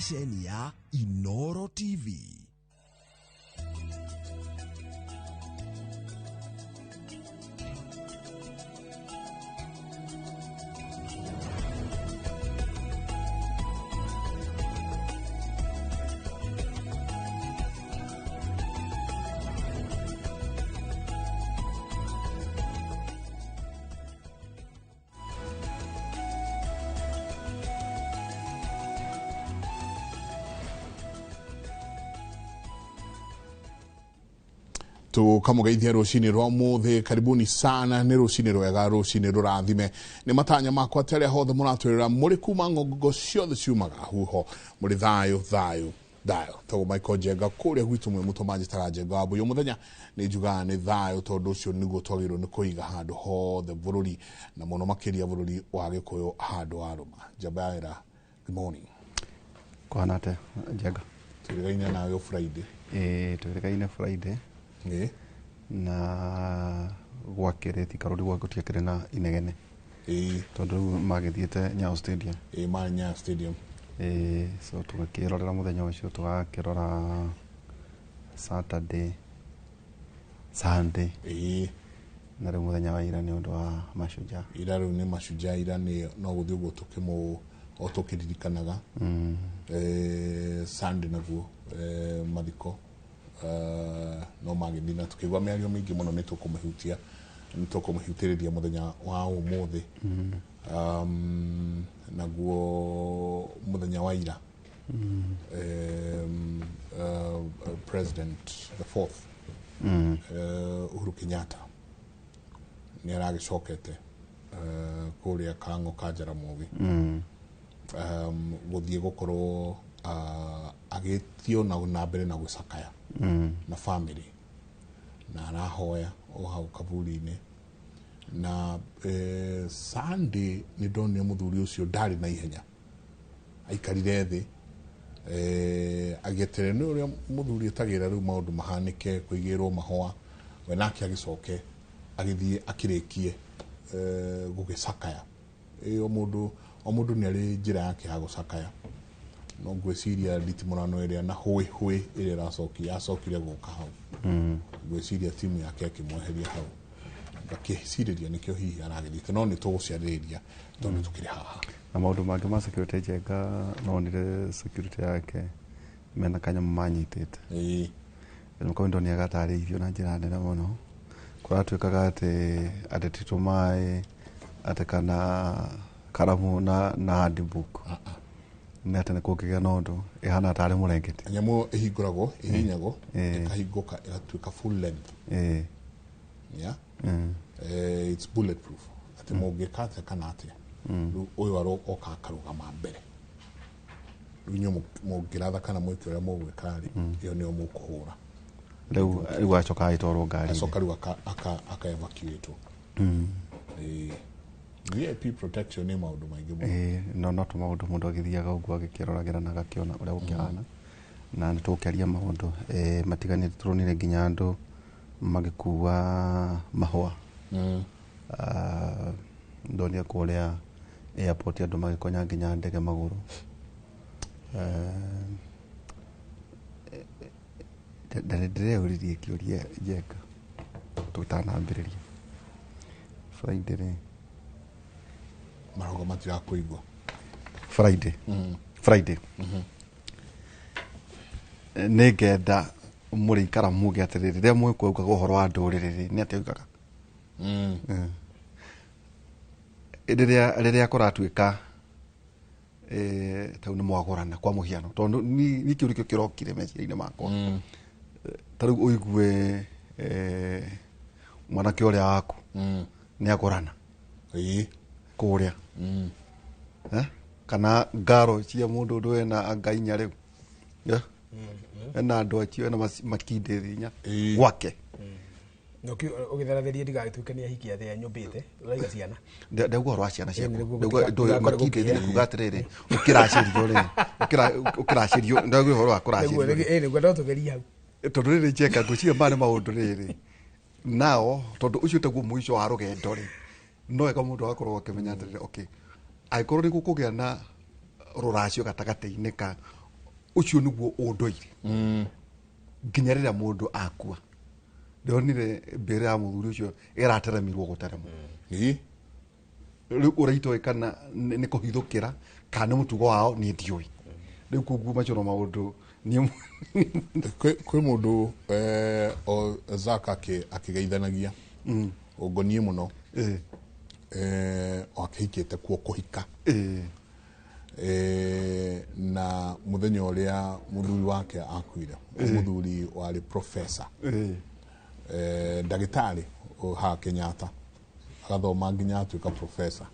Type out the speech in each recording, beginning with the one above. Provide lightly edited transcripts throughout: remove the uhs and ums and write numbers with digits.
Ceceni ya Inoro TV. Tukamugeithia rucini rwa muthi. Karibuni sana, ni rucini rwega, rucini rurathime. Ni matanya makwa atĩ arĩa hothe mũratwĩrĩra mũrĩ kuma ng'ongo ciothe ciumaga huho, mũrĩ thayũ thayũ thayũ. Tagwo Michael Njenga kũrĩa gwitũ mwĩ mũtũ manjĩtaga Njenga wa Mbũyũ. Mũthenya nĩ njugaga nĩ thayũ, tondũ ũcio nĩguo twagĩrĩirwo nĩ kũiga handũ hothe bũrũri, na mũno makĩria bũrũri wa Gĩkũyũ handũ wa rũma. Njamba ya wĩra, good morning. Kũhana atĩa, Njenga? Twĩrĩgaine nawe Friday. Ĩĩ, twĩrĩgaine Friday. Na gwakĩrĩ ti karũri gwa gũtiakĩrĩ na inegene. Tondũ rĩu magĩthiĩte Nyayo Stadium. Ĩĩ, marĩ Nyayo Stadium. Ĩĩ, so tũgĩkĩrorera mũthenya ũcio, tũgakĩrora Saturday, Sunday. Na rĩu mũthenya wa ira nĩ ũndũ wa Mashujaa. Ira rĩu nĩ Mashujaa, ira nĩ no gũthiĩ ũguo tũkĩmũ o tũkĩririkanaga. Sunday naguo mathiko no magĩthiĩ na tũkĩigua mĩario mĩingĩ mũno. Nĩ tũkũmĩhutia, nĩ tũkũmĩhutĩrĩria mũthenya wa ũmũthĩ. Naguo mũthenya wa ira, President the fourth, Uhuru Kenyatta nĩ aragĩcokete kũrĩa Kang'o ka Jaramogi, gũthiĩ gũkorwo agĩtio na mbere na gũcakaya na family, na arahoya o hau kaburi-inĩ. Na Sunday nĩ ndonire mũthuri ũcio ndarĩ na ihenya, aikarire thĩ agĩeterere nĩ ũrĩa mũthuri etagĩrĩra rĩu maũndũ mahanĩke, kũigĩrwo mahũa, we nake agĩcoke agĩthiĩ akĩrĩkie gũgĩcakaya. Ĩ, o mũndũ nĩ arĩ njĩra yake ya gũcakaya, no ngwĩciria nditimũrano ĩrĩa na hũĩ hũĩ ĩrĩa ĩracokia yacokire gũka hau, ngwĩciria timu yake ĩkĩmweheria hau, ngakĩcirĩria nĩkĩo hihi aragĩthiĩte, no nĩ tũgũciarĩrĩria tondũ tũkĩrĩ haha. Na maũndũ mangĩ ma security, Njenga, nonire security yake mena kanyamũ manyitĩte. Kanyamũ kau ndonire gatarĩirio na njĩra nene mũno. Kũratuĩkaga atĩ ti tũmaĩ, atĩ kana karamu na handbook, nĩ atĩ nĩ kũngĩgĩa na ũndũ ĩhana tarĩ mũrengeti. Nyamũ ĩhingũragwo, ĩhihinyagwo, ĩkahingũka ĩgatuĩka full length. Yeah? It's bulletproof, atĩ mũngĩka atĩa kana atĩa, rĩu ũyũ oka akarũgama mbere, rĩu inyuĩ mũngĩratha kana mwĩke ũrĩa mũgwĩka rĩ, ĩyo nĩyo mũkũhũra. Rĩu acoka agĩtwarwo ngari. Acoka rĩu aka evacuatwo. Ĩĩ. VIP protection nĩ maũndũ maingĩ mũno. Ĩĩ, no tũmaũndũ mũndũ agĩthiaga ũguo agĩkĩroragĩra na agakĩona ũrĩa gũkĩhana, na nĩ tũgũkĩaria maũndũ matiganĩte. Tũronire nginya andũ magĩkua mahũa. Ah, ndonire kũrĩa airport andũ magĩkonya nginya ndege magũrũ. Na nĩ ndĩreyũririe kĩũria, Njenga, tũtanambĩrĩria Friday rĩ. Marauga matirakũigua. Friday nĩ ngenda mũrĩikara muge atĩrĩrĩ, rĩrĩa mwĩkuaugaga ũhoro wa ndũrĩrĩ rĩ, nĩ atĩa ugaga rĩrĩa kũratuĩka tau nĩ mwagũrana kwa mũhiano, tondũ ni kĩu nĩkĩo kĩrokire meciria-inĩ makwa. Ta rĩu ũigue mwanake ũrĩa waku nĩ agũrana kũrĩa. Eh? Kana ngaro cia mũndũ ũndũ wena anga inya rĩu. Eh? Ena andũ acio ena makindĩri inya gwake. Ũgĩtharathĩria ndigagĩtuĩke nĩ ahiki atĩ anyũmbĩte ũraiga ciana. Ndauga ũhoro wa ciana ciaku. Nĩguo Ndauga gũtikore makindĩri gũkĩa. kuga atĩrĩrĩ, ũkĩracĩrio rĩ, ũkĩracĩrio, ndauga ũhoro wa kũracĩrio rĩ. Nĩguo no tũgerie hau. Tondũ rĩrĩ, Njenga, ngwĩciria maya nĩ maũndũ rĩrĩ nao, tondũ ũcio taguo mũico wa rũgendo rĩ, no wega mũndũ agakorwo akĩmenya atĩrĩrĩ, okay, angĩkorwo nĩ gũkũgĩa na rũracio gatagatĩ-inĩ ka Ũcio nĩguo ũndũire nginya rĩrĩa mũndũ akua. Ndonire mbere ya mũthuri ũcio ĩrateremirwo gũteremwo. Ĩĩ. Rĩu ũraitoĩ kana nĩ kũhithũkĩra kana nĩ mũtugo wao niĩ ndiũĩ. Rĩu koguo macio no maũndũ niĩ Kwĩ mũndũ o Zaka akĩgeithanagia ũngoniĩ mũno akĩhikĩte kuo kũhika na mũthenya ũrĩa mũthuri wake akuire, mũthuri warĩ professor ndagĩtarĩ haha Kenyatta, agathoma nginya atuĩka professor.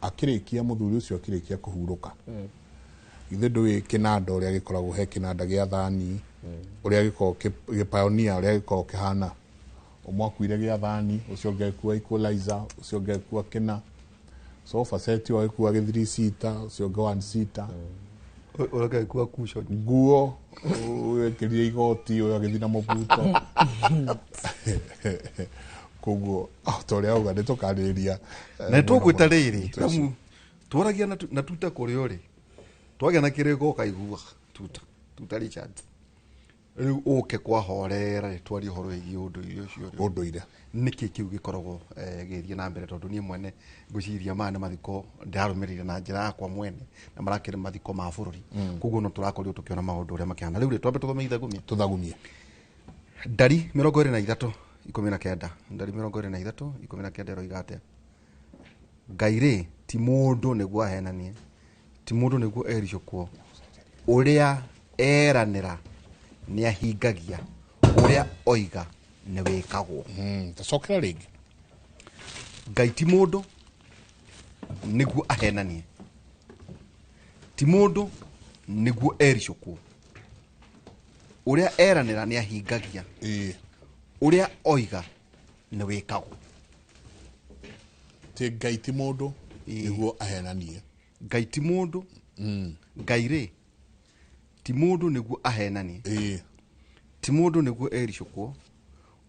Akĩrĩkia mũthuri ũcio akĩrĩkia kũhurũka, ithe ndũĩ kĩnanda ũrĩa gĩkoragwo, he kĩnanda gĩa thani ũrĩa gĩkoragwo gĩpaonia ũrĩa gĩkoragwo kĩhana. Ũmwe akuire gĩa thani, ũcio ũngĩ agĩkua equalizer, ũcio ũngĩ agĩkua kĩna sofa set, ũyũ agĩkua gĩ 3 seater, ũcio ũngĩ 1 seater, Ũrĩa agĩkua cushion, nguo ũyũ ekĩrire igoti, ũyũ agĩthiĩ na mũbuto. Koguo ta ũrĩa auga nĩ tũkarĩrĩria Na tũgwĩta rĩrĩ amu twaragia na tuta kũrĩa ũrĩ twagĩa na kĩrĩko ũkaigua tuta tuta Richard rĩu ũke kwahorera twarie ũhoro wĩgiĩ ũndũire ũcio rĩ. Ũndũire. Nĩkĩ kĩu gĩkoragwo gĩgĩthiĩ na mbere tondũ niĩ mwene ngwĩciria maya nĩ mathiko ndĩrarũmĩrĩire na njĩra yakwa mwene na marakĩrĩ mathiko ma bũrũri, koguo no tũrakorirwo tũkĩona maũndũ ũrĩa makĩhana. Rĩu rĩ twambe tũthome ithagumia. Tũthagumie. Ndari 23:19, ndari 23:19 ĩroiga atĩa? Ngai rĩ ti mũndũ nĩguo ahenanie, ti mũndũ nĩguo ericũkwo, ũrĩa eranĩra nĩahingagia, ũrĩa oiga nĩwĩkagwo. Tacokera rĩngĩ. Ngai ti mũndũ nĩguo ahenanie, ti mũndũ nĩguo ericũkwo, ũrĩa eranĩra nĩahingagia, ũrĩa oiga nĩwĩkagwo. Ti Ngai ti mũndũ nĩguo ahenanie. Ngai ti mũndũ. Ngai rĩ ti mũndũ nĩguo ahenanie, ti mũndũ nĩguo ericũkwo,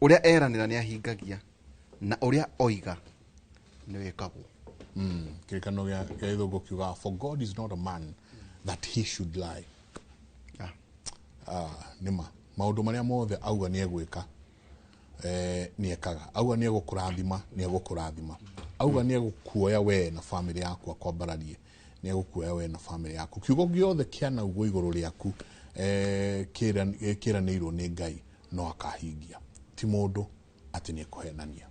ũrĩa eranĩra nĩahingagia, na ũrĩa oiga nĩwĩkagwo. Kĩrĩkanĩro gĩa gĩthũngũ kiugaga, for God is not a man that he should lie. Nĩma maũndũ marĩa mothe auga nĩ egwĩka, nĩekaga. Auga nĩ egũkũrathima, nĩ egũkũrathima. Auga nĩ egũkuoya we na famĩlĩ yaku akwambararie, nĩ egũkuoya we na famĩlĩ yaku. Kiugo gĩothe kĩanaugwo igũrũ rĩaku kĩranĩirwo nĩ Ngai no akahingia, ti mũndũ atĩ nĩ ekũhenania.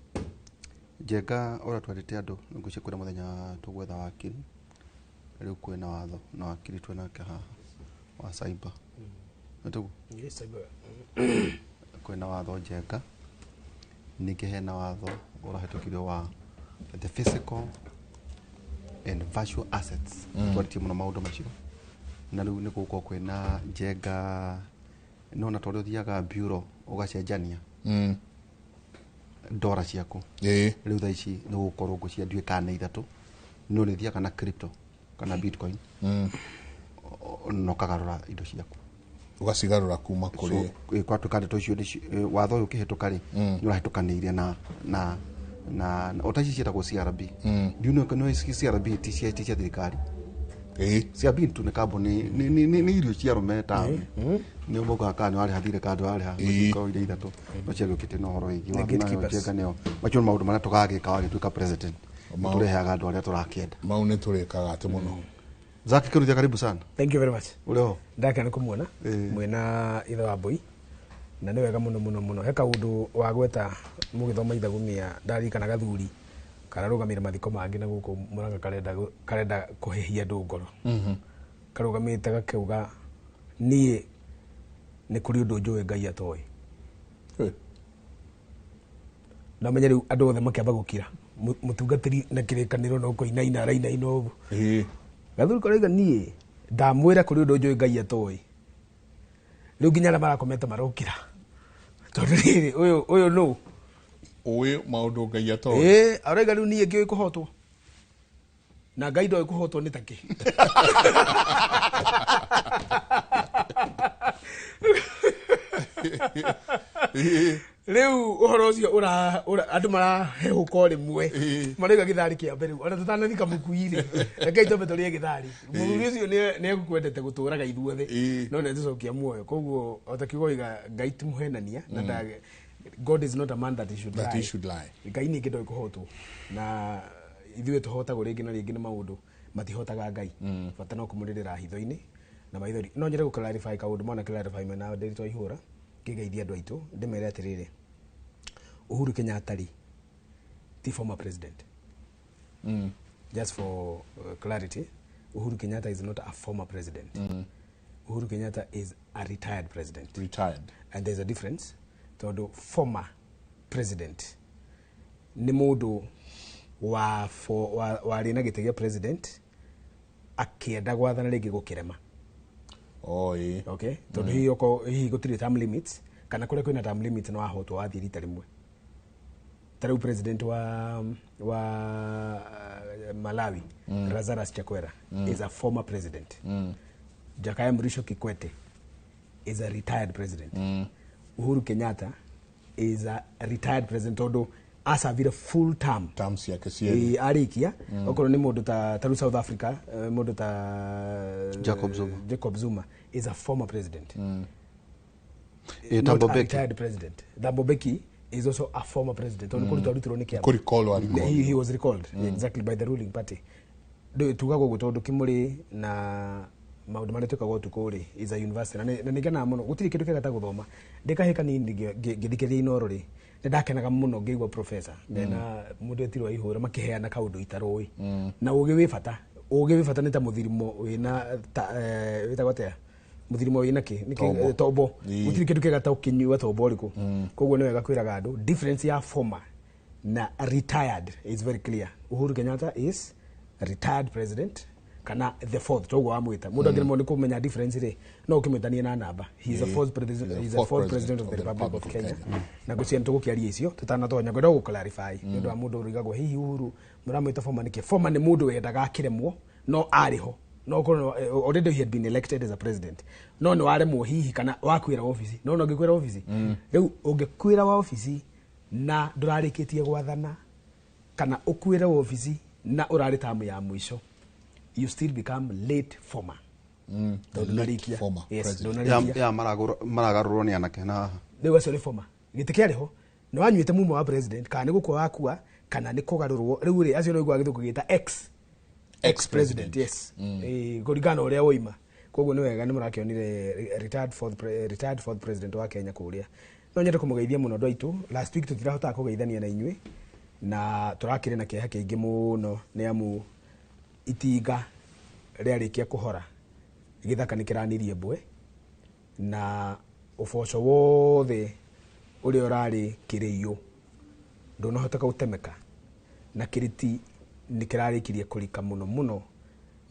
Njenga ũrĩa twarĩte andũ ngwĩciria kwĩna mũthenya tũgwetha wakiri. Rĩu kwĩna watho na wakiri twĩnake haha wa cyber. Nĩtũguo? Yes, cyber. Kwĩna watho Njenga, ningĩ hena watho ũrahĩtũkirio wa the physical and virtual assets. Twarĩtie mũno maũndũ macio na rĩu nĩ gũkorwo kwĩna Njenga nona tondũ ũthiaga bureau ũgacenjania ndora ciaku. Rĩu thaa ici nĩ gũkorwo ngũcia ndiũĩ kana nĩ ithatũ, no nĩ thiaga na crypto kana bitcoin na ũkagarũra indo ciaku. Ũgacigarũra kuma kũrĩ Kwatuĩka ndeto icio watho ũyũ ũkĩhĩtũka rĩ, nĩ ũrahĩtũkanĩire na ota ici ciĩtagwo CRB. Ndiũ nĩ CRB ti cia thirikari. CRB tu nĩ kambuni, nĩ irio cia arũme taũni, nĩ maugaga kana nĩ warĩha thirĩ kana ndũrarĩha. Gũtuĩka iria ithatũ no ciagĩũkĩte na ũhoro wĩgiĩ The watho nayo. gatekeepers. Njenga nĩo macio nĩ maũndũ marĩa tũgagĩka wagĩtuĩka president, tũreheaga andũ arĩa tũrakĩenda. Mau nĩ tũrĩkaga atĩ mũno. Zaki Kiruthia, karibu sana. Thank you very much. Ũrĩ ho? Ndakena kũmuona mwĩna ithe wa mbũi na nĩ wega mũno mũno mũno. He kaũndũ wagweta mũgĩthoma ithagumia, ndaririkana gathuri kararũgamĩire mathiko mangĩ na gũkũ Mũrang'a, karenda kũhĩhia andũ ngoro, karũgamĩte gakauga niĩ nĩ kũrĩ ũndũ njũĩ Ngai atoĩ. Na menye rĩu andũ othe makĩamba gũkira. Mũtungatĩri na kĩrĩkanĩro no kũinaina arainaina ũguo. Gathuri karauga niĩ ndamwĩra kũrĩ ũndũ njũĩ Ngai atoĩ. Rĩu nginya arĩa marakomete marokĩra tondũ rĩrĩ ũyũ nũ Ũĩ maũndũ Ngai atoĩ? Ĩĩ, arauga rĩu niĩ ngĩũĩ kũhotwo na Ngai ndoĩ kũhotwo nĩ takĩ. Rĩu ũhoro ũcio andũ marahehũka o rĩmwe marauga gĩthari kĩa mbere ona tũtanathika mũkui-rĩ rekei twambe tũrĩe gĩthari. Mũthuri ũcio nĩ egũkwendete gũtũraga ithuothe no nĩ tũcokia muoyo. Koguo o ta kiugo oiga Ngai ti mũhenania na God is not a man that he should That lie. he should lie. Ngai ningĩ ndoĩ kũhotwo na ithuĩ tũhotagwo rĩngĩ na rĩngĩ nĩ maũndũ matihotaga Ngai. Bata no kũmũrĩrĩra hitho-inĩ na maithori. No nyende gũ clarify kaũndũ mwana clarify mena Ndiritu Waihũra ngĩgeithia andũ aitũ ndĩmere atĩrĩrĩ, Uhuru Kenyatta rĩ ti former president. Just for clarity, Uhuru Kenyatta is not a former president. Uhuru Kenyatta is a retired president. Retired. And there's a difference. Tondu former president nĩ mũndũ warĩ na gĩtĩ gĩa president akĩenda gwathana rĩngĩ gũkĩrema. Oh, ĩĩ. Okay? Tondu hihi okorwo hihi gũtirĩ term limits kana kũrĩa kwĩna term limits no wahotwo wathiĩ rita rĩmwe. Ta rĩu president wa Malawi, Lazarus Chakwera, is a former president. Jakaya Mrisho Kikwete is a retired president. Uhuru Kenyatta is a retired president tondu acavire full term. Terms ciake cierĩ. Ĩ, arĩkia okorwo nĩ mũndũ ta rĩu South Africa, mũndũ ta Jacob Zuma. Jacob Zuma is a former president. Ĩ, Not Thabo a Mbeki. retired president. Thabo Mbeki is also a former president. Tondu kũrutwo arutirwo nĩ kĩama. Kũrecall arĩcall. He was recalled exactly by the ruling party. Ndũ tugaga ũguo tondũ Kĩmũrĩ na maũndũ marĩa twĩkaga ũtukũ rĩ is a university na nĩ ngenaga mũno gũtirĩ kĩndũ kĩega ta gũthoma. Ndĩ kahĩĩ kanini ngĩthikĩrĩria Inooro rĩ nĩ ndakenaga mũno ngĩigua professor mena mũndũ etirwo Waihũra makĩheana kaũndũ itaroĩ. Na ũgĩ wĩ bata. Ũgĩ wĩ bata nĩ ta mũthirimo wĩna ta wĩtagwo atĩa? Mũthirimo wĩna kĩ? Nĩ kĩ? Tombo. Tombo. Ĩĩ. Gũtirĩ kĩndũ kĩega ta ũkĩnyua tombo ũrĩkũ. Koguo nĩ wega kwĩraga andũ difference ya former na retired is very clear. Uhuru Kenyatta is a retired president kana the fourth toguo wamwĩta. Mũndũ angĩremwo nĩ kũmenya difference rĩ no ũkĩmwĩtanie na namba. He is a fourth president, he is a fourth president of the Republic of Kenya. Na ngwĩciria nĩ tũgũkĩaria icio tũtanatonya ngwenda gũ clarify nĩ ũndũ wa mũndũ ũrigagwo hihi Uhuru mũramwĩta former nĩkĩ? Former nĩ mũndũ wendaga akĩremwo no arĩ ho. No korwo already he had been elected as a president. No nĩ waremwo hihi kana wakwĩra wabici. No no ũngĩkwĩra wabici. Rĩu ũngĩkwĩra wabici na ndũrarĩkĩtie gwathana kana ũkwĩre wabici na ũrarĩ tamu ya mũico, you still become late former. Tondũ Late ndũnarĩkia. former Yes, president. ndũnarĩkia. Ya maragarũrwo nĩ anake na haha. Rĩu acio nĩ former. Gĩtĩ kĩarĩ ho nĩ wanyuĩte mumo wa president kana nĩ gũkua wakua kana nĩ kũgarũrwo. Rĩu rĩ acio nĩ ũiguaga gĩthũngũ gĩta ex ex president. Yes. Kũringana na ũrĩa woima. Koguo nĩ wega nĩ mũrakĩonire retired fourth president wa Kenya kũrĩa. No nyende kũmũgeithia mũno andũ aitũ. Last week tũtirahotaga kũgeithania na inyuĩ na tũrakĩrĩ na kĩeha kĩingĩ mũno nĩ amu itinga rĩarĩkia kũhora gĩthaka nĩ kĩranirie mbwe na ũboco wothe ũrĩa ũrarĩ kĩrĩiyũ ndũnahoteka gũtemeka na kĩrĩti nĩ kĩrarĩkirie kũrika mũno mũno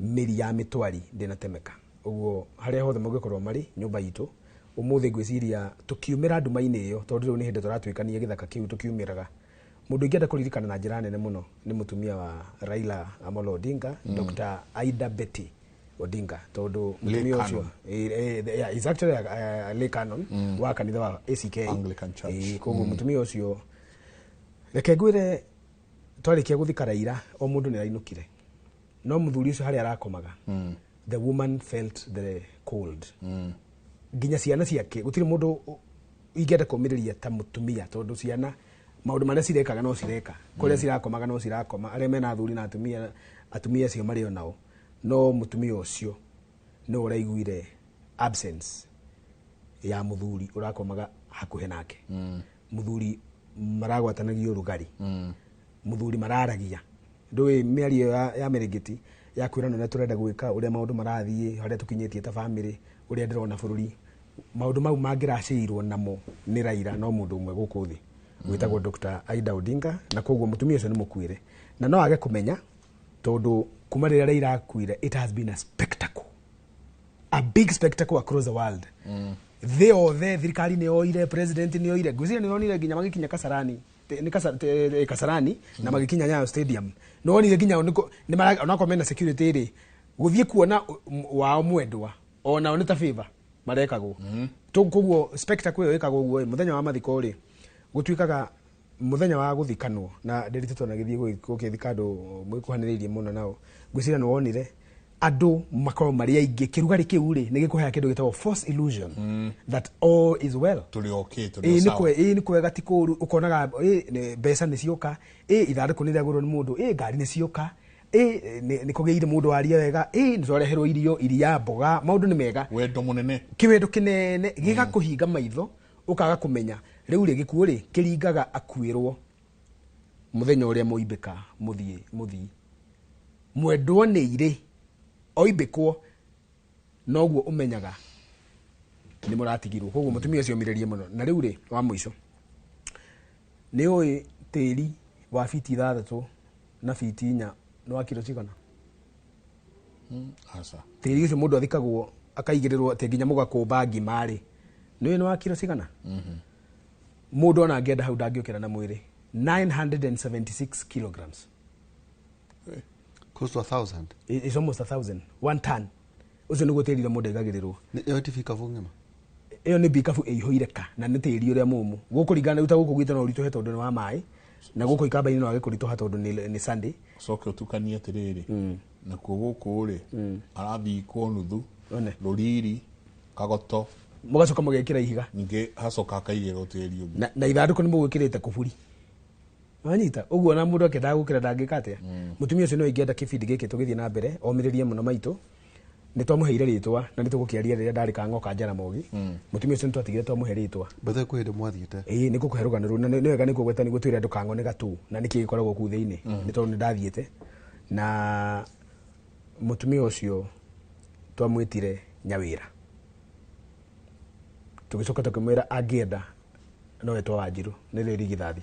mĩri ya mĩtwari ndĩnatemeka. Ũguo harĩa hothe mũngĩkorwo marĩ nyũmba itũ ũmũthĩ ngwĩciria tũkiumĩra nduma-inĩ ĩyo tondũ rĩu nĩ hĩndĩ tũratuĩkania gĩthaka kĩu tũkiumĩraga. Mũndũ ingĩenda kũririkana na njĩra nene mũno nĩ mũtumia wa Raila Amolo Odinga, Dr. Aida Betty Odinga, tondũ mũtumia ũcio, yeah, he's actually a lay canon wa kanitha wa ACK Anglican Church. Koguo mũtumia ũcio reke ngwĩre twarĩkia gũthika Raila o mũndũ nĩ arainũkire no mũthuri ũcio harĩa arakomaga the woman felt the cold. Nginya ciana ciake gũtirĩ mũndũ ingĩenda kũmĩrĩria ta mũtumia tondũ ciana maũndũ marĩa cirekaga no cireka kũrĩa cirakomaga no cirakoma arĩa mena athuri na atumia atumia acio marĩ o nao no mũtumia ũcio nĩ ũraiguire absence ya mũthuri ũrakomaga hakuhĩ nake. Mũthuri maragwatanagia ũrugarĩ. Mũthuri mararagia ndũĩ mĩario ya mĩrĩngĩti ya kwĩrana ũrĩa tũrenda gwĩka ũrĩa maũndũ marathiĩ harĩa tũkinyĩtie ta bamĩrĩ ũrĩa ndĩrona bũrũri maũndũ mau mangĩracĩirwo namo nĩ Raila no mũndũ ũmwe gũkũ thĩ wĩtagwo Dr. Aida Odinga na koguo mũtumia ũcio nĩ mũkuĩre na no age kũmenya tondũ kuma rĩrĩa Raila akuire it has been a spectacle, a big spectacle across the world. Thĩ yothe thirikari nĩ yoire president nĩ yoire ngwĩciria nĩ yonire nginya magĩkinya Kasarani nĩ Kasarani na magĩkinya Nyayo Stadium nĩ wonire nginya nĩ onakorwo mena security rĩ gũthiĩ kuona wao mwendwa onao nĩ ta favor marekagwo. Koguo spectacle ĩyo ĩkagwo ũguo mũthenya wa mathiko rĩ Gũtuĩkaga mũthenya wa gũthikanwo na ndĩrĩtĩtwo na gĩthiĩ gũkĩthika andũ mwĩkuhanĩrĩirie mũno nao, ngwĩciria nĩ wonire andũ makorwo marĩ aingĩ kĩrugarĩ kĩu rĩ nĩ gĩkũheaga kĩndũ gĩtagwo false illusion that all is well. Tũrĩ okay, tũrĩ o sawa. Ĩĩ nĩ kwega, ti kũũru, ũkonaga mbeca nĩ cioka, ithandũkũ nĩ rĩagũrwo nĩ mũndũ, ngari nĩ cioka, nĩ kũgĩire mũndũ waria wega, nĩ twareherwo irio, iria, mboga, maũndũ nĩ mega, wendo mũnene, kĩwendo kĩnene gĩgakũhinga maitho, ũkaga kũmenya rĩu rĩ gĩkuũ rĩ kĩringaga akuĩrwo mũthenya ũrĩa mũimbĩka mũthii mwendwo nĩ irĩ oimbĩkwo noguo ũmenyaga nĩ mũratigirwo. Koguo mũtumia ũcio ũmĩrĩrie mũno. Na rĩu rĩ wa mũico nĩ ũĩ tĩri wa fiti 6 na fiti 4 nĩ wa kiro cigana? Aca. Tĩri ũcio mũndũ athikagwo akaigĩrĩrwo atĩ nginya mũgakũmba ngima rĩ, nĩ ũĩ nĩ wa kiro cigana? Mũndũ ona angĩenda hau ndangĩũkĩra na mwĩrĩ. 976 kilograms. Close to 1,000. It's almost 1,000. 1 ton. Ũcio nĩguo tĩri ũrĩa mũndũ aigagĩrĩrwo. Ĩyo ti bikabu ng'ima? Ĩyo nĩ bikabu ĩihũire ka na nĩ tĩri ũrĩa mũmũ. Gũkũringana rĩu ta gũkũ gwitũ no ũritũhe tondũ nĩ wa maĩ, na gũkũ ikamba-inĩ no wage kũritũha tondũ nĩ Sunday. Ũcoke ũtukanie atĩrĩrĩ, nakuo gũkũ rĩ arathikwo nuthu, rũriri, kagoto, mũgacoka mũgekĩra ihiga, ningĩ hacoka hakaigĩrwo tĩri ũngĩ, na ithandũkũ nĩ mũgwĩkĩrĩte kuburi. Wanyita ũguo na mũndũ akĩendaga gũkĩra ndangĩka atĩa. Mũtumia ũcio no ingĩenda kĩbindi gĩkĩ tũgĩthiĩ na mbere omĩrĩrie mũno maitũ. Nĩ twamũheire rĩtwa na nĩ tũgũkĩaria rĩrĩa ndarĩ Kang'o ka Jaramogi. Mũtumia ũcio nĩ twatigire twamũhe rĩtwa. Bethe kwĩ hĩndĩ mwathiĩte? Ĩĩ nĩ ngũkũhe rũgano rũu na nĩ wega nĩ kũgweta nĩguo twĩre andũ Kang'o nĩ gatũ na nĩkĩ gĩkoragwo kũu thĩinĩ. Nĩ tondũ nĩ ndathiĩte na mũtumia ũcio twamwĩtire Nyawĩra. Tũgĩcoka tũkĩmwĩra angĩenda no etwo Wanjirũ nĩ rĩrĩ rigithathi.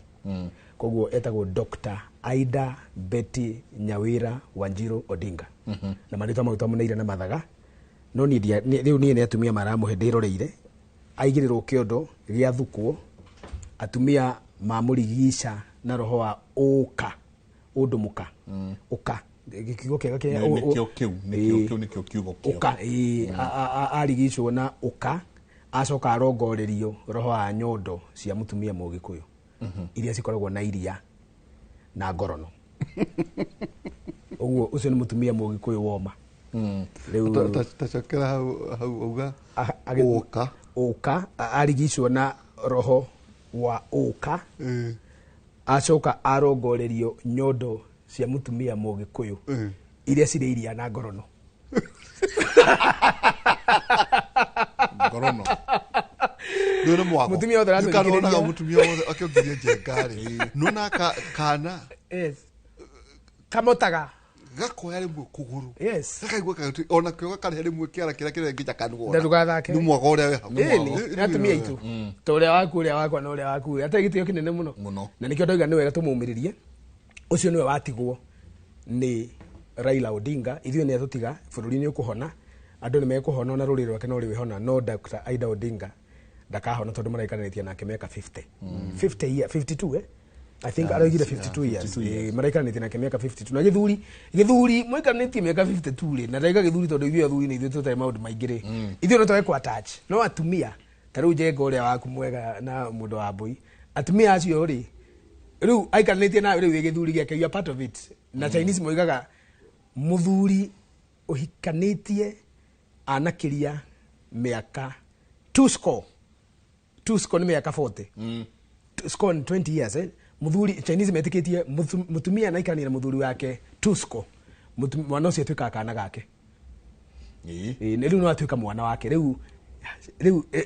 Koguo etagwo Dr. Aida Betty Nyawira Wanjiru Odinga. Na marĩtwa mau twamũneire na mathaga. No niĩ rĩu niĩ nĩ atumia maramũhe ndĩroreire. Aigĩrĩrwo kĩondo gĩathukwo, atumia mamũrigica na roho wa ũka, ũndũmũka. Ũka. Kiugo kĩega kĩa Nĩkĩo kĩu, nĩkĩo kĩu, nĩkĩo kiugo kĩo. Ũka, arigicwo na ũka, acoka arongorerio roho wa nyondo cia mũtumia Mũgĩkũyũ. Iria cikoragwo na iria na ngorono. Ũguo ũcio nĩ mũtumia Mũgĩkũyũ woma. Rĩu tacokera hau auga ũka. Ũka, arigicwo na roho wa ũka. Acoka arongorerio nyondo cia mũtumia Mũgĩkũyũ. Iria cirĩ iria na ngorono. Ngorono. Nĩ mwago. Mũtumia wothe aratũthikĩrĩria. Nĩũkaronaga mũtumia wothe akĩongiria njenga rĩ. Nĩwona kana. Yes. Kamotaga. Gakoya rĩmwe kũgũrũ. Yes. Gakaigua ona kĩo gakarehe rĩmwe kĩara kĩrĩa kĩrĩa nginya kanua. Na ndũgathake. Nĩ mwago ũrĩa wĩ hau. Ĩni, atumia aitũ. Ta ũrĩa waku, ũrĩa wakwa na ũrĩa waku. Atarĩ gĩtĩo kĩnene mũno. Mũno. Na nĩkĩo ndauga nĩ wega tũmũmĩrĩrie. Ũcio nĩwe watigwo nĩ Raila Odinga. Ithuĩ nĩ atũtiga, bũrũri nĩ ũkũhona. Andũ nĩ mekũhona ona rũrĩrĩ rwake no rwĩhona. No Dr. Aida Odinga ndakahona tondũ maraikarĩtie nake mĩaka 50. 50 year, 52, eh? I think araugire 52 years. Maraikarĩtie nake mĩaka 52. Na gĩthuri mũikarĩtie mĩaka 52 rĩ, na ndaiga gĩthuri tondũ ithuĩ athuri nĩ ithuĩ tũtarĩ maũndũ maingĩ rĩ. Ithuĩ no twage kũ attach. No atumia, ta rĩu Njenga ũrĩa waku mwega na mũndũ wa mbũi, atumia acio rĩ, rĩu aikarĩtie nawe rĩu wĩ gĩthuri gĩake, you are part of it. Na Chinese moigaga mũthuri ũhikanĩtie anakĩria mĩaka 2 score. 2 score nĩ mĩaka 40. 2 score ni 20 years, eh? Mũthuri Chinese metĩkĩtie mũtumia anaikarania na mũthuri wake 2 score. Mwana ũcio atuĩkaga kana gake. Rĩu no atuĩka mwana wake. Rĩu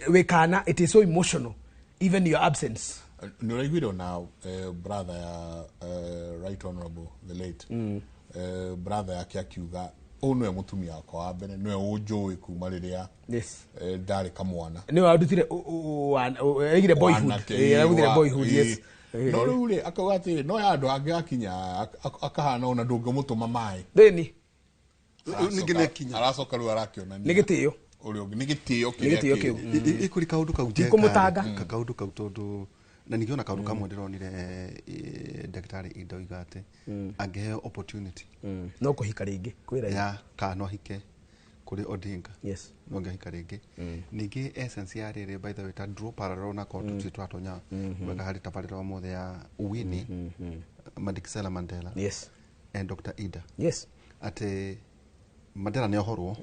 wĩ kana, it is so emotional even your absence. Nĩ ũraiguire ona brother ya Right Honorable the late brother yake akiuga ũyũ nĩwe mũtumia wakwa wa mbere, nĩwe ũnjũĩ kuma rĩrĩa ndarĩ kamwana. Nĩwe wandutire aigire boyhood. Aragutire boyhood, yes. No rĩu rĩ akauga atĩrĩ, no ya andũ angĩ akinya akahana ona ndũngĩmũtũma maĩ. Thĩni. Ningĩ nĩ akinya. Aracoka rĩu arakĩonania. Nĩ gĩtĩo. Ũrĩa ũngĩ, nĩ gĩtĩo Nĩ gĩtĩo kĩrĩa kĩu. kĩu. Ĩkũrĩ kaũndũ kau Ti kũmũtanga. Njenga, kaũndũ kau tondũ na ningĩ ona kaũndũ kamwe ndĩronire ndagĩtarĩ Ida oiga atĩ angĩheo opportunity No kũhika rĩngĩ kwĩ Raila. ya kana ahike Kũrĩ Odinga. Yes. No ngĩhika rĩngĩ. Ningĩ essence ya rĩrĩ, by the way, ta draw parallel na korwo tũtirĩ twatonya wega harĩ tabarĩra ũmũthĩ ya Winnie Madikizela Mandela and Dr. Ida, atĩ Mandela nĩ ohorwo,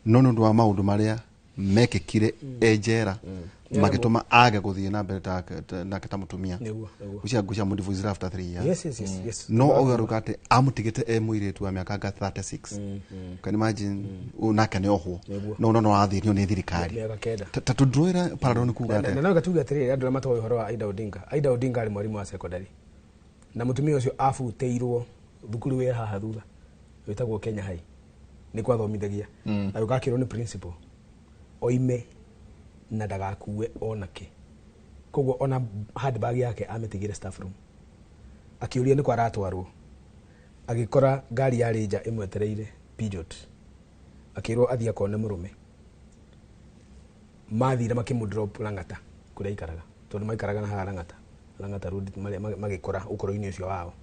no nĩ ũndũ wa maũndũ marĩa mekĩkire e njera magĩtũma age gũthiĩ na mbere nake ta mũtumia. Nĩguo, nĩguo. Gucia ngucia mũdivorce after 3 years. Yes. No augaruka atĩ amũtigĩte e mũirĩtu wa mĩaka anga 36. Can you imagine? Ũyũ nake nĩ ohwo, no athĩnio nĩ thirikari. Mĩaka 9. Ta tũndroĩra parallel nĩ kuga Na atĩa? no gatuge atiriri, andũ arĩa matoĩ ũhoro wa Ida Odinga, Ida Odinga arĩ mwarimũ wa secondary, na mũtumia ũcio abutĩirwo thukuru wĩ haha thutha wĩtagwo Kenya High, nĩ kwathomithagia. Agĩũka akĩrwo nĩ principal oime na ndagakue onake. Koguo ona handbag yake amĩtigire staff room. Akĩũria nĩkũ aratwarwo, agĩkora ngari yarĩ nja ĩmwetereire, Peugeot. Akĩrwo athiĩ akone mũrũme. Mathire makĩmũ drop Lang'ata kũrĩa aikaraga, tondũ maikaraga na haha Lang'ata Road, magĩkora ũkũrũ-inĩ ũcio wao.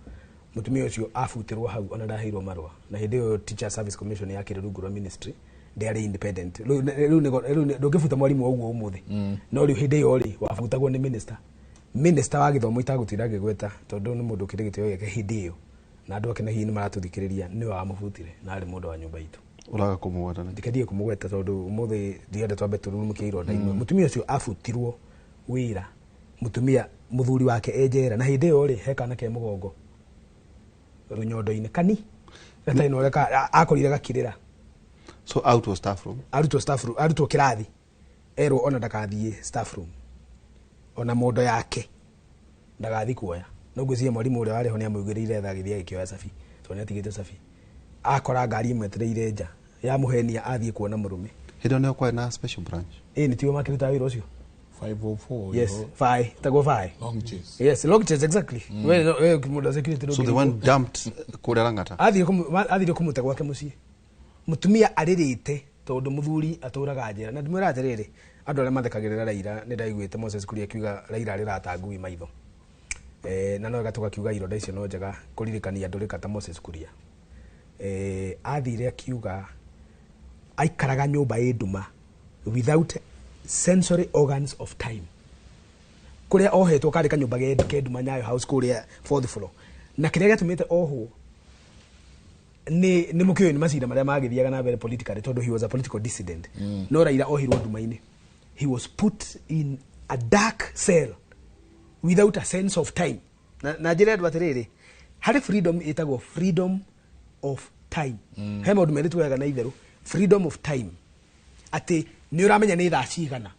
Mũtumia ũcio abutirwo hau, ona ndaheirwo marũa. Na hĩndĩ ĩyo Teacher Service Commission yakĩrĩ rungu rwa ministry, ndĩarĩ independent. Rĩu ndũngĩbuta mwarimũ ũguo ũmũthĩ, no rĩu hĩndĩ ĩyo rĩ, wabutagwo nĩ minister wa gĩthomo, itagũtinda ngĩgweta tondũ nĩ mũndũ ũkĩrĩ gĩtĩo gĩake hĩndĩ ĩyo, na andũ ake na hihi nĩ maratũthikĩrĩria, nĩwe wamũbutire na arĩ mũndũ wa nyũmba itũ. Ũraga kũmũgweta nĩ Ndikendie kũmũgweta tondũ ũmũthĩ ndienda twambe tũrurumũkie ironda imwe. Mũtumia ũcio abutirwo wĩra, mũtumia mũthuri wake e njera, na hĩndĩ ĩyo rĩ, he kana ke mũgongo rũnyondo-inĩ kani gatarĩ na ũrĩa akorire gakĩrĩra. So out of staff room? Arutwo staff room, arutwo kĩrathi, erwo ona ndagathiĩ staff room, ona mondo yake ndagathiĩ kuoya. No ngwĩciria mwarimũ ũrĩa warĩ ho nĩ amũigĩrĩire tha, agĩthiĩ agĩkĩoya cabi, tondũ nĩ atigĩte cabi. Akora ngari ĩmwetereire nja yamũhenia athiĩ kuona mũrũme. Hĩndĩ ĩyo nĩyo kwarĩ na special branch? Ĩ, nĩ tiwe makĩrutaga wĩra ũcio. 504. Yes, fae tagwo fae. Long chase. Yes, long chase, exactly. We mũndũ wa security. So the one dumped kũrĩa Lang'ata? Athire kũmũte gwake mũciĩ, mũtumia arĩrĩte tondũ mũthuri atũraga njera. Na ndimwĩra atĩrĩrĩ, andũ arĩa mathekagĩrĩra Raila, nĩ ndaiguĩte Moses Kuria akiuga Raila arĩrata ngui maitho, na no wega tũgakiuga ironda icio no njega kũririkania andũ rĩka ta Moses Kuria. Athire akiuga aikaraga nyũmba ĩ nduma without sensory organs of time. Kũrĩa ohetwo karĩ kanyũmba ke nduma, Nyayo House kũrĩa fourth floor. Na kĩrĩa gĩatũmĩte ohwo nĩ mũkĩũĩ nĩ macira marĩa magĩthiaga na mbere politically, tondũ he was a political dissident. No Raila ohirwo nduma-inĩ. He was put in a dark cell without a sense of time. Na njĩra andũ atĩrĩrĩ, harĩ freedom ĩtagwo freedom of time. He maũndũ merĩ tuoyaga na itherũ. Freedom of time, atĩ nĩ ũramenya nĩ thaa cigana,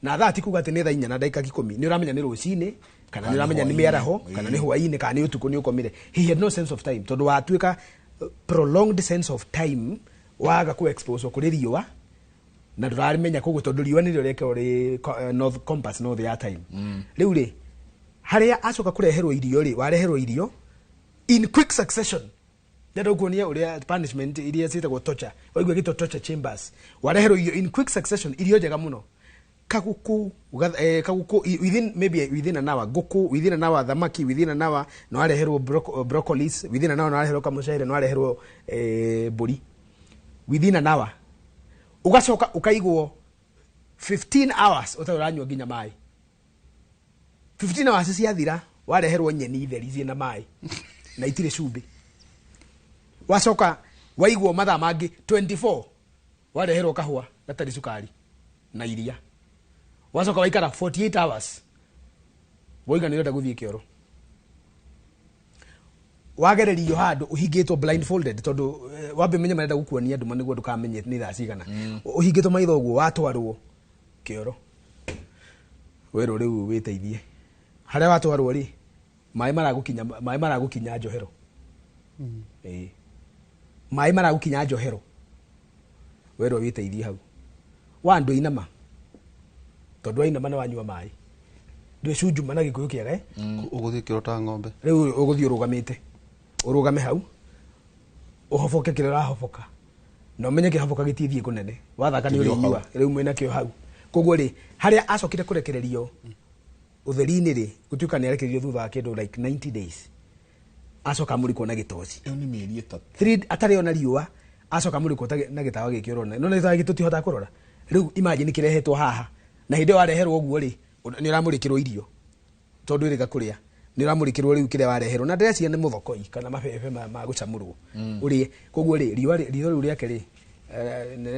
na thaa ti kuga atĩ nĩ thaa 4:10. Nĩ ũramenya nĩ rũcinĩ, kana nĩ ũramenya nĩ mĩaraho, kana nĩ hwaĩ-inĩ, kana nĩ ũtukũ, nĩ ũkomire. He had no sense of time, tondũ watuĩka prolonged sense of time waga kũ expose kũrĩ riũa na ndũramenya. Koguo tondũ riũa nĩrĩo rĩkorwo rĩ north compass, north ya time. Rĩu rĩ, harĩa acoka kũreherwo irio rĩ, wareherwo irio in quick succession. Ndenda kuonia ũrĩa punishment iria ciĩtagwo torture, waigua gĩtwo torture chambers. Wareherwo irio in quick succession, irio njega mũno, kaguku kaguku within maybe within an hour, ngũkũ within an hour, thamaki within an hour, no wareherwo broccolis within an hour, no wareherwo kamũcere, no wareherwo mbũri within an hour. Ugacoka ukaigwo 15 hours ũtarĩ ũranyua nginya maĩ. 15 hours ciathira, wareherwo nyeni theri ciĩna maĩ na itirĩ cumbĩ. Wacoka waigwo mathaa mangĩ 24, wareherwo kahũa gatarĩ cukari na iria. Wacoka waikara 48 hours, woiga nĩ ũrenda gũthiĩ kĩoro. Wagererio handũ ũhingĩtwo blindfolded, tondũ wambe menye marenda gũkuonia nduma nĩguo ndũkamenye nĩ thaa cigana. Ũhingĩtwo maitho ũguo, watwarwo kĩoro, werwo rĩu wĩteithie. Harĩa watwarwo rĩ, maĩ maragũkinya njohero. Ĩĩ, maĩ maragũkinya njohero, werwo wĩteithie hau. Wa ndũinama, tondũ wainama nĩ wanyua maĩ, ndwĩcunjuma na gĩkũyũ kĩega, eh? Ũgũthiĩ kĩoro ta ng'ombe. Rĩu ũgũthiĩ ũrũgamĩte, ũrũgame hau ũhoboke kĩrĩa ũrahoboka, na ũmenye kĩhoboka gĩtithiĩ kũnene, wathaka nĩ Kĩrĩ o hau. ũrĩnyua rĩu mwĩna kĩo hau. Koguo rĩ, harĩa acokire kũrekererio ũtheri-inĩ rĩ, gũtuĩka nĩ arekererio thutha wa kĩndũ like 90 days, acoka amũrikwo na gĩtoci. Ĩyo nĩ mĩeri 3. Three, atarĩ ona riũa. Acoka mũrĩkwo na gĩtawa gĩkĩ ũrona. No nĩ gĩtawa gĩkĩ tũtihotaga kũrora. Rĩu imagine kĩrehetwo haha. Na hĩndĩ ĩyo wareherwo ũguo rĩ, nĩ ũramũrĩkĩrwo irio. Tondũ ĩrĩga kũrĩa. Nĩ ũramũrĩkĩrwo rĩu kĩrĩa wareherwo. Na ndĩreciria nĩ mũthokoi kana mabebe ma gũcamũrwo. Ũrĩe. Koguo rĩ, riũa ritho rĩu rĩake rĩ,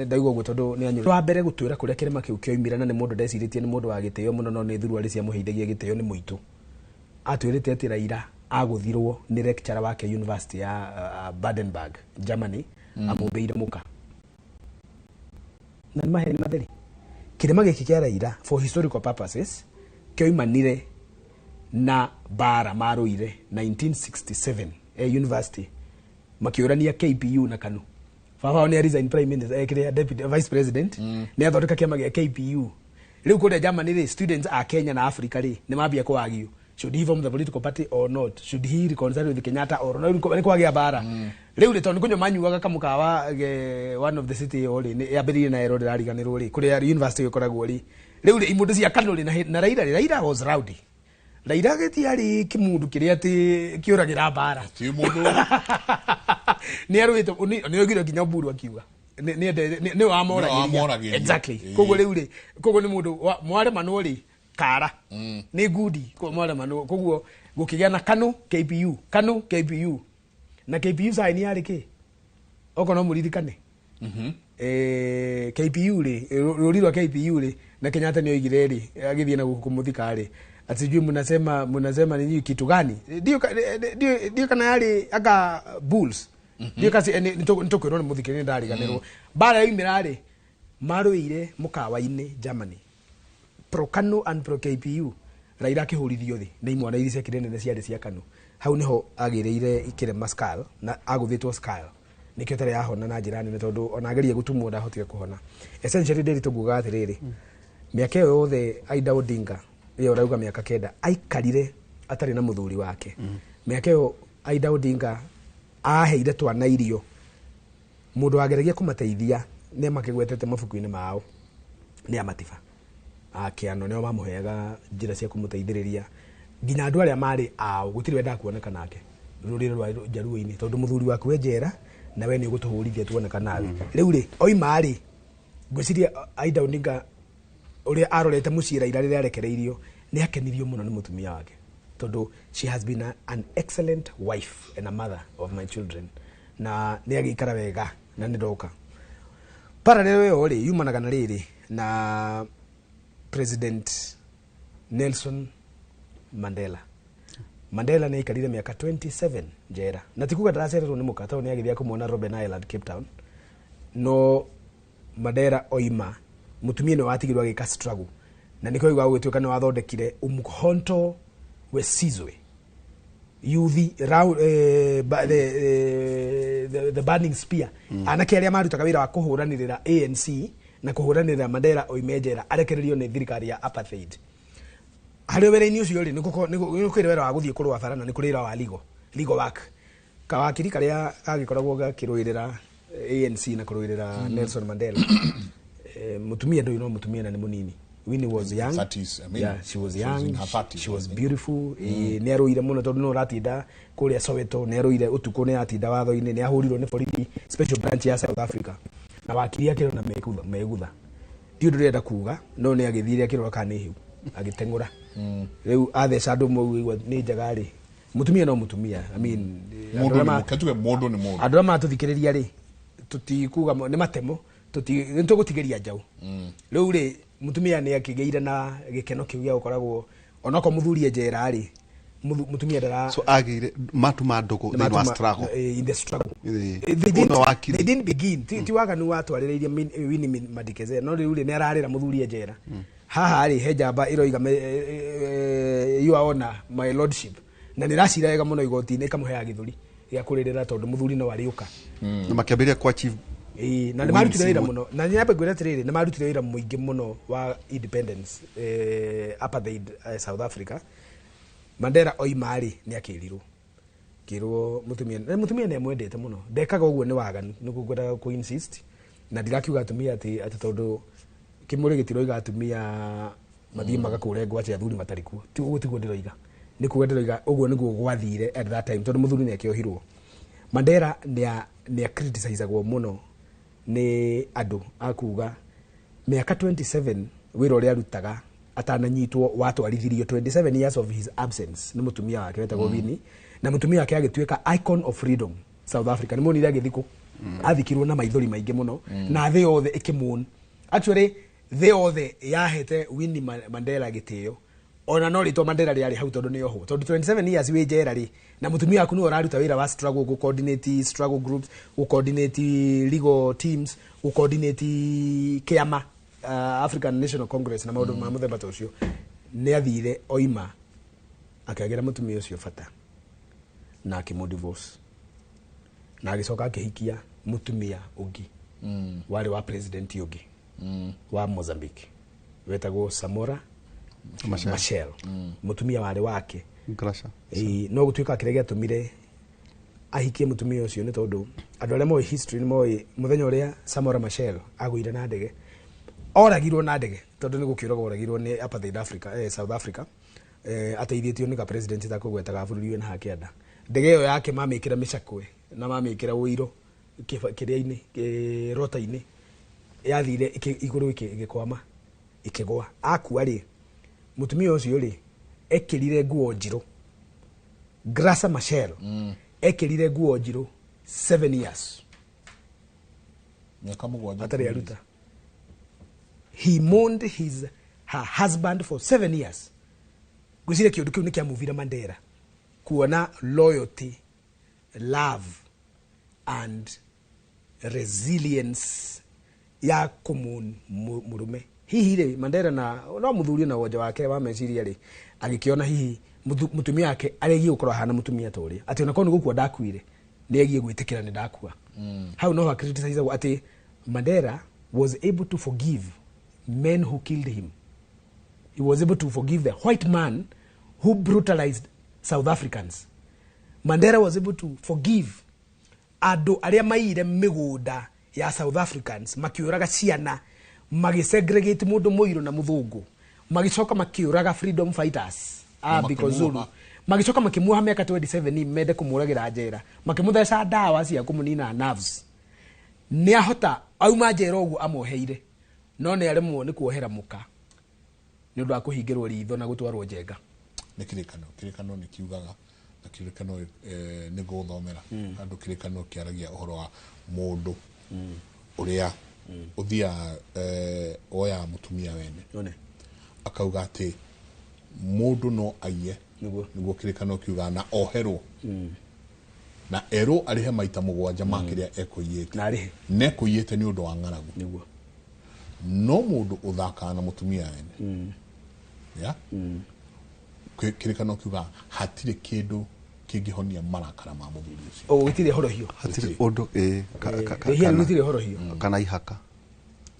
ndaigua ũguo tondũ nĩ anyũrũ. Wa mbere gũtwĩra kũrĩa kĩrĩma kĩu kĩoimire na nĩ mũndũ ndecirĩtie nĩ mũndũ wa gĩtĩo mũno no nĩ thuruarĩ ciamũheithagia gĩtĩo nĩ mũitũ. Atwĩrĩte atĩ Raila agũthirwo nĩ lecturer wake university ya Badenburg, Germany, amũmbĩire mũka. Na nĩ maheni matheri. Kĩrĩma gĩkĩ kĩa Raila for historical purposes kĩoimanire na bara marũire 1967 university makĩũrania KPU na KANU. Baba wao nĩ resign prime minister kĩrĩa deputy vice president nĩ athondeka kĩama gĩa KPU. Rĩu kũrĩa Germany rĩ, students a Kenya na Africa rĩ nĩ mambia kũargue, should he form the political party or not, should he reconcile with Kenyatta or not. Nĩ kwagĩa bara. Rĩu rĩ, tondũ nĩ kũnyua manyuaga kamũkawa one of the city ĩyo rĩ, yambĩrĩirie na ero ndĩrariganĩrwo rĩ, kũrĩa university ĩkoragwo rĩ. Rĩu rĩ, imũndũ cia KANU rĩ na Raila rĩ, Raila was rowdy. Raila gĩtiarĩ kĩmundu kĩrĩa atĩ kĩũragĩra mbara. Ti mũndũ. Nĩ arũĩte, nĩ oigire nginya Oburu akiuga. Nĩ wamoragĩria. Exactly. Koguo rĩu rĩ, koguo nĩ mũndũ mwaremanwo rĩ, kara. Nĩ ngundi mwaremanwo. Koguo gũkĩgĩa na KANU KPU, KANU KPU. Na KPU sign yarĩ kĩ? Okorwo no mũririkane. KPU rĩ, rũri rwa KPU rĩ, na Kenyatta nĩ oigire rĩ, agĩthiĩ na gũkũ kũmũthika rĩ, ati sijui mnasema ni kitu gani? Ndio kana yarĩ anga bulls. Ndio kasi nĩ tũkwĩrwo nĩ mũthikĩrĩria ndariganĩrwo. Bara yoimĩra rĩ, marũĩire mũkawa-inĩ Germany. Pro KANU and pro KPU. Raila akĩhũrithio thĩ nĩ imwana iria ciakĩrĩ nene ciarĩ cia KANU. Hau nĩho agĩrĩire ikĩrema skull na agũthĩtwo skull. Nĩkĩo tarĩ yahona na njĩra nene tondũ ona ageria gũtumwo ndahotire kũhona. Essentially ndĩri tũngugaga atĩrĩrĩ, mĩaka ĩyo yothe Aida Odinga ĩyo ũrauga mĩaka 9 aikarire atarĩ na mũthuri wake. Mĩaka ĩyo Aida Odinga aheire twana irio. Mũndũ wageragia kũmateithia nĩ makĩgwetete mabuku-inĩ mao nĩ Amatiba. Akĩano nĩo mamũheaga njĩra cia kũmũteithĩrĩria nginya andũ arĩa marĩ ao gũtirĩ wendaga kuoneka nake rũrĩrĩ rwa Njaruo-inĩ tondũ mũthuri waku e njera na we nĩ ũgũtũhũrithia tuoneka nawe. Rĩu rĩ oima rĩ, ngwĩciria Aida Odinga ũrĩa arorete mũciĩ Raila rĩrĩa arekereirio nĩ akenirio mũno nĩ mũtumia wake tondũ she has been an excellent wife and a mother of my children na nĩ agĩikara wega na nĩ ndoka. Parallel ĩyo rĩ yumanaga na rĩrĩ na President Nelson Mandela. Mandela nĩ aikarire mĩaka 27 njera. Na ti kuga ndaracererwo nĩ mũka tondũ nĩ agĩthiĩ kũmuona Robben Island, Cape Town. No Mandela oima mũtumia nĩ watigirwo agĩka struggle. Na nĩkĩo oigaga gũgĩtuĩka nĩ wathondekire Umkhonto we Sizwe. Youth round, the burning spear. Anake arĩa marutaga wĩra wa kũhũranĩrĩra ANC na kũhũranĩrĩra Mandela oime njera arekererio nĩ thirikari ya apartheid. Harĩ wĩra-inĩ ũcio rĩ, nĩ kũrĩ wĩra wa gũthiĩ kũrũa bara na nĩ kũrĩ wĩra wa legal work. Kawakiri karĩa gagĩkoragwo gakĩrũĩrĩra ANC na kũrũĩrĩra Nelson Mandela. Mũtumia ndũyũ no mũtumia na nĩ mũnini. Winnie was young. 30s, I mean, yeah, she was she young. was in her 30s, She was beautiful. Nĩ arũire mũno tondũ no ũratinda kũrĩa Soweto, nĩ arũire ũtukũ, nĩ aratinda watho-inĩ, nĩ ahũrirwo nĩ borithi special branch ya South Africa. Na wakiri akĩrona megutha. Ti ũndũ ndĩrenda kuga, no nĩ agĩthire akĩrora kana nĩ hĩu, agĩteng'ũra. Rĩu atheca andũ maigua nĩ njega rĩ. Mũtumia no mũtumia. I mean, Mũndũ nĩ mũndũ, mũndũ nĩ mũndũ. Andũ arĩa matũthikĩrĩria rĩ, tũtikuga nĩ matemo, nĩ tũgũtigĩria njaũ. Rĩu rĩ, mũtumia nĩ akĩgĩire na gĩkeno kĩu gĩa gũkoragwo onokorwo mũthuri e njera rĩ, mũtumia ndara so agĩire matuma ndũgũ thĩinĩ wa struggle. In the struggle. They didn't begin. Ti waganu watwarĩrĩirie Winnie Madikizela, no rĩu rĩ nĩ ararĩra mũthuri e njera. Haha rĩ he njamba ĩroiga you are honor my lordship. Na nĩ racira wega mũno igoti-inĩ ĩkamũheaga gĩthũri gĩa kũrĩrĩra tondũ mũthuri no arĩũka. Na makĩambĩrĩria ku achieve na nĩ marutire wĩra mũno. Na nyambe ngwĩre atĩrĩrĩ, nĩ marutire wĩra mũingĩ mũno wa independence apartheid South Africa. Mandela oima rĩ nĩ akĩrirwo. Kĩrwo mũtumia, na mũtumia nĩ amwendete mũno. Ndekaga ũguo nĩ waganu, nĩguo ngwendaga kũ insist. Na ndirakiuga atumia atĩ tondũ kĩmũrĩ gĩtiroiga atumia mathiĩ magakũre ngwacĩ athuri matarĩ kuo. Ti ũguo tiguo ndĩroiga. Nĩ kuga ndĩroiga ũguo nĩguo gwathire at that time tondũ mũthuri nĩ akĩohirwo. Mandela nĩ criticizagwo mũno nĩ andũ akuga mĩaka 27 wĩra ũrĩa arutaga atananyitwo watwarithirio 27 years of his absence nĩ mũtumia wake wetagwo Winnie, na mũtumia wake agĩtuĩka icon of freedom South Africa. Nĩ muonire agĩthikwo, athikirwo na maithori maingĩ mũno, na thĩ yothe ĩkĩmourn. Actually thĩ yothe yahete Winnie Mandela gĩtĩo, ona no rĩtwa Mandela rĩarĩ hau tondũ nĩ ohwo, tondũ 27 years wĩ njera rĩ, na mũtumia waku nĩwe ũraruta wĩra wa struggle, gũ coordinate struggle groups, gũ coordinate legal teams, gũ coordinate kĩama, African National Congress na maũndũ ma mũthemba ta ũcio. Nĩ athire oima akĩagĩra mũtumia ũcio bata na akĩmũ divorce, na agĩcoka akĩhikia mũtumia ũngĩ warĩ wa president ũngĩ wa Mozambique wetagwo Samora Machel. Machel, mũtumia warĩ wake. Graca. Ĩĩ, no gũtuĩka kĩrĩa gĩatũmire ahikie mũtumia ũcio nĩ tondũ andũ arĩa moĩ history nĩ moĩ mũthenya ũrĩa Samora Machel agũire na ndege, oragirwo na ndege, tondũ nĩ gũkĩũragwo oragirwo nĩ apartheid Africa, South Africa, ateithĩtio nĩ ka president takũgwetaga bũrũri wĩna hakĩanda. Ndege ĩyo yake mamĩkĩra mĩcakwe na mamĩkĩra ũiro kĩrĩa-inĩ, rota-inĩ, yathire igũrũ ĩgĩkwama ĩkĩgwa. Akua rĩ, mũtumia ũcio rĩ ekĩrire nguo njirũ. Graca Machel ekĩrire nguo njirũ 7 years Mĩaka 7 atarĩ aruta. He mourned his her husband for 7 years. Ngwĩciria kĩũndũ kĩu nĩ kĩamuvire Mandela kuona loyalty, love and resilience ya kũmũ mũrume. Hihi rĩ, Mandela na no mũthuri na wonje wake wa meciria rĩ, agĩkĩona hihi mũtumia wake aregie gũkorwo ahana mũtumia ta ũrĩa atĩ ona korwo nĩ gũkua ndakuire, nĩ egie gwĩtĩkĩra nĩ ndakua. Hau no hakriticizagwo atĩ Mandela was able to forgive men who killed him. He was able to forgive the white man who brutalized South Africans. Mandela was able to forgive andũ arĩa maiyire mĩgũnda ya South Africans, makĩũraga ciana, magĩsegregate mũndũ mũirũ na mũthũngũ, magĩcoka makĩũraga freedom fighters Na a Biko makĩmuoha. Zulu, magĩcoka makĩmuoha mĩaka 27 mende kũmũragĩra njera, makĩmũtheca ndawa cia kũmũnina nerves. Nĩ ahota auma njera ũguo amoheire, no nĩ aremwo nĩ kuohera mũka nĩ ũndũ wa kũhingĩrwo ritho na gũtwarwo njenga. Nĩ kĩrĩkanĩro, kĩrĩkanĩro nĩ kiugaga, na kĩrĩkanĩro nĩ gũthomera andũ. Kĩrĩkanĩro kĩaragia ũhoro wa mũndũ ũrĩa ũthiaga, oyaga mũtumia wene, One. akauga atĩ mũndũ no aiye. Nĩguo. Nĩguo kĩrĩkanĩro kiugaga, na oherwo na erwo arĩhe maita 7 ma kĩrĩa ekũiyĩte. Na arĩhe. Na ekũiyĩte nĩ ũndũ wa ng'aragu. Nĩguo. No mũndũ ũthakaga na mũtumia wene ya kĩrĩkanĩro kiugaga hatirĩ kĩndũ kĩngĩhonia marakara ma mũthuri ũcio. O gũtirĩ horohio. Hatirĩ ũndũ ĩ Rĩhia rĩu gũtirĩ horohio. Kana ihaka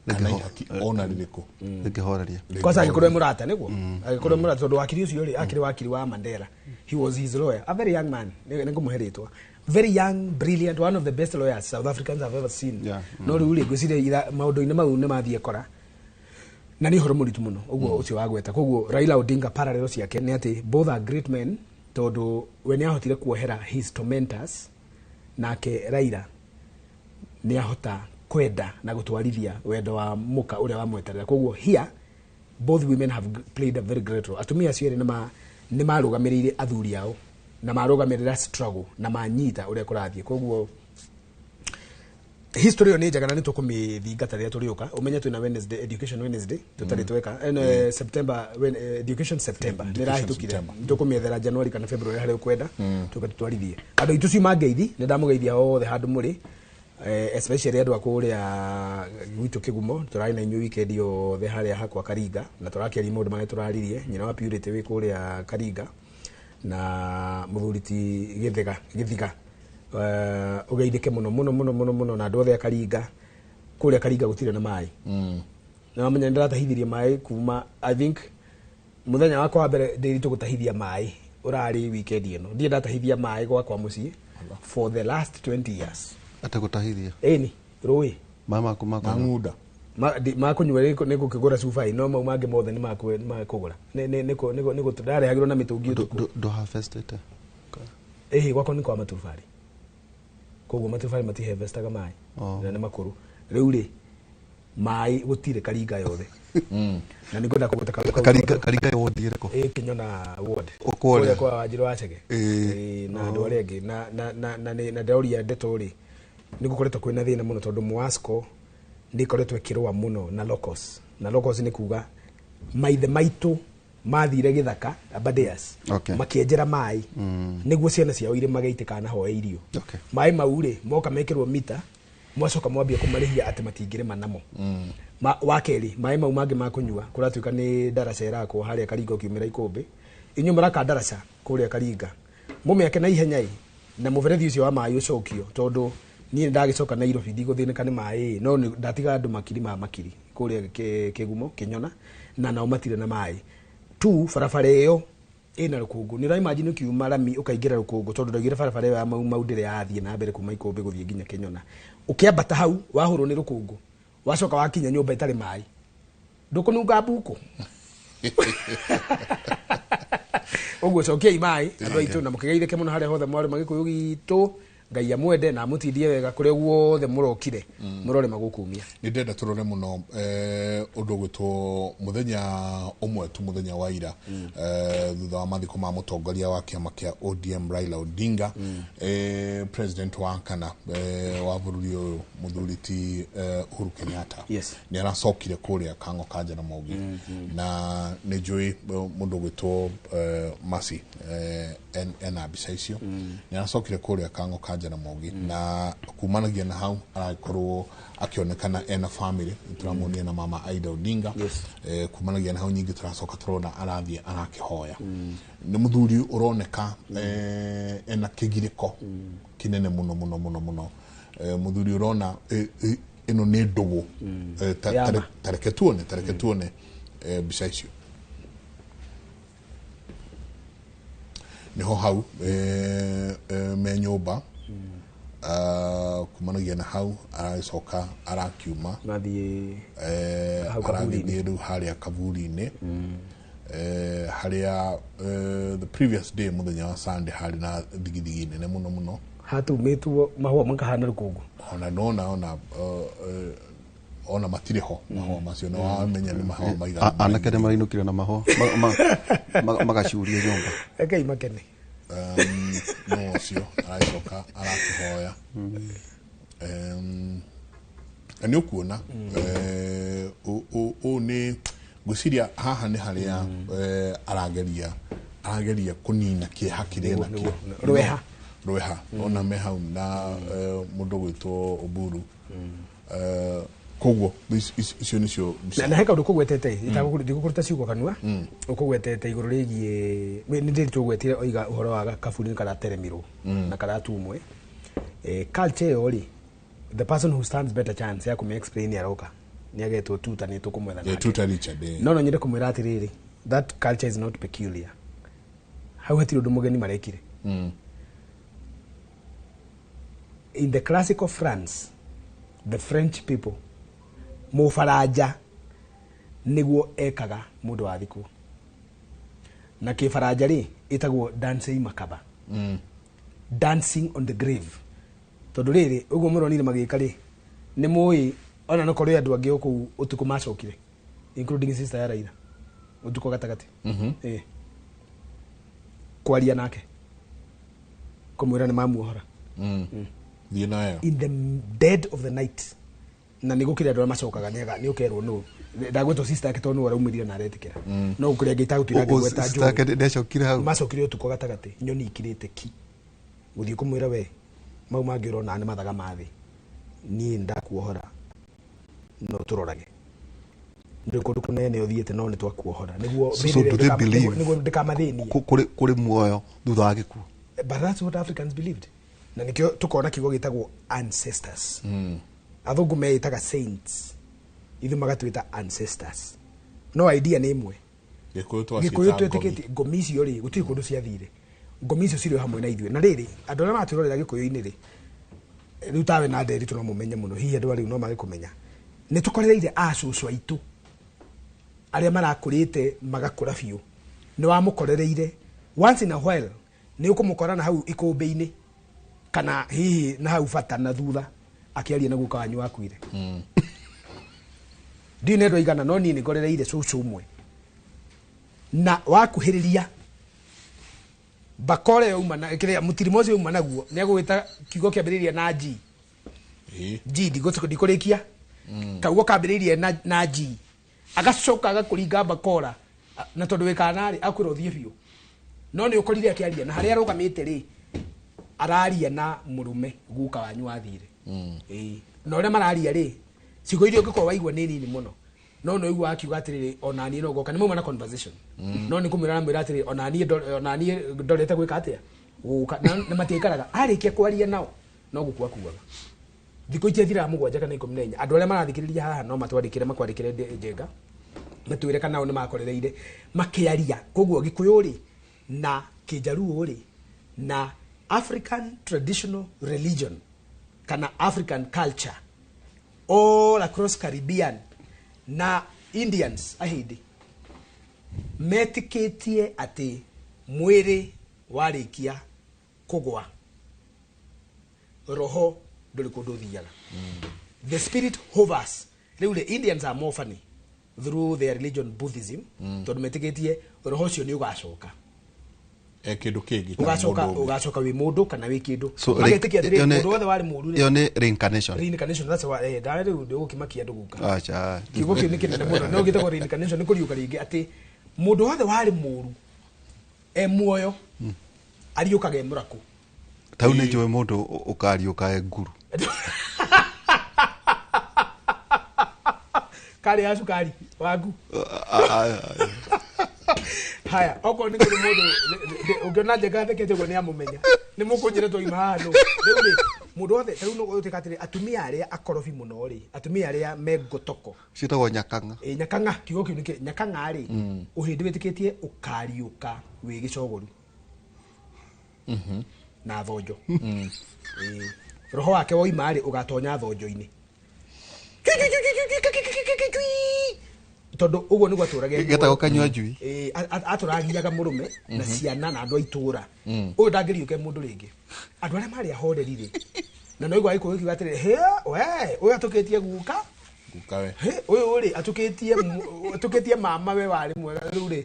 kana ihaki ona rĩrĩkũ rĩngĩhoreria. Kwanza angĩkorwo e mũrata, nĩguo angĩkorwo e mũrata, tondũ wakiri ũcio rĩ akĩrĩ wakiri wa Mandela. He was his lawyer, a very young man, nĩ ngũmũhe rĩtwa, very young, brilliant, one of the best lawyers South Africans have ever seen. No rĩu rĩ, ngwĩciria maũndũ-inĩ mau nĩ mathiĩ kora na nĩ ũhoro mũritũ mũno ũguo ũcio wagweta. Koguo Raila Odinga, parallel ciake nĩ atĩ both are great men, tondũ we nĩ ahotire kuohera his tormentors, nake Raila nĩ ahota kwenda na gũtwarithia wendo wa mũka ũrĩa wamweterera. Koguo here both women have played a very great role. Atumia acio erĩ nĩ marũgamĩrĩire athuri ao na marũgamĩrĩra struggle na manyita ũrĩa kũrathiĩ. Koguo history ĩyo nĩ njega na nĩ tũkũmĩthingata rĩrĩa tũrĩũka. Ũmenye twĩna Wednesday, Education Wednesday, tũtarĩ tweka September, when, Education September nĩ Education ĩrahĩtũkire. September. Tũkũmĩethera January kana February harĩa ũkwenda tũke tũtwarithie andũ aitũ ciuma ngeithi. Nĩ ndamũgeithia othe handũ mũrĩ, especially andũ a kũrĩa gwitũ Kĩgumo. Tũrarĩ na inyuĩ weekend yothe harĩa hakwa Karinga, na tũrakĩaria maũndũ marĩa tũraririe. Nyina wa Purity wĩ kũrĩa Karinga na mũthuri ti Gĩthega Gĩthiga, ũgeithĩke mũno mũno mũno mũno mũno na andũ othe a Karinga. Kũrĩa Karinga gũtirĩ na maĩ, na wamenya nĩndĩratahithirie maĩ kuma, I think mũthenya wakwa wa mbere ndĩritũ gũtahithia maĩ ũrarĩ weekend ĩno. Ndirĩ ndatahithia maĩ gwakwa mũciĩ for the last 20 years. Atĩ gũtahithia? Ĩni, rũĩ. Maĩ maku na makũnyua? ng'unda. Makũnyua nĩ gũkĩgũra cubai, no mau mangĩ mothe nĩ makũgũra. Ndarehagĩrwo na mĩtũngi ũtukũ. Ndũharvestĩte? Ĩhĩ, gwakwa nĩ kwa matubarĩ. Koguo maturubarĩ matiharvestaga maĩ na nĩ makũrũ. Rĩu rĩ maĩ gũtirĩ Karinga yothe. Na nĩ ngwenda kũgweta kaũndũ kau. Karinga ward ĩrĩkũ? Ĩ Kĩnyona ward. Kũrĩa kwa Wanjirũ wa Chege. Na andũ arĩa angĩ na na na na na ndĩroria ndeto rĩ nĩ gũkoretwo kwĩna thĩna mũno tondũ Mwasco nĩ ĩkoretwo ĩkĩrũa mũno na locals. Na locals nĩ kuga maithe maitũ mathire gĩthaka Aberdares. Makĩenjera maĩ nĩguo ciana ciao irĩmage itikanahoe irio. Maĩ mau rĩ moka mekĩrwo mita mwacoka mwambia kũmarĩhia atĩ matingĩrĩma namo. Wa kerĩ maĩ mau mangĩ ma kũnyua kũratuĩka nĩ ndaraca ĩrakwo harĩa Karinga ũkiumĩra Ikũmbĩ. Inyuĩ mũraka ndaraca kũrĩa Karinga mũmĩake na ihenya ĩ na mũberethi ũcio wa maĩ ũcokio tondũ niĩ ndagĩcoka Nairobi ndigũthĩnĩka nĩ maĩ no ndatiga andũ makiri ma makiri kũrĩa Kĩgumo Kĩnyona na nao matirĩ na maĩ. Tu barabara ĩyo ĩna rũkũngũ nĩ ũraimagine ũkiuma rami ũkaingĩra rũkũngũ tondũ ndaugire barabara ĩyo ya Mau Mau ndĩrĩ yathiĩ na mbere kuma Ikũmbĩ gũthiĩ nginya Kĩnyona. Ũkĩambata hau wahũrwo nĩ rũkũngũ wacoka wakinya nyũmba ĩtarĩ maĩ ndũkũnunga mbuku. Ũguo cokiai maĩ andũ aitũ na mũkĩgeithĩke mũno harĩa hothe mwarĩ magĩkũyũ gitũ. Ngai amwende na amũtindie wega kũrĩa guothe mũrokire mũrore magũkumia. Nĩ ndĩrenda tũrore mũno ũndũ ũgwĩtwo mũthenya ũmwe tu mũthenya wa ira thutha wa mathiko ma mũtongoria wa kĩama kĩa ODM Raila Odinga president wa kana wa bũrũri ũyũ mũthuri ti Uhuru Kenyatta. Nĩ aracokire kũrĩa Kang'o ka Jaramogi na nĩ njũĩ mũndũ ũgwĩtwo Mercy ena mbica icio. Nĩ aracokire kũrĩa Kang'o ka Jaramogi na kumanagia na hau arakorwo akĩonekana ena family tũramuonia na mama Aida Odinga. Kumanagia na hau nyingĩ tũracoka tũrona arathiĩ arakĩhoya. Nĩ mũthuri ũroneka ena kĩgirĩko kĩnene mũno mũno mũno mũno. Mũthuri ũrona ĩno nĩ ndũgũ. Tareke tuone mbica icio. Niho hau me nyũmba kumanagia na hau aracoka arakiuma mathiĩ aragĩthiĩ rĩu harĩa kaburi-inĩ harĩa the previous day mũthenya wa Sunday harĩ na thigithigi nene mũno mũno hatumĩtwo mahũa makahana rũkũngũ ona nona ona ona matirĩ ho mahũa macio na wamenya nĩ mahũa maigana anake nĩ marainũkire na mahũa magacuria nyũmba rekei makene no ũcio aracoka arakĩhoya na nĩ ũkuona ũũ nĩ ngwĩciria haha nĩ harĩa arageria kũnina kĩeha kĩrĩa nakĩo rweha ona me hau na mũndũ gwĩtwo Oburu koguo icio nĩcio na he kaũndũ kũgwetete ndigũkũruta ciugo kanua ũkũgwetete igũrũ rĩgiĩ nĩ ndĩrĩ tũgwetire oiga ũhoro wa kaburi karateremirwo na karatumwe culture ĩyo rĩ the person who stands better chance ya kũmĩ explain aroka nĩ agetwo tuta nĩ tũkũmwetha nake tuta Richard no nyende kũmwĩra atĩrĩrĩ that culture is not peculiar hau hatirĩ ũndũ mũgeni marekire in the classical France the French people mũbaranja nĩguo ekaga mũndũ wathikwo na kĩbaranja rĩ ĩtagwo dancing macabre dancing on the grave tondũ rĩrĩ ũguo mũronire magĩka rĩ nĩ mũĩ ona no korwo andũ angĩ kũu ũtukũ macokire including sister ya Raila ũtukũ gatagatĩ kwaria nake kũmwĩra nĩ mamuohora thiĩ nayo in the dead of the night na nĩ gũkĩrĩ andũ arĩa macokaga nĩ ũkerwo nũ ndagwetwo sister yake tondũ nĩwe araumĩrire na aretĩkĩra no gũkĩrĩ angĩ itagũtuĩra ngĩgweta njũĩ macokire ũtukũ gatagatĩ nyoni ikirĩte ki gũthiĩ kũmwĩra we mau mangĩ ũrona nĩ mathaga ma thĩ niĩ ndakuohora no tũrorage ndĩ kũndũ kũnene ũthiĩte no nĩ twakuohora nĩguo ndĩkamathĩnie kũrĩ muoyo thutha wa gĩkuũ. But that's what Africans believed na nĩkĩo tũkona kiugo gĩtagwo ancestors. Athũngũ meĩtaga saints ithuĩ magatwĩta ancestors no idea nĩ ĩmwe. Gĩkũyũ twĩtĩkĩtie ngomi icio rĩ gũtirĩ kũndũ ciathire ngomi icio cirĩ hamwe na ithuĩ na rĩrĩ andũ arĩa maratwĩrorera gĩkũyũ-inĩ rĩ rĩu tawe na Nderi no mũmenye mũno hihi andũ arĩu no mage kũmenya nĩ tũkorereire acũcũ aitũ arĩa marakũrĩte magakũra biũ nĩ wamũkorereire once in a while nĩ ũkũmũkora na hau ikũmbĩ-inĩ Kana hihi na hau bata na thutha akĩaria na guka wanyu wakuire. Ndiũ nĩ andũ aigana no niĩ nĩ ngorereire cũcũ ũmwe na wakuhĩrĩria bakore yauma na kĩrĩa mũtirima ũcio uma naguo nĩ agũgĩta kiugo kĩambĩrĩirie na G. G ndikũrĩkia kaugo kambĩrĩirie na G agacoka agakũringa bakora na tondũ wĩ kana rĩ akwĩra ũthiĩ biũ no nĩ ũkorire akĩaria na harĩa arũgamĩte rĩ araria na mũrũme guka wanyu wathire. Na ũrĩa mararia rĩ ciugo iria ũngĩkorwo waigua nĩ nini mũno no no igua akiuga atĩrĩrĩ ona niĩ no ngoka nĩ mauma na conversation no nĩ kũmwĩra aramwĩra atĩrĩrĩ ona niĩ ndorete gwĩka atĩa gũka na matiaikaraga arĩkia kwaria nao no gũkua kuaga thikũ itiathiraga 7 kana 14 andũ arĩa marathikĩrĩria haha no matwandĩkĩre makwandĩkĩre Njenga matwĩre kana o nĩ makorereire makĩaria koguo Gĩkũyũ rĩ na Kĩnjaruo rĩ na African traditional religion kana African culture all across Caribbean na Indians ahindi metĩkĩtie atĩ mwĩrĩ warĩkia kũgwa roho ndũrĩ kũndũ ũthiaga. The spirit hovers. Rĩu the Indians are more funny through their religion Buddhism tondũ metĩkĩtie roho ũcio nĩ ũgacoka kĩndũ kĩngĩ ũgacoka wĩ mũndũ kana wĩ kĩndũ magetĩkia atĩrĩ mũndũ wothe warĩ mũũru rĩ ĩyo nĩ reincarnation. Reincarnation that's why ndarĩ rĩu ndĩgũkĩmakia andũ gũka acha kiugo kĩu nĩ kĩnene mũno no gĩtagwo reincarnation nĩ kũriũka rĩngĩ atĩ mũndũ wothe warĩ mũũru e muoyo ariũkaga e mũrakũ. Tau nĩ njũĩ mũndũ ũkariũka e nguru karĩ ya cukari waku. Haya okorwo nĩ kũrĩ mũndũ ũngĩona Njenga thekete ũguo nĩ amũmenya nĩ mũkũnjĩra twaima haha nũ rĩu rĩ mũndũ wothe ta rĩu ũtuĩka atĩrĩ atumia arĩa akorobi mũno rĩ atumia arĩa me ngotoko ciĩtagwo nyakang'a. Nyakang'a kiugo kĩu nĩkĩ nyakang'a rĩ ũhĩndĩ wĩtĩkĩtie ũkariũka wĩ gĩcogoru na thonjo. Roho wake woima rĩ ũgatonya thonjo-inĩ tondũ ũguo nĩguo atũragia getagwo kanyua njui. Atũragiaga mũrũme na ciana na andũ a itũra ũyũ ndangĩriũke mũndũ rĩngĩ andũ arĩa marĩ ahoreri rĩ na no igua Gĩkũyũ kiuga atĩrĩ he we ũyũ atũkĩtie guka ũyũ rĩ atũkĩtie mama we warĩ mwega rĩu rĩ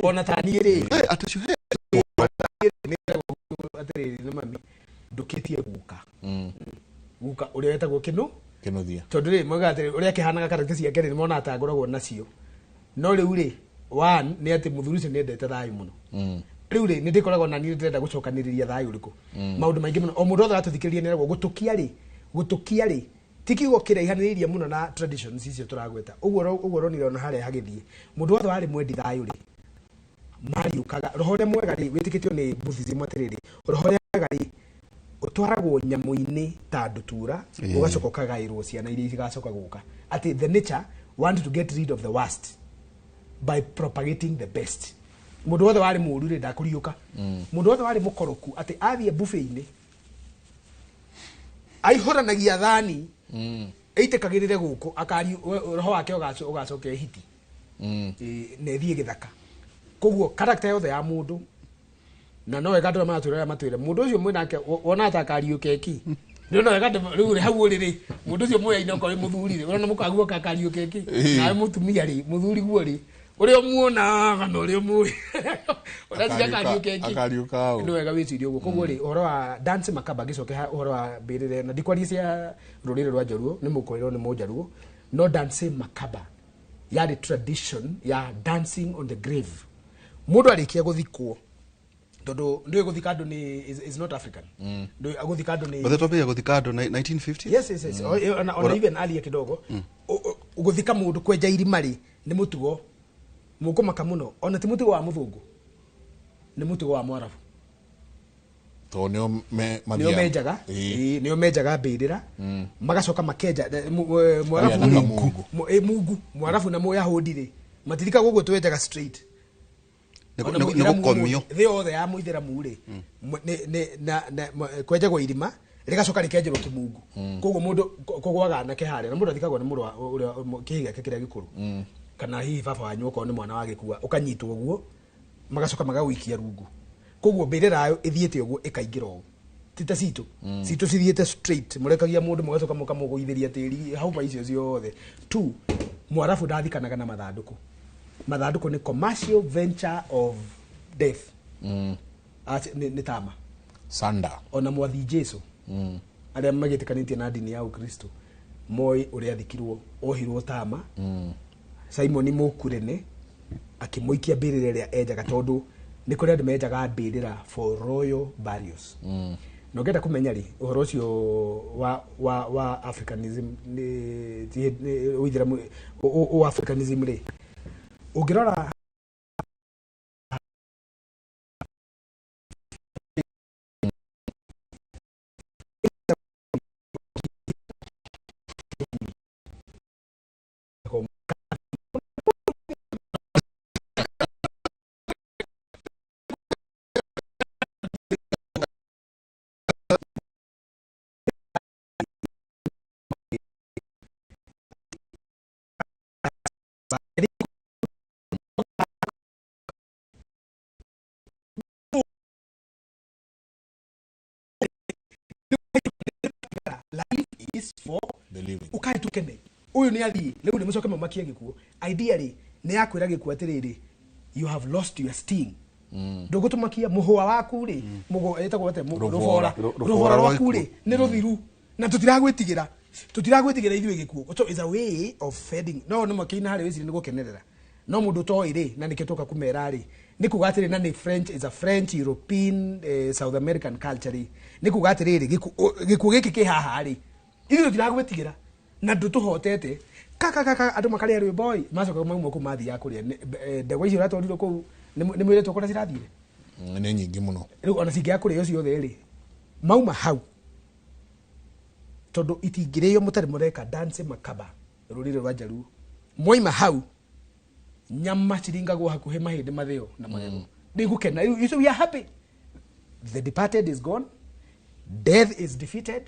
ona ta niĩ rĩ atĩrĩrĩ nĩ mami ndũkĩtie guka guka ũrĩa wetagwo kĩnũ Kĩnuthia tondũ rĩ moigaga atĩrĩ ũrĩa akĩhanaga karagita ciake rĩ nĩmonaga ta ngoragwo nacio no rĩu rĩ one nĩ atĩ mũthuri ũcio nĩendete thayũ mũno rĩu rĩ nĩndĩkoragwo na niĩ ndĩrenda gũcokanĩrĩria thayũ ũrĩkũ maũndũ maingĩ mũno o mũndũ wothe aratũthikĩrĩria nĩeragwo gũtũkia rĩ ti kiugo kĩraihanĩrĩirie mũno na traditions icio tũragweta ũguo ũronire ona harĩa hagĩthiĩ mũndũ wothe warĩ mwendi thayũ rĩ mariũkaga roho ũrĩa mwega rĩ wĩtĩkĩtio nĩ Buddhism atĩrĩrĩ roho ũrĩa mwega rĩ ũtwaragwo nyamũ-inĩ ta ndutura ũgacoka ũkagaĩrwo ciana iria igacoka gũka atĩ the nature want to get rid of the worst by propagating the best. Mũndũ wothe warĩ mũũru rĩ ndakũriũka mũndũ wothe warĩ mũkoroku atĩ athiĩ buffet-inĩ aihũranagia thani ĩitĩkagĩrĩre gũkũ akari roho wake ũgacoka ĩhiti na ĩthiĩ gĩthaka koguo character yothe ya mũndũ na no wega andũ maratwĩra matwĩre mũndũ ũcio mwĩnake wona ta akariũka eki nĩ no wega rĩu hau ũrĩ rĩ mũndũ ũcio mũyaine okorwo mũthuri rĩ ũrona mũkaguo kakariũka eki nawe mũtumia rĩ mũthuri guo rĩ ũrĩa ũmuonaga na ũrĩa ũmũĩ ũreciria akariũka eki nĩ wega wĩcirie ũguo koguo rĩ ũhoro wa dance macabre ngĩcoke ũhoro wa mbĩrĩra na ndikwaria cia rũrĩrĩ rwa Njaruo nĩ mũkũrĩrwo nĩ mũnjaruo no dance macabre yarĩ tradition ya dancing on the grave mũndũ arĩkia gũthikwo tondũ ndũĩ gũthika andũ nĩ is not African ndũĩ gũthika andũ nĩ Bathe twambĩrĩria gũthika andũ 1950s yes yes yes ona even earlier kidogo gũthika mũndũ kwenja irima rĩ nĩ mũtugo mũkũmaka mũno ona ti mũtugo wa mũthũngũ nĩ mũtugo wa mwarabu tondũ nĩo nĩo menjaga nĩo menjaga mbĩrĩra magacoka makenja mwarabu mungu mwarabu na mũyahudi rĩ matithikagwo ũguo twenjaga straight nĩ gũkomio thĩ yothe ya mũithĩramu rĩ kwenjagwo irima rĩgacoka rĩkenjerwo kĩmungu koguo mũndũ kũgwaga anake harĩa na mũndũ athikagwo nĩ mũrũ ũrĩa kĩhĩ gĩake kĩrĩa gĩkũrũ kana hihi baba wanyu okorwo nĩ mwana wa gĩkua ũkanyitwo ũguo magacoka magagũikia rungu koguo mbĩrĩra ĩthiĩte ũguo ĩkaingĩra ũũ Ti ta citũ. Citũ cithiĩte straight, mũrekagia mũndũ mũgacoka mũkamũgũithĩria tĩri hau icio ciothe. Two, Mwarabu ndathikanaga na mathandũkũ. Mathandũkũ nĩ commercial venture of death. Nĩ tama. Sanda. Ona mwathi Jesu. Arĩa magĩtĩkanĩtie na ndini ya Ũkristo moi ũrĩa athikirwo ohirwo tama. Simon Mũkurene akĩmũikia mbĩrĩra ĩrĩa enjaga tondũ nĩ kũrĩ andũ menjaga mbĩrĩra for royal burials. Na ũngĩenda kũmenya rĩ ũhoro ũcio wa Africanism nĩ ũithĩramu o Africanism rĩ ũngĩrora life is for the living. Ukai tukene uyu ni athii riu ni mucoke mumakie gikuo. Ideally ni yakwira gikuo atiriri, you have lost your sting. Ndugutumakia muhua waku ri mugo etagwo ate rubora rubora rwaku ri ni ruthiru na tutiragwitigira ithuĩ gikuo. So it's a way of feeding. No no makina hari wiciri ni gukenerera no mundu toi ri na nikio tuka kumera ri ni kuga atiri na ni French is a French European South American culture ri ni kuga atiriri gikuo giki ki haha ri ithuĩ tutiragwitigira na ndutuhotete kaka kaka andu makaria rwimbo ĩ macoka mauma kuu mathiaga kuria ndegwa icio iratwarirwo kuu ni mwĩrĩtwo kũrĩa cirathire nĩ nyingĩ mũno rĩu ona cingĩaga kũrĩo ciothe rĩ mauma hau tondũ itingĩrĩo mũtarĩ mũreka dance makaba rũrĩrĩ rwa Njaruo mwaima hau nyama ciringagwo hakuhĩ mahĩndĩ mathĩo na magego nĩngũkena rĩu so we are happy. The departed is gone, death is defeated,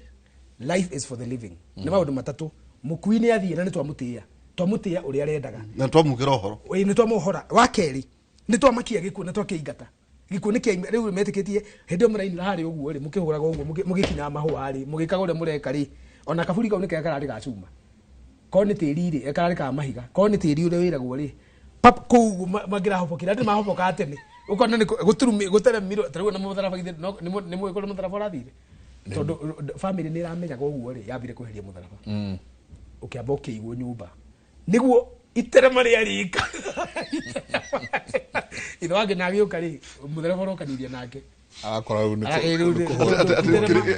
life is for the living. Nĩ maũndũ matatũ mukui nĩ athiĩ na nĩ twamũtĩĩa twamũtĩĩa ũrĩa arendaga na twamũkĩra ũhoro ĩ nĩ twamũhora wa kerĩ nĩ twamakia gĩkuũ na twakĩingata gĩkuũ nĩ kĩa rĩu metĩkĩtie hĩndĩ ĩyo mũrainĩra harĩa ũguo rĩ mũkĩhũraga ũguo mũgĩkinyaga mahũa rĩ mũgĩkaga ũrĩa mũreka rĩ ona kaburi kau nĩ kega kararĩ ga cuma korwo nĩ tĩri rĩ kararĩ ka mahiga korwo nĩ tĩri ũrĩa wĩragwo rĩ pap kũu mangĩrahobokire andũ mahobokaga tene ũkona nĩ gũteremirwo ta rĩu ona mũtharaba githĩ nĩ mũĩ kũrĩa mũtharaba ũrathire tondũ family nĩ ĩramenyaga ũguo rĩ yambire kweheria mũtharaba ũkĩamba ũkĩigwo nyũmba nĩguo iterema rĩa rika ithe wangĩ na agĩũka rĩ mũtharaba ũrokanirie nake agakora rĩu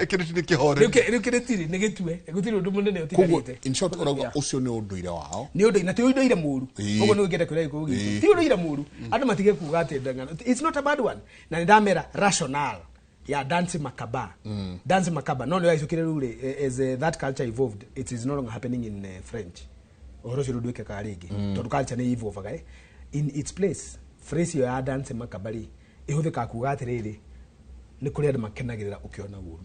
kĩrĩti nĩ kĩhore rĩu kĩrĩtiri nĩ gĩtue gũtirĩ ũndũ mũnene ũtigarĩte. In short ũrauga ũcio nĩ ũndũire wao nĩ ũndũire na ti ũndũire mũru ũguo nĩ ũngĩenda kwĩra gĩkũyũ gitũ ti ũndũire mũru andũ matige kuga atĩ ndang'ano it's not a bad one na nĩ ndamera rational ya dance makaba. Dance makaba no nĩ yaicũkire rĩu rĩ as that culture evolved it is no longer happening in French ũhoro ũcio rĩu ndwĩkĩkaga rĩngĩ tondũ culture nĩ evolvaga in its place phrase ĩyo ya dance makaba rĩ ĩhũthĩkaga kuga atĩrĩrĩ nĩ kũrĩ andũ makenagĩrĩra ũkĩona ũru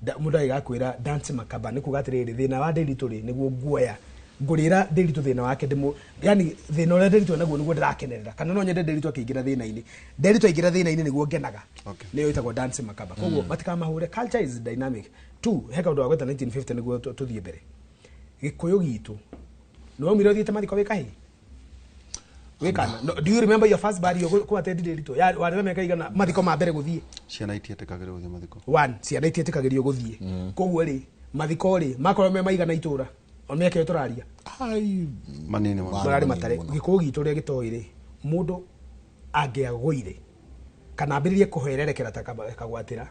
mũndũ agĩgakwĩra dance makaba nĩ kuga atĩrĩrĩ thĩna wa Ndĩritũ rĩ nĩguo nguoya ngũrĩra Ndĩritũ thĩna wake yani thĩna ũrĩa Ndĩritũ naguo nĩguo ndĩrakenerera kana no nyende Ndĩritũ akĩingĩra thĩna-inĩ Ndĩritũ aingĩra thĩna-inĩ nĩguo ngenaga nĩyo ĩtagwo dance makaba koguo matikamahũre culture is dynamic. Two he kaũndũ wa gweta 1950 nĩguo tũthiĩ mbere gĩkũyũ gitũ nĩ waumire ũthiĩte mathiko wĩ kahĩĩ wĩkana no, do you remember your first burial kũ attend Ndĩritũ warĩ na mĩaka igana mathiko ma mbere gũthiĩ ciana itietĩkagĩrwo gũthiĩ mathiko one ciana itietĩkagĩrio gũthiĩ koguo rĩ mathiko rĩ makorwo me maigana itũra o mĩaka ĩyo tũraria manini mũno mararĩ matare gĩkũyũ gitũ ũrĩa gĩtoĩ rĩ mũndũ angĩagũire kana ambĩrĩrie kũhererekera ta kagwatĩra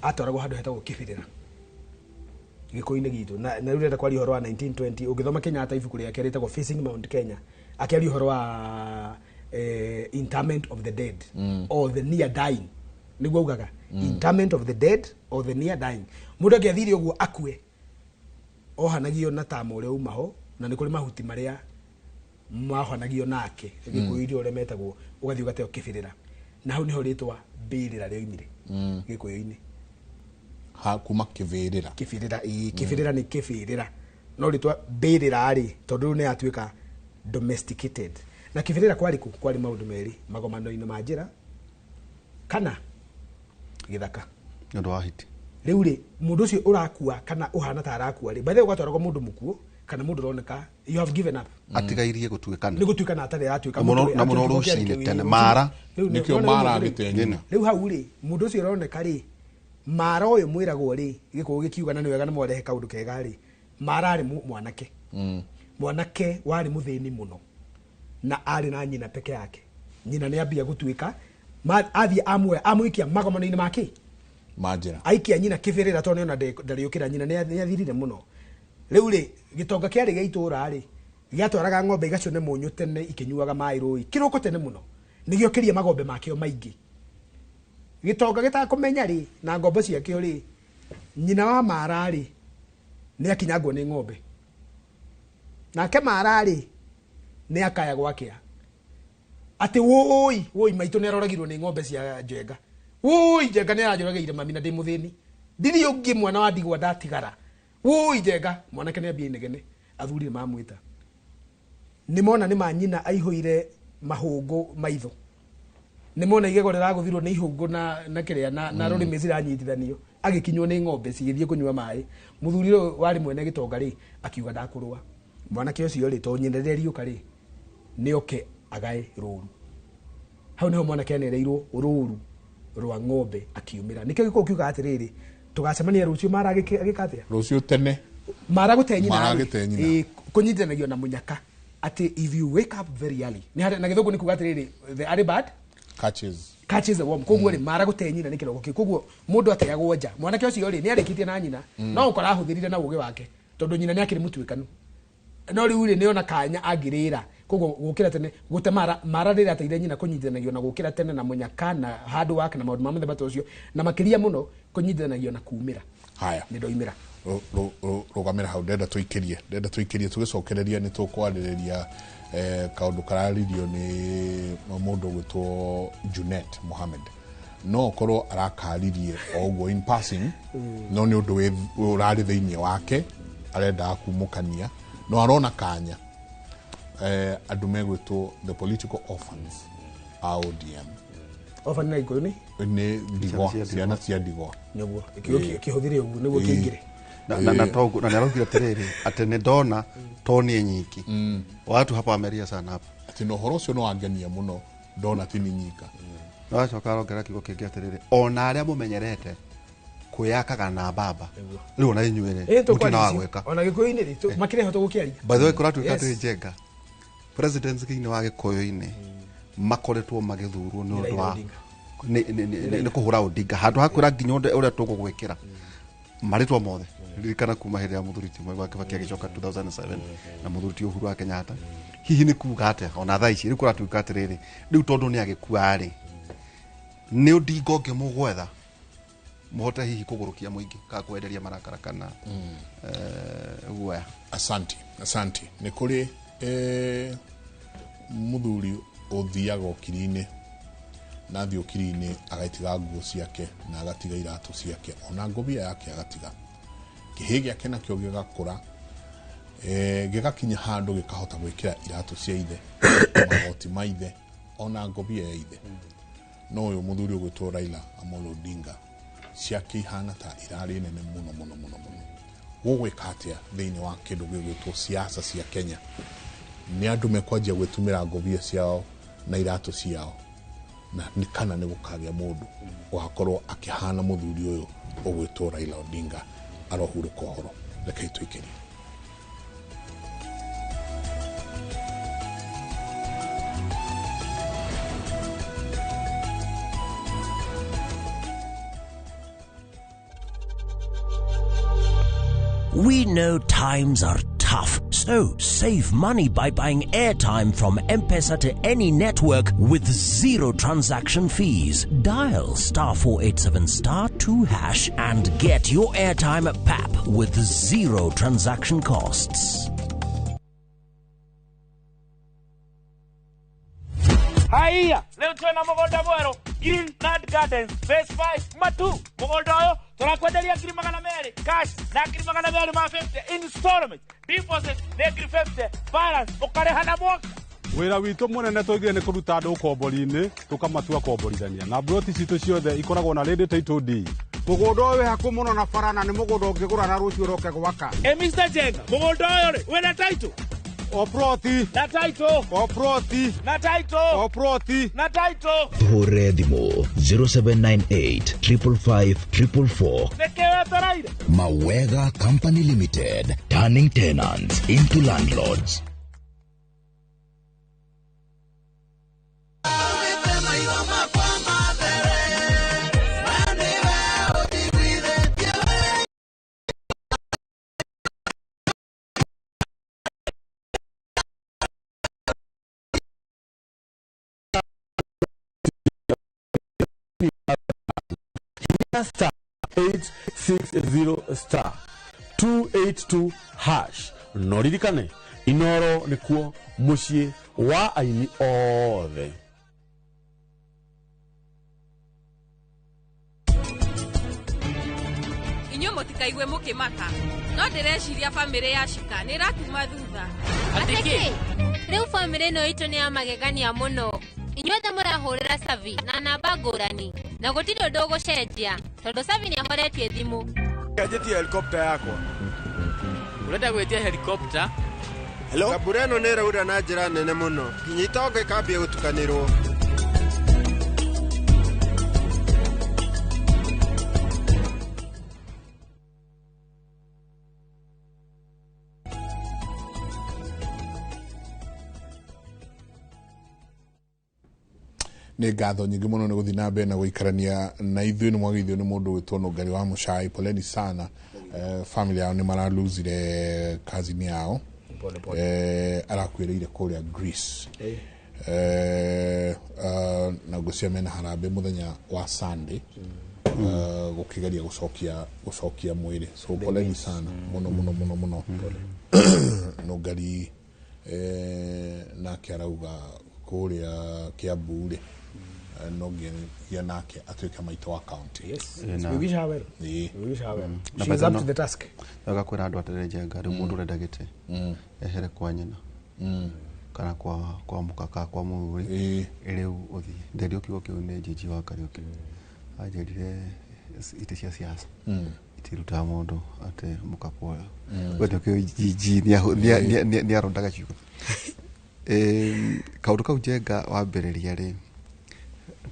atwaragwo handũ hetagwo kĩbĩrĩra gĩkũyũ-inĩ gitũ na rĩu ndĩrenda kwaria ũhoro wa 1920 ũngĩthoma Kenyatta ibuku rĩake rĩtagwo Facing Mount Kenya akĩaria ũhoro wa interment of the dead or the near dying nĩguo augaga interment of the dead or the near dying mũndũ angĩathire ũguo akue ohanagio na tama ũrĩa uma ho na nĩ kũrĩ mahuti marĩa maohanagio nake gĩkũyũ-inĩ ũrĩa metagwo ũgathiĩ ũgateo kĩbĩrĩra na hau nĩho rĩtwa mbĩrĩra rĩoimire gĩkũyũ-inĩ ha kuma kĩbĩrĩra kĩbĩrĩra ĩĩ kĩbĩrĩra nĩ kĩbĩrĩra no rĩtwa mbĩrĩra rĩ tondũ rĩu nĩ yatuĩka domesticated na kĩbĩrĩra kwarĩ kũ kwarĩ maũndũ merĩ magomano-inĩ ma njĩra kana gĩthaka Nĩ ũndũ wa hiti. Rĩu rĩ, mũndũ ũcio ũrakua kana ũhana ta arakua rĩ, by the way gwatwaragwo mũndũ mũkuũ kana mũndũ ũroneka you have given up. Atigairie gũtuĩkana. Nĩ gũtuĩkana atarĩ aratuĩka. Na mũno rũcinĩ tene mara. Nĩkĩo mara agĩte nyina. Rĩu hau rĩ, mũndũ ũcio ũroneka rĩ, mara ũyũ mwĩragwo rĩ, gĩkũyũ gĩkiuga na nĩ wega nĩ mwarehe kaũndũ kega rĩ, mara arĩ mwanake. Mwanake warĩ mũthĩni mũno na arĩ na nyina peke yake. Nyina nĩ ambia gũtuĩka, athiĩ amuoya amũikia magomano-inĩ ma kĩ? Ma njĩra. Aikia nyina kĩbĩrĩra tondũ nĩona ndarĩũkĩra, nyina nĩ athirire mũno. Rĩu rĩ, gĩtonga kĩarĩ gĩa itũũra rĩ, gĩatwaraga ng'ombe igacũne mũnyũ tene ikĩnyuaga maĩ rũĩ kĩroko tene mũno, nĩgĩokĩria magombe makĩo maingĩ. Gĩtonga gĩtakũmenya rĩ, na ngombo ciakĩo rĩ, nyina wa mara rĩ, nĩ akinyangwo nĩ ng'ombe. Nake mara rĩ, nĩ akaya gwakĩa atĩ wũi wũi maitũ nĩ aroragirwo nĩ ng'ombe cia Njenga. Wũi Njenga nĩ aranjũragĩire mami na ndĩ mũthĩni, ndirĩ ũngĩ mwana wa ndigwa ndatigara. Wũi Njenga. Mwanake nĩ ambia inegene, athuri nĩ mamwĩta, nĩ mona nĩ ma nyina aihũire mahũngũ maitho, nĩ mona igego rĩragũthirwo nĩ ihũngũ na kĩrĩa na rũrĩmĩ ciranyitithanio, agĩkinywo nĩ ng'ombe cigĩthiĩ kũnyua maĩ. Mũthuri ũyũ warĩ mwene gĩtonga rĩ, akiuga ndakũrũa. Mwanake ũcio rĩ, tondũ nyina rĩrĩa riũka rĩ, nĩ oke agae rũru. Hau nĩho mwanake anereirwo rũru rwa ng'ombe akiumĩra. Nĩkĩo gĩkũyũ kiugaga atĩrĩrĩ, tũgacemania rũciũ mara agĩka atĩa? Rũciũ tene. Mara gũte nyina. Mara gũte nyina. Kũnyitithanagio na mũnyaka atĩ if you wake up very early. Na gĩthũngũ nĩ kuga atĩrĩrĩ, the early bird catches the worm. Koguo rĩ, mara gũte nyina nĩ kĩroko kĩu. Koguo mũndũ ateagwo nja. Mwanake ũcio rĩ, nĩ arĩkĩtie na nyina, no ũkora ahũthĩrire na ũgĩ wake, tondũ nyina nĩ akĩrĩ mũtuĩkanu. No rĩu rĩ, nĩona kanya angĩrĩra. Koguo gũkĩra tene, gũte mara, mara rĩrĩa ateire nyina kũnyitithanagio na gũkĩra tene na mũnyaka na hard work na maũndũ ma mũthemba ta ũcio, na makĩria mũno kũnyitithanagio na kumĩra. Haya. Nĩ ndoimĩra. Rũgamĩra hau, ndenda tũikĩrie tũgĩcokereria nĩ tũkwarĩrĩria kaũndũ kararirio nĩ mũndũ ũgwĩtwo Junet Mohammed. No okorwo arakaririe o ũguo in passing, no nĩ ũndũ ũrarĩ thĩinĩ wake arendaga kumũkania, no arona kanya andũ megwĩtwo the political orphans a ODM. Orphan na Gĩkũyũ nĩ? Nĩ ndigwa, ciana cia ndigwa. Nĩguo, kĩhũthĩre ũguo nĩguo kĩingĩre. Na togu na nĩaraugire atĩrĩrĩ, atĩ nĩ ndona to niĩ nyiki. Watu hapa wameria sana hapa. Atĩ na ũhoro ũcio no wangenia mũno ndona ti niĩ nyika. Na acoka arongerera kiugo kĩngĩ atĩrĩrĩ, ona arĩa mũmenyerete kwĩyakaga na mbamba, rĩu ona inyuĩ rĩ, mũtirĩ na wa gwĩka. Ona Gĩkũyũ-inĩ rĩ, makĩrĩ ho tũgũkĩaria. By the way, kũratuĩka atĩ Njenga, presidents thĩinĩ wa Gĩkũyũ-inĩ makoretwo magĩthurwo nĩ ũndũ wa nĩ kũhũra Odinga handũ ha kwĩra nginya ũrĩa tũgũgwĩkĩra marĩtwa mothe. Ririkana kuma hĩndĩ ya mũthuri ti Mwai wa Kibaki agĩcoka 2007 na mũthuri ti Uhuru wa Kenyatta. Hihi nĩ kuga atĩa ona thaa ici rĩu kũratuĩka atĩrĩrĩ, rĩu tondũ nĩ agĩkua rĩ, nĩ Odinga ũngĩ mũgwetha mũhote hihi kũgũrũkia mũingĩ kana kwenderia marakara kana guoya? Asante, asante. Nĩ kũrĩ mũthuri ũthiaga ũkiri-inĩ na athiĩ ũkiri-inĩ agatiga nguo ciake na agatiga iratũ ciake ona ngobia yake agatiga, kĩhĩ gĩake nakĩo gĩgakũra, gĩgakinya handũ gĩkahota gwĩkĩra iratũ cia ithe, magoti ma ithe ona ngobia ya ithe. No ũyũ mũthuri ũgwĩtwo Raila Amolo Odinga ciake ihana ta irarĩ nene mũno mũno mũno mũno. Gũgwĩka atĩa thĩinĩ wa kĩndũ gĩgwĩtwo siasa cia Kenya? Nĩ andũ mekwanjia gwĩtumĩra ngobia ciao na iratũ ciao, na nĩ kana nĩ gũkagĩa mũndũ ũgakorwo akĩhana mũthuri ũyũ ũgwĩtwo Raila Odinga arohurũka ũhoro. Rekei tũikĩrie. We know times are tough, so save money by buying airtime from M-Pesa to any network with zero transaction fees. Dial *487*2# and get your airtime at PAP with zero transaction costs. Haiya, leo tuna mugunda mweru Green Land Gardens Phase 5 Matu. Mugunda uyu turakwenderia 200,000 cash na 250 installment, deposit nĩ 50, balance ũkarĩha na mwaka. Wĩra witũ mũnene tũigire nĩ kũruta andũ ũkombori-inĩ tũkamatua komborithania, na mburoti citũ ciothe ikoragwo na ready title deed. Mũgũnda ũyũ wĩ hakuhĩ mũno na bara na nĩ mũgũnda ũngĩgũra na rũciũ ũroke gwaka. E Mr. Njenga, mũgũnda ũyũ rĩ, wĩna title? O ploti. Na title. O ploti. Na title. O ploti. Na title. Tũhũrĩre thimũ 0798 555 444. Nĩkĩ wetereire? Mawega Company Limited, turning tenants into landlords. Star 860 star 282 hash no ririkane Inoro nikuo muciĩ wa aini othe. Inyuĩ mũtikaigue mũkĩmaka no ndĩreciria bamĩrĩ ya Shika nĩ ĩratuma thutha. Atĩkĩ rĩu bamĩrĩ ĩno itũ nĩ ya magegania mũno. Inyuothe mũrahũrĩra Savi na namba ngũrani na gũtirĩ ũndũ ũgũcenjia tondũ Savi nĩ ahoretie thimũ. Njetie helicopter yakwa. Ũrenda gwĩtia helicopter? Hello? Mbura ĩno nĩ ĩraura na njĩra nene mũno nginya itonga ikambia gũtukanĩrwo. Nĩ ngatho nyingĩ mũno nĩ gũthiĩ na mbere na gũikarania na ithuĩ. Nĩ mwageithio nĩ mũndũ wĩtwo Nũngari wa Mũcai, poleni sana. Family yao nĩ maraluzire cousin yao, arakuĩrĩire kũrĩa Greece. Na ngwĩciria mena harambĩ mũthenya wa Sunday gũkĩgeria gũcokia mwĩrĩ, so poleni sana mũno mũno mũno mũno. Nũngari nake arauga kũrĩa Kiambu rĩ no nginya nake atuĩke maitũ wa county. Yes. We wish her well. We wish her well. She is up to the task. Wega kwĩra andũ atĩrĩrĩ Njenga, rĩu mũndũ ũrenda gĩtĩ ehere kwa nyina kana kwa mũka kana kwa mũthuri rĩu ũthiĩ. Nderio kiugo kĩu nĩ Njiji wa Kariũki, anjĩrire itĩ cia siasa itirutaga mũndũ atĩ mũka kuoya. We nĩkĩo Njiji nĩarondaga ciugo. Kaũndũ kau Njenga wambĩrĩria rĩ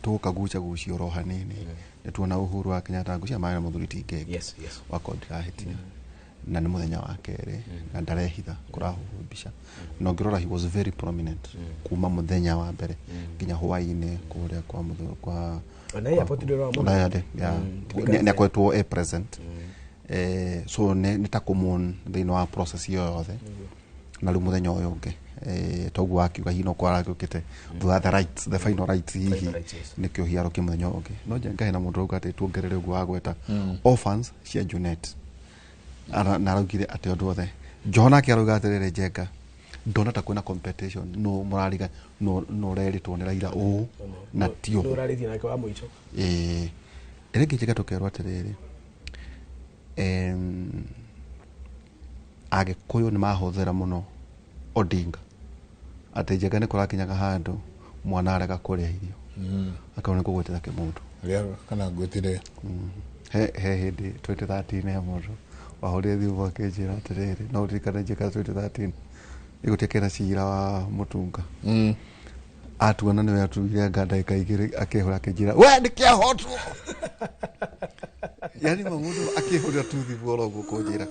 tũgũkagucagucia oro hanini nĩ tuona Uhuru wa Kenyatta ngũcia marĩ na mũthuri ti Ngenge wakorwo ndirahĩtia na nĩ mũthenya wa kerĩ na ndarehitha kũrahũrwo mbica na ũngĩrora he was very prominent kuma mũthenya wa mbere nginya hwaĩ-inĩ kũrĩa kwa kwa nĩ akoretwo e present, so nĩ ta kũmon thĩinĩ wa process ĩyo yothe. Na rĩu mũthenya ũyũ ũngĩ toguo akiuga hihi no kwaragĩũkĩte thutha the rights, the final rights hihi nĩkĩo hiaro kĩ mũthenya ũngĩ. No Njenga hena mũndũ ũrauga atĩ tuongerere ũguo wagweta orphans cia Junet na araugire atĩ ũndũ othe Joho nake arauga atĩrĩrĩ Njenga ndona ta kwĩna competition no mũrariga no ũrerĩtwo nĩ Raila ũũ na ti ũũ ũrarĩtie nake wa mũico. Rĩngĩ Njenga tũkerwo atĩrĩrĩ Agĩkũyũ nĩ mahũthĩra mũno Odinga atĩ Njenga nĩ kũrakinyaga handũ mwana arega kũrĩa irio akaona nĩ kũgwĩtĩra kĩmũndũ kana ngwĩtĩre. He hĩndĩ 2013 he mũndũ wahũrire thimũ akĩnjĩra atĩrĩrĩ no ũririkane Njenga 2013 ĩgũtuĩka na cira wa Mũtunga atuona nĩwe atuire anga ndagĩka igĩrĩ akĩhũra akĩnjĩra we nĩkĩahotwo. Yani mamundu akĩhũrĩra tu thimũ oro ũguo kũnjĩra.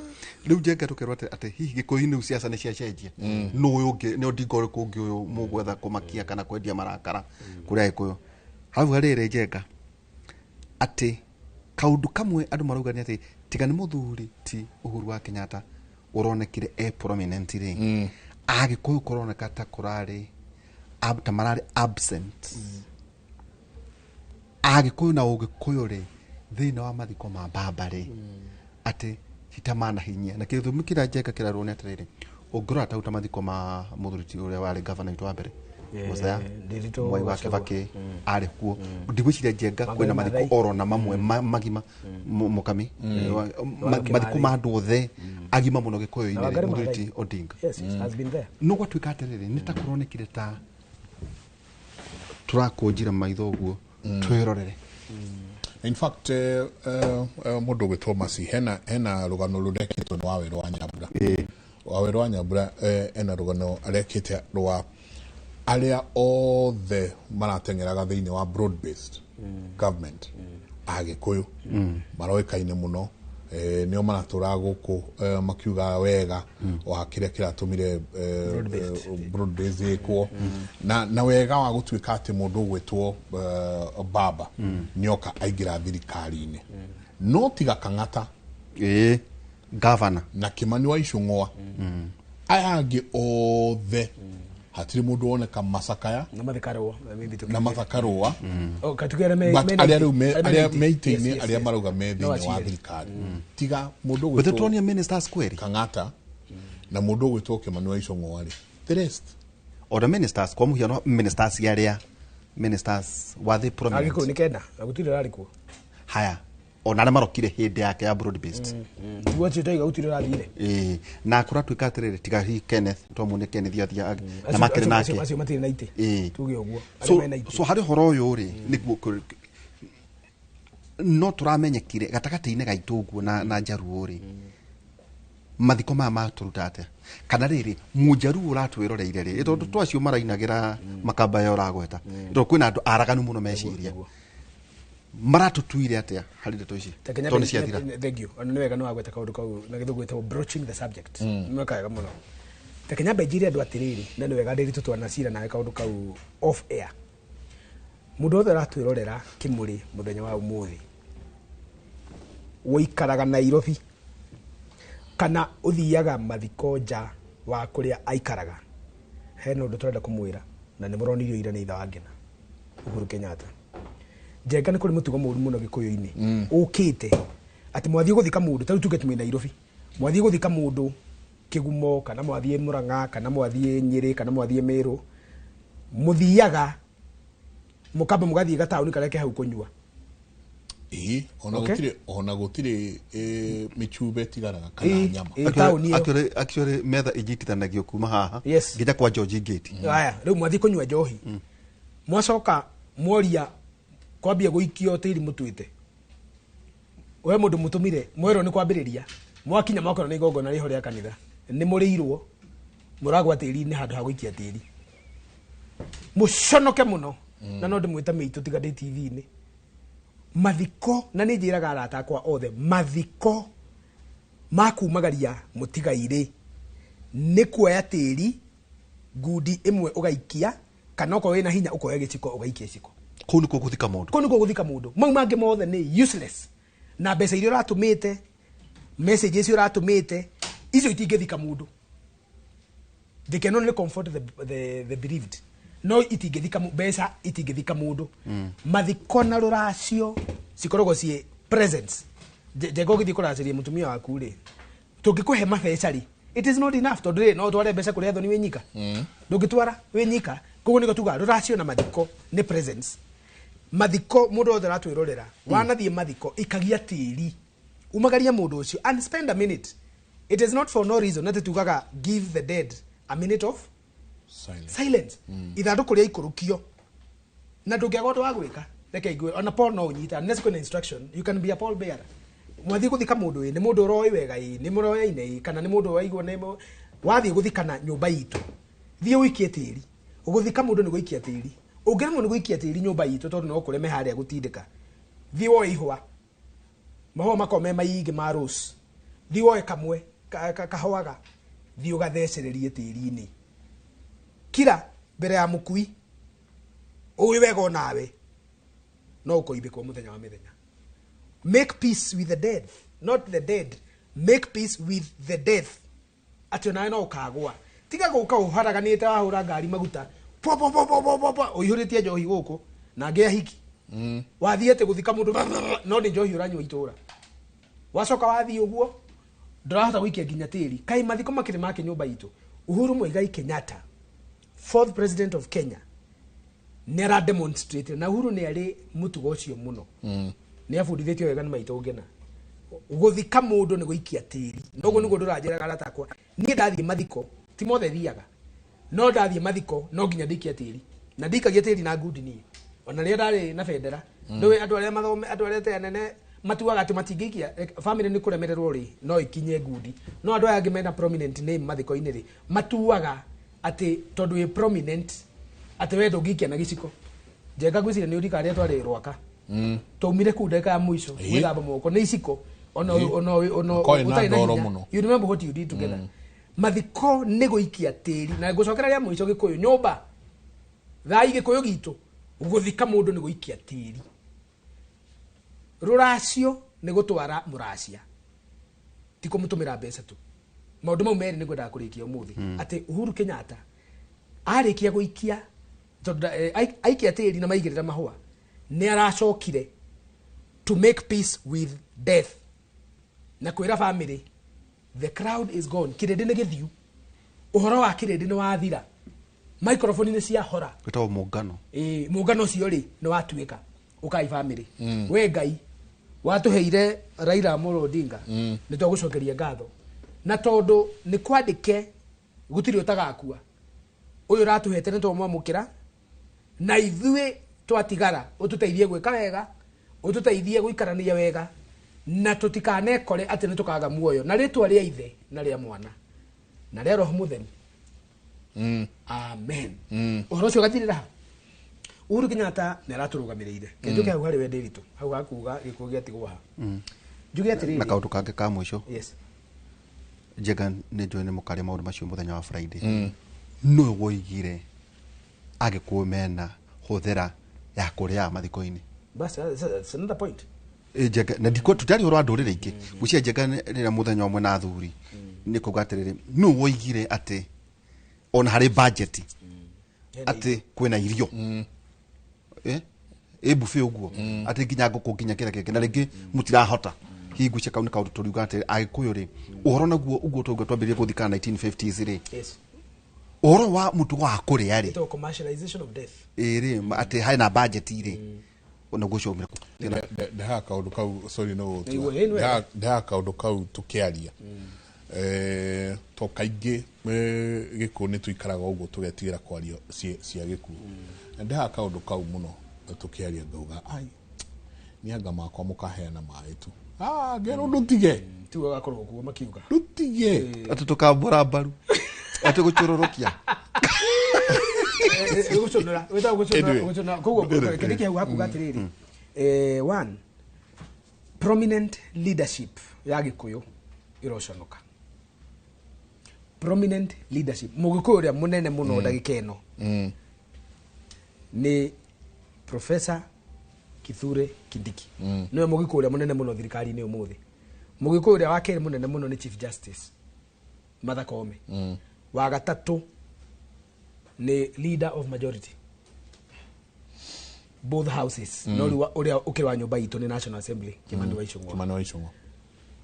Rĩu Njenga tũkerwo atĩ hihi Gĩkũyũ-inĩ rĩu siasa nĩ ciacenjia nũ ũyũ ũngĩ nĩ Odinga ũrĩkũ ũngĩ ũyũ mũgwetha kũmakia kana kwendia marakara kũrĩ Agĩkũyũ. Hau harĩrĩ Njenga atĩ kaũndũ kamwe andũ marauga nĩ atĩ tiga nĩ mũthuri ti Uhuru wa Kenyatta ũronekire e prominent rĩ Agĩkũyũ kũroneka ta kũrarĩ ta mararĩ absent. Agĩkũyũ na Ũgĩkũyũ rĩ thĩinĩ wa mathiko ma baba rĩ atĩ hitamanahinyia na gĩtũmi kĩrĩa Njenga kĩrarwo nĩ atĩrĩrĩ ũngĩrora ta mathiko ma mũthuri ti ũrĩa warĩ gavana witũ wa mbere Musa Mwai wa Kibaki arĩ kuo ndigwĩciria Njenga kwĩna mathiko oro na mamwe magima Mũkami mathiko ma andũ othe agima mũno Gĩkũyũ-inĩ mũthuri ti Odinga no gwatuĩka atĩrĩrĩ nĩ ta kũronekire ta tũrakũnjira maitho ũguo twĩrorere. In fact, mũndũ ũgwĩtwo Masi, hena rũgano rũrekĩtwo nĩ Wawerũ wa Nyambura. Wawerũ wa Nyambura ena rũgano arekĩte rwa arĩa othe marateng'eraga thĩinĩ wa broad based government, Agĩkũyũ maroĩkaine mũno, nĩo maratũraga gũkũ, makiuga wega wa kĩrĩa kĩratũmire broad based ĩkwo, na wega wa gũtuĩka atĩ mũndũ ũgwĩtwo Baba nĩoka aingĩra thirikari-inĩ, no tiga Kang'ata gavana na Kimani wa Ichung'wa, aya angĩ othe hatirĩ mũndũ woneka macakaya na mathikarwo. Na mathakarũa. Oh, katuge arĩa but arĩa rĩu arĩa me me itĩ-inĩ, arĩa marauga me No thĩinĩ wa aciĩre. thirikari, tiga mũndũ But ũgwĩtwo tuonia ministers kweri Kang'ata na mũndũ ũgwĩtwo Kimani wa Ichung'wa rĩ, the rest ona ministers, kwa muhiano ministers aria ministers wa the Agĩkũyũ prominent nĩ kenda na gũtirĩ ũrarĩ kuo. Haya, ona aria marokire hindi yake ya broad based. Tiguo acio toiga gũtirĩ ũrathire. Na kũratuĩka atĩrĩrĩ, tiga hihi Kenneth, twamwone Kenneth athia na makĩrĩ nake. Acio matirĩ na itĩ. Tuge ũguo, arĩa So mena itĩ. So harĩ ũhoro ũyũ rĩ, nĩguo no tũramenyekire gatagatĩ-inĩ gaitũ ũguo na njaruo rĩ, mathiko maya matũruta atĩa? Kana rĩrĩ, mũnjaruo ũratwĩroreire rĩ, tondũ twacio marainagĩra makamba ya ũragweta, tondũ kwĩna andũ araganu mũno meciria, maratũtuire atĩa harĩ ndeto ici Ta Kenya tondũ nĩ ciathira? Thank you. Ona nĩ wega nĩ wagweta kaũndũ kau na gĩthũngũ gĩtagwo broaching the subject. Nĩ weka wega mũno. Ta Kenya njire andũ atĩrĩrĩ, na nĩ wega ndĩritũ twanacira nawe kaũndũ kau off air. Mũndũ wothe ũratwĩrorera kĩmũrĩ mũthenya wa ũmũthĩ, ũikaraga Nairobi kana ũthiaga mathiko nja wa kũrĩa aikaraga, hena ũndũ tũrenda kũmwĩra, na nĩ mũronirio ira nĩ ithe wa Ngina Uhuru Kenyatta. Njenga, nĩ kũrĩ mũtugo mũru mũno gĩkũyũ-inĩ ũkĩte atĩ mwathiĩ gũthika mũndũ, ta rĩu tuge twĩ Nairobi, mwathiĩ gũthika mũndũ Kĩgumo kana mwathiĩ Mũrang'a kana mwathiĩ Nyĩrĩ kana mwathiĩ Mĩrũ, mũthiaga mũkamba mũgathiĩ gataũni karĩa ke hau kũnyua. Ĩĩ, ona gũtirĩ, ona gũtirĩ mĩchube ĩtigaraga kana nyama. Taũni ĩyo. Actually metha inyitithanagio kuma haha nginya kwa George Gate. Aya, rĩu mwathiĩ kũnyua njohi, mwacoka mworia kwambia gũikio tĩri mũtuĩte we mũndũ mũtũmire mwerwo nĩ kwambĩrĩria, mwakinya mwakora nĩ igongona rĩho rĩa kanitha, nĩ mũrĩirwo mũragwa tĩri-inĩ handũ ha gũikia tĩri. Mũconoke mũno. Na no ndĩmwĩte mĩitũ tiga ndĩ TV-inĩ. Mathiko, na nĩ njĩraga arata akwa othe, mathiko makumagaria mũtigairĩ nĩ kuoya tĩri ngundi ĩmwe ũgaikia, kana okorwo wĩna hinya ũkoya gĩciko ũgaikia iciko. Kũu nĩkuo gũthika mũndũ. Kũu nĩkuo gũthika mũndũ. Mau mangĩ mothe nĩ useless, na mbeca iria ũratũmĩte, message icio ũratũmĩte, icio itingĩthika mũndũ. They can only comfort the bereaved, no itingĩthika mbeca itingĩthika mũndũ. Mathiko na rũracio cikoragwo ciĩ presence. Njenga, ũgĩthiĩ kũracĩria mũtumia waku rĩ, tũngĩkũhe mabeca rĩ, it is not enough, tondũ rĩ, no ũtware mbeca kũrĩ athoni wĩ nyika? Ndũngĩtwara wĩ nyika. Koguo nĩguo tugaga rũracio na mathiko nĩ presence. Mathiko, mũndũ wothe ũratwĩrorera, wanathiĩ mathiko, ikagia tĩri, umagaria mũndũ ũcio and spend a minute. It is not for no reason atĩ tugaga give the dead a minute of silence. Silence. Ithandũkũ rĩa ikũrũkio na ndũngĩaga ũndũ wa gwĩka. Reke igue ona Paul no ũnyita unless kwĩna instruction, you can be a Paul bearer. Mwathiĩ gũthika mũndũ ĩ, nĩ mũndũ ũroĩ wega ĩ, nĩ mũroyaine ĩ, kana nĩ mũndũ waigua nĩ wathiĩ gũthikana nyũmba itũ, thiĩ ũikie tĩri. Gũthika mũndũ nĩ gũikia tĩri. Ũngĩremwo nĩ gũikia tĩri nyũmba itũ tondũ no kũreme harĩa gũtindĩka, thiĩ woe ihũa, mahũa makorwo me maingĩ ma rose, thiĩ woe kamwe kahũaga, thiĩ ũgathecererie tĩri-inĩ, kira mbere ya mũkui ũĩ wega onawe no ũkoimbĩkwo mũthenya wa mĩthenya. Make peace with the death, not the dead, make peace with the death, atĩ onawe no ũkagũa. Tiga gũka ũharaganĩte, wahũra ngari maguta pwa pwa pwa pwa pwa pwa pwa, ũihũrĩtie njohi gũkũ na ngĩ ahiki. Wathiĩ atĩ gũthika mũndũ no nĩ njohi ũranyua itũra, wacoka wathiĩ ũguo ndũrahota gũikia nginya tĩri. Kaĩ mathiko makĩrĩ make nyũmba itũ? Uhuru Muigai Kenyatta, fourth president of Kenya, nĩ ara demonstrate, na Uhuru nĩ arĩ mũtugo ũcio mũno, nĩ abundithĩtio wega nĩ maitũ ngena. Gũthika mũndũ nĩ gũikia tĩri. Noguo nĩguo ndũranjĩraga arata akwa, niĩ ndathiĩ mathiko ti mothe thiaga, no ndathiĩ mathiko no nginya ndĩikia tĩri, na ndikagia tĩri na ngundi niĩ. Ona rĩrĩa ndarĩ na bendera, ndũĩ andũ arĩa mathome, andũ arĩa te anene matuaga atĩ matingĩikia family nĩ kũremererwo rĩ, no ikinye ngundi. No andũ aya angĩ mena prominent name mathiko-inĩ rĩ, matuaga atĩ tondũ wĩ prominent atĩ we ndũngĩikia na gĩciko. Njenga ngwĩciria nĩ ũrika arĩa twarĩ Rwaka, twaumire kũu ndagĩka ya mũico gwĩthamba moko nĩ iciko, ona ona ona Koĩ na ũtarĩ na ndoro hinya. mũno. You remember what you did together. Mathiko nĩ gũikia tĩri na ngũcokera rĩa mũico. Gĩkũyũ nyũmba thai, Gĩkũyũ gitũ gũthika mũndũ nĩ gũikia tĩri. Rũracio nĩ gũtwara mũracia, ti kũmũtũmĩra mbeca tu. Maũndũ mau merĩ nĩ ngwendaga kũrĩkia ũmũthĩ, atĩ Uhuru Kenyatta arĩkia gũikia, tondũ aikia tĩri na maigĩrĩra mahũa, nĩ aracokire to make peace with death na kwĩra family the crowd is gone, kĩrĩndĩ nĩ gĩthiu, ũhoro wa kĩrĩndĩ nĩ wathira, microphone nĩ ciahora. Wĩtagwo mũngano. Ĩĩ, mũngano ũcio rĩ nĩ watuĩka ũkai family. We Ngai watũheire Raila Amolo Odinga, nĩ twagũcokeria ngatho, na tondũ nĩ kwandĩke gũtirĩ ũtagakua, ũyũ ũratũhete nĩ twamwamũkĩra, na ithuĩ twatigara ũtũteithie gwĩka wega, ũtũteithie gũikarania wega, na tũtikanekore atĩ nĩ tũkaga muoyo, na rĩtwa rĩa Ithe na rĩa Mwana na rĩa Roho Mũtheru, amen. Ũhoro ũcio ũgathirĩra ha Uhuru Kenyatta nĩ aratũrũgamĩrĩire. Kenjuke hau harĩ we Ndĩritũ, hau hakuga gĩkuũ gĩatigwo ha, njuge atĩrĩrĩ. Na kaũndũ kangĩ ka mũico. Yes. Njenga, nĩ njũĩ nĩ mũkarĩa maũndũ macio mũthenya wa Friday. Nũĩ woigire Agĩkũyũ mena hũthĩra ya kũrĩa mathiko-inĩ? Bas, that's another point. Ĩ, Njenga, na ndikũ tũtiari ũhoro wa ndũrĩrĩ ingĩ gwĩciria. Njenga, rĩrĩa mũthenya ũmwe na athuri nĩ kuga atĩrĩrĩ, nũ woigire atĩ ona harĩ budget atĩ kwĩna irio ĩ buffet ũguo, atĩ nginya ngũkũ, nginya kĩrĩa kĩngĩ, na rĩngĩ mũtirahota hihi? Ngwĩciria kau nĩ kaũndũ tũriuga atĩ Agĩkũyũ rĩ, ũhoro naguo ũguo tũguo twambĩrĩrie gũthikana 1950s rĩ, ũhoro wa mũtugo wa kũrĩa rĩ. Ĩtagwo commercialization of death. Ĩ rĩ, atĩ harĩ na budget rĩ, naguo ũcio umire kũ? Ndehaga kaũndũ kau, sorry, no Nĩguo, ĩ, nĩ wega. Ndehaga kaũndũ kau tũkĩaria. To kaingĩ gĩkuũ nĩ tũikaraga ũguo tũgetigĩra kwaria cia gĩkuũ. Na ndehaga kaũndũ kau mũno tũkĩaria, ngauga ai nĩ anga makwa mũkaheana maĩ tu. Ah, ngerwo ndũtige. Tiwe gakorwo kuo makiuga. Ndũtige. Atĩ tũkambũra mbaru, atĩ gũcũrũrũkia. Gũcũnũra, wĩtagwo gũcũnũra. Anyway. Gũcũnũra koguo kĩndũ kĩa hau hakuga atĩrĩrĩ, one prominent leadership ya Gĩkũyũ ĩroconoka. Prominent leadership, Mũgĩkũyũ ũrĩa mũnene mũno ndagĩka ĩno nĩ Professor Kithure Kindiki, nĩwe Mũgĩkũyũ ũrĩa mũnene mũno thirikari-inĩ ũmũthĩ. Mũgĩkũyũ ũrĩa wa kerĩ mũnene mũno nĩ Chief Justice Martha Koome. Wa gatatũ nĩ leader of majority both houses, no rĩu ũrĩa ũkĩrĩ wa nyũmba itũ nĩ National Assembly, Kimani wa Ichung'wa. Kimani wa Ichung'wa.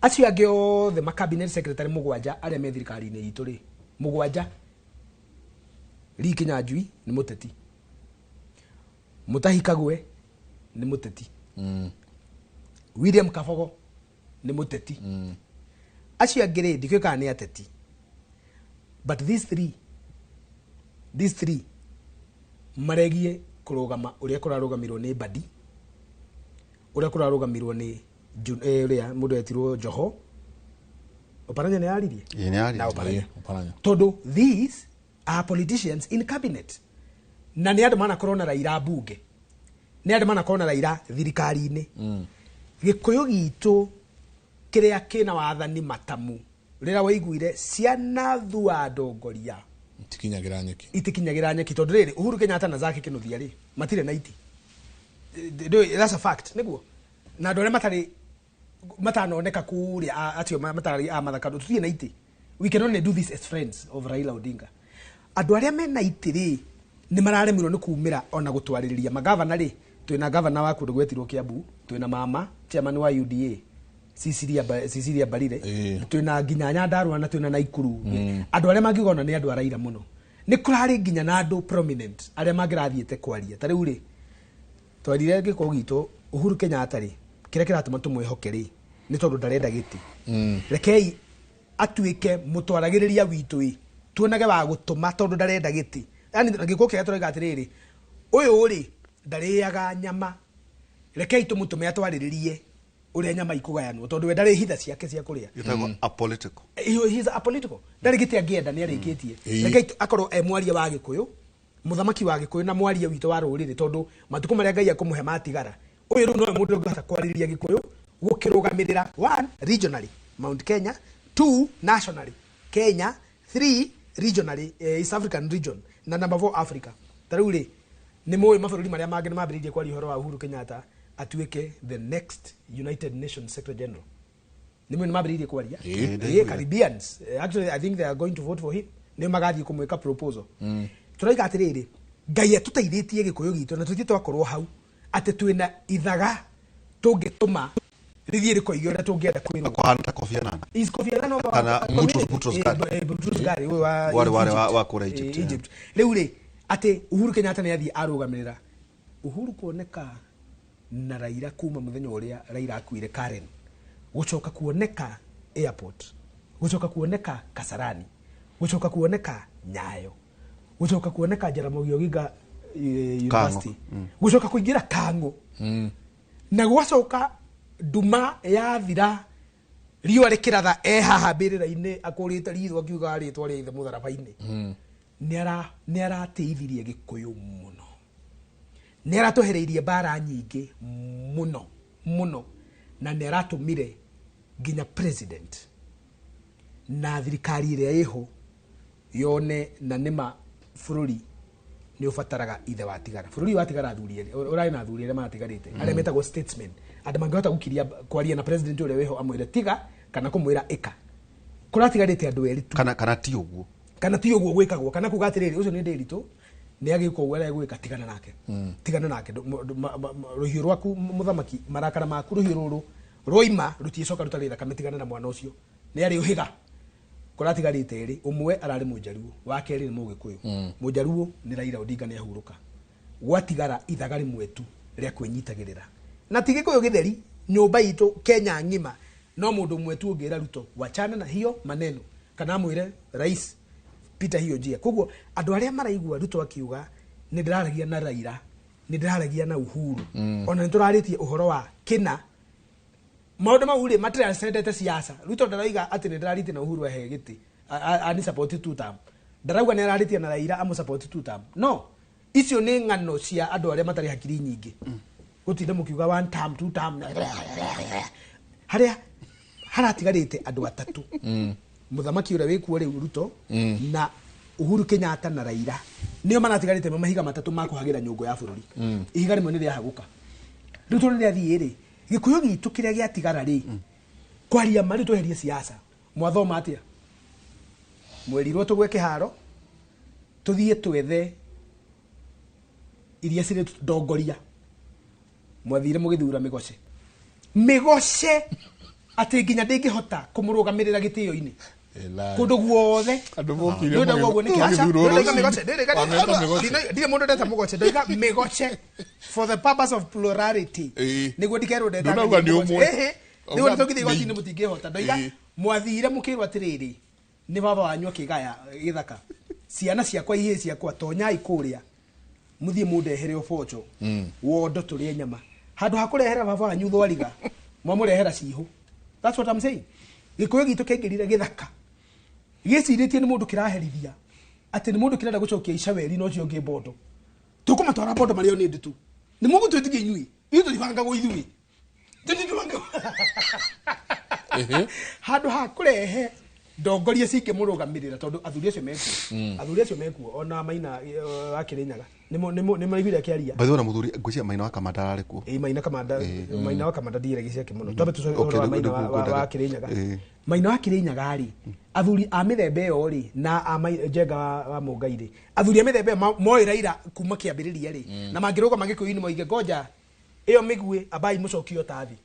Acio angĩ othe ma cabinet secretary mũgwanja arĩa me thirikari-inĩ itũ rĩ, mũgwanja, Lee Kinyanjui nĩ mũteti, Mutahi Kagwe nĩ mũteti, William Kabogo nĩ mũteti. Acio angĩ rĩ, ndikĩũĩ kana nĩ ateti, but these three maregie kũrũgama ũrĩa kũrarũgamirwo nĩ Mbadi, ũrĩa kũrarũgamirwo nĩ ũrĩa mũndũ etirwo Joho. Oparanya nĩ yaririe. Ĩĩ, nĩ yaririe. Na Oparanya. Ĩĩ, Oparanya. Tondũ these are politicians in cabinet, na nĩ andũ manakorwo na Raila mbunge, nĩ andũ manakorwo na Raila thirikari-inĩ. Gĩkũyũ gitũ kĩrĩa kĩna wathani matamu, rĩrĩa waiguire ciana thua ndongoria Itikinyagĩra nyeki. Itikinyagĩra nyeki, tondũ rĩrĩ, Uhuru Kenyatta na Zake Kinuthia rĩ, matirĩ na iti. That's a fact. Nĩguo na andũ arĩa matarĩ matanoneka kũrĩa acio matarĩ a Mathaka, tũtirĩ na itĩ. We can only do this as friends of Raila Odinga. Andũ arĩa mena itĩ rĩ, nĩ mararemirwo nĩ kumĩra ona gũtwarĩrĩria magavana rĩ. Twĩna gavana wa kũndũ gwetirwo Kiambu, twĩna mama chairman wa UDA Cecilia Mbarire, twĩna nginya Nyandarua na twĩna Naikuru. Andũ arĩa mangiuga ona nĩ andũ a Raila mũno, nĩ kũrarĩ nginya na andũ prominent arĩa mangĩrathiĩte kwaria. Ta rĩu rĩ, twarire gĩko gitũ Uhuru Kenyatta rĩ, kĩrĩa kĩratũma tũmwĩhoke rĩ, nĩ tondũ ndarenda gĩtĩ. Rekei atuĩke mũtwaragĩrĩria witũ ĩ, tuonage wa gũtũma, tondũ ndarenda gĩtĩ. Yani gĩko kĩrĩa tũrauga atĩrĩrĩ, ũyũ rĩ Ndarĩaga nyama. Rekei tũmũtũme atwarĩrĩrie ũrĩa nyama ikũgayanwo tondũ we ndarĩ hitha ciake cia kũrĩa. Gĩtagwo apolitical. He is apolitical. Ndarĩ gĩtĩ angĩenda nĩ arĩkĩtie. Rekei akorwo e mwaria wa Gĩkũyũ, mũthamaki wa Gĩkũyũ na mwaria witũ wa rũrĩrĩ tondũ matukũ marĩa Ngai akũmũhe matigara. Ũyũ rĩu nowe mũndũ ũngĩhota kwarĩrĩria Gĩkũyũ gũkĩrũgamĩrĩra 1 regionally Mount Kenya, 2 nationally Kenya, 3 regionally East African region na number 4 Africa. Ta rĩu rĩ nĩ mũĩ mabũrũri marĩa mangĩ nĩ mambĩrĩirie kwaria ũhoro wa Uhuru Kenyatta atuĩke the next United Nations Secretary General. Nĩ mũĩ nĩ mambĩrĩirie kwaria. Caribbeans actually I think they are going to vote for him. Nĩ magathiĩ kũmwĩka proposal. Tũraiga atĩrĩrĩ Ngai atũteithĩtie Gĩkũyũ gitũ na tũthiĩ twakorwo hau atĩ twĩna ithaga tũngĩtũma rĩthiĩ rĩkoige ũrĩa tũngĩenda kwĩrwo. Kũhana ta Kofi Annan. Is Kofi Annan of Kana Boutros Ghali. Boutros Ghali ũyũ wa Warĩ wa kũrĩa Egypt. Egypt. Rĩu rĩ atĩ Uhuru Kenyatta nĩ athiĩ arũgamĩrĩra Uhuru kuoneka na Raila kuma mũthenya ũrĩa Raila akuire Karen, gũcoka kuoneka airport, gũcoka kuoneka Kasarani, gũcoka kuoneka Nyayo, gũcoka kuoneka Jaramogi Oginga University, gũcoka kũingĩra Kang'o, na gwacoka nduma yathira riũa rĩkĩratha e haha mbĩrĩra-inĩ akũrĩte ritho akiuga rĩtwa rĩa ithe mũtharaba-inĩ. Nĩ aratĩithirie Gĩkũyũ mũno, nĩ aratwehereirie mbara nyingĩ mũno mũno, na nĩ aratũmire nginya president na thirikari ĩrĩa ĩho yone na nĩma bũrũri nĩ ũbataraga ithe watigara. Bũrũri watigara athuri erĩ, ũrarĩ na athuri arĩa maratigarĩte arĩa metagwo statesmen, andũ mangĩhota gũkiria kwaria na president ũrĩa wĩho amwĩre tiga kana kũmwĩra ĩka. Kũratigarĩte andũ erĩ tu. Kana ti ũguo. Kana ti ũguo gwĩkagwo, kana kuga atĩrĩrĩ ũcio nĩ Ndĩritũ nĩ agĩka ũguo arĩa gwĩka, tigana nake. Tigana nake. Rũhiũ rwaku mũthamaki, marakara maku rũhiũ rũrũ rwoima rũtiĩcoka rũtarĩ thakame, tigana na mwana ũcio nĩ arĩ ũhĩga. Kũratigarĩte erĩ, ũmwe ararĩ Mũjaruo, wa kerĩ nĩ Mũgĩkũyũ. Mũjaruo nĩ Raila Odinga nĩ ahurũka. Gwatigara ithaga rĩmwe tu rĩa kwĩnyitagĩrĩra. Na ti Gĩkũyũ gĩtheri, nyũmba itũ Kenya ng'ima no mũndũ ũmwe tu ũngĩra Ruto wachana na hiyo maneno, kana amwĩre rais pita hiyo njia. Koguo andũ arĩa maraigua Ruto akiuga nĩ ndĩraragia na Raila, nĩ ndĩraragia na Uhuru, ona nĩ tũrarĩtie ũhoro wa kĩna, maũndũ mau rĩ matiracendete siasa. Ruto ndarauga atĩ nĩ ndĩrarĩtie na Uhuru ahe gĩtĩ ani support two term, ndarauga nĩ ararĩtie na Raila amũ support two term. No icio nĩ ng'ano cia andũ arĩa matarĩ hakiri nyingĩ, gũtinda mũkiuga one term two term, harĩa haratigarĩte andũ atatũ, mũthamaki ũrĩa wĩkuo rĩu Ruto na Uhuru Kenyatta na Raila nĩo maratigarĩte me mahiga matatũ ma kũhagĩra nyũngũ ya bũrũri. Ihiga rĩmwe nĩ rĩahagũka. Ruto nĩ rĩathiĩ rĩ, Gĩkũyũ gitũ kĩrĩa gĩatigara rĩ, kwaria ma rĩu tweherie siasa. Mwathoma atĩa? Mwerirwo tũgwe kĩharo tũthiĩ twethe iria cirĩ ndongoria. Mwathire mũgĩthura mĩgoce. Mĩgoce atĩ nginya ndĩngĩhota kũmũrũgamĩrĩra gĩtĩo-inĩ kũndũ guothe. Andũ mokire Ndĩrauga ũguo nĩkĩ? Aca, ndĩrauga mĩgoce, ndirĩ mũndũ ndeta mũgoce, ndauga mĩgoce for the purpose of plurality, nĩguo ndikerwo ndeta Ndũnauga nĩ ũmwe. Nĩguo nĩtũngĩthiĩ igoti-inĩ mũtingĩhota. Ndoiga mwathire mũkĩrwo atĩrĩrĩ nĩ baba wanyu akĩgaya gĩthaka, ciana ciakwa ihĩĩ ciakwa tonyai kũrĩa mũthiĩ mũndehere ũboco wondo tũrĩe nyama. Handũ ha kũrehera baba wanyu thwariga mwamũrehera cihũ. That's what I'm saying. Gĩkũyũ gitũ kĩaingĩrire gĩthaka gĩcirĩtie nĩ mũndũ kĩraherithia atĩ nĩ mũndũ kĩrenda gũcokia icaweri na ũcio ũngĩ mbondo. Tũkũmatwara mbondo marĩo nĩ nditũ. Nĩ mũgũtwĩtigia inyuĩ, ithuĩ tũtibangagwo ithuĩ. Tũtibangagwo. Handũ ha kũrehe ndongoria cingĩmũrũgamĩrĩra tondũ athuri acio mekuo. Athuri acio mekuo ona Maina wa Kĩrĩnyaga nĩ maraiguire akĩaria. By the way, na mũthuri ngwĩciria Maina wa Kamanda ararĩ kuo. Ĩĩ, Maina Kamanda, Maina wa Kamanda ndiĩragia ciake mũno. Twambe tũcoke ũhoro wa Maina wa Kĩrĩnyaga. Maina wa Kĩrĩnyaga rĩ, athuri a mĩthemba ĩyo rĩ na a Njenga wa Mũngai rĩ, athuri a mĩthemba ĩyo moĩ Raila kuma kĩambĩrĩria rĩ, na mangĩrũgama Gĩkũyũ-inĩ moige ngoja ĩyo mĩguĩ ambai mũcokio tathi.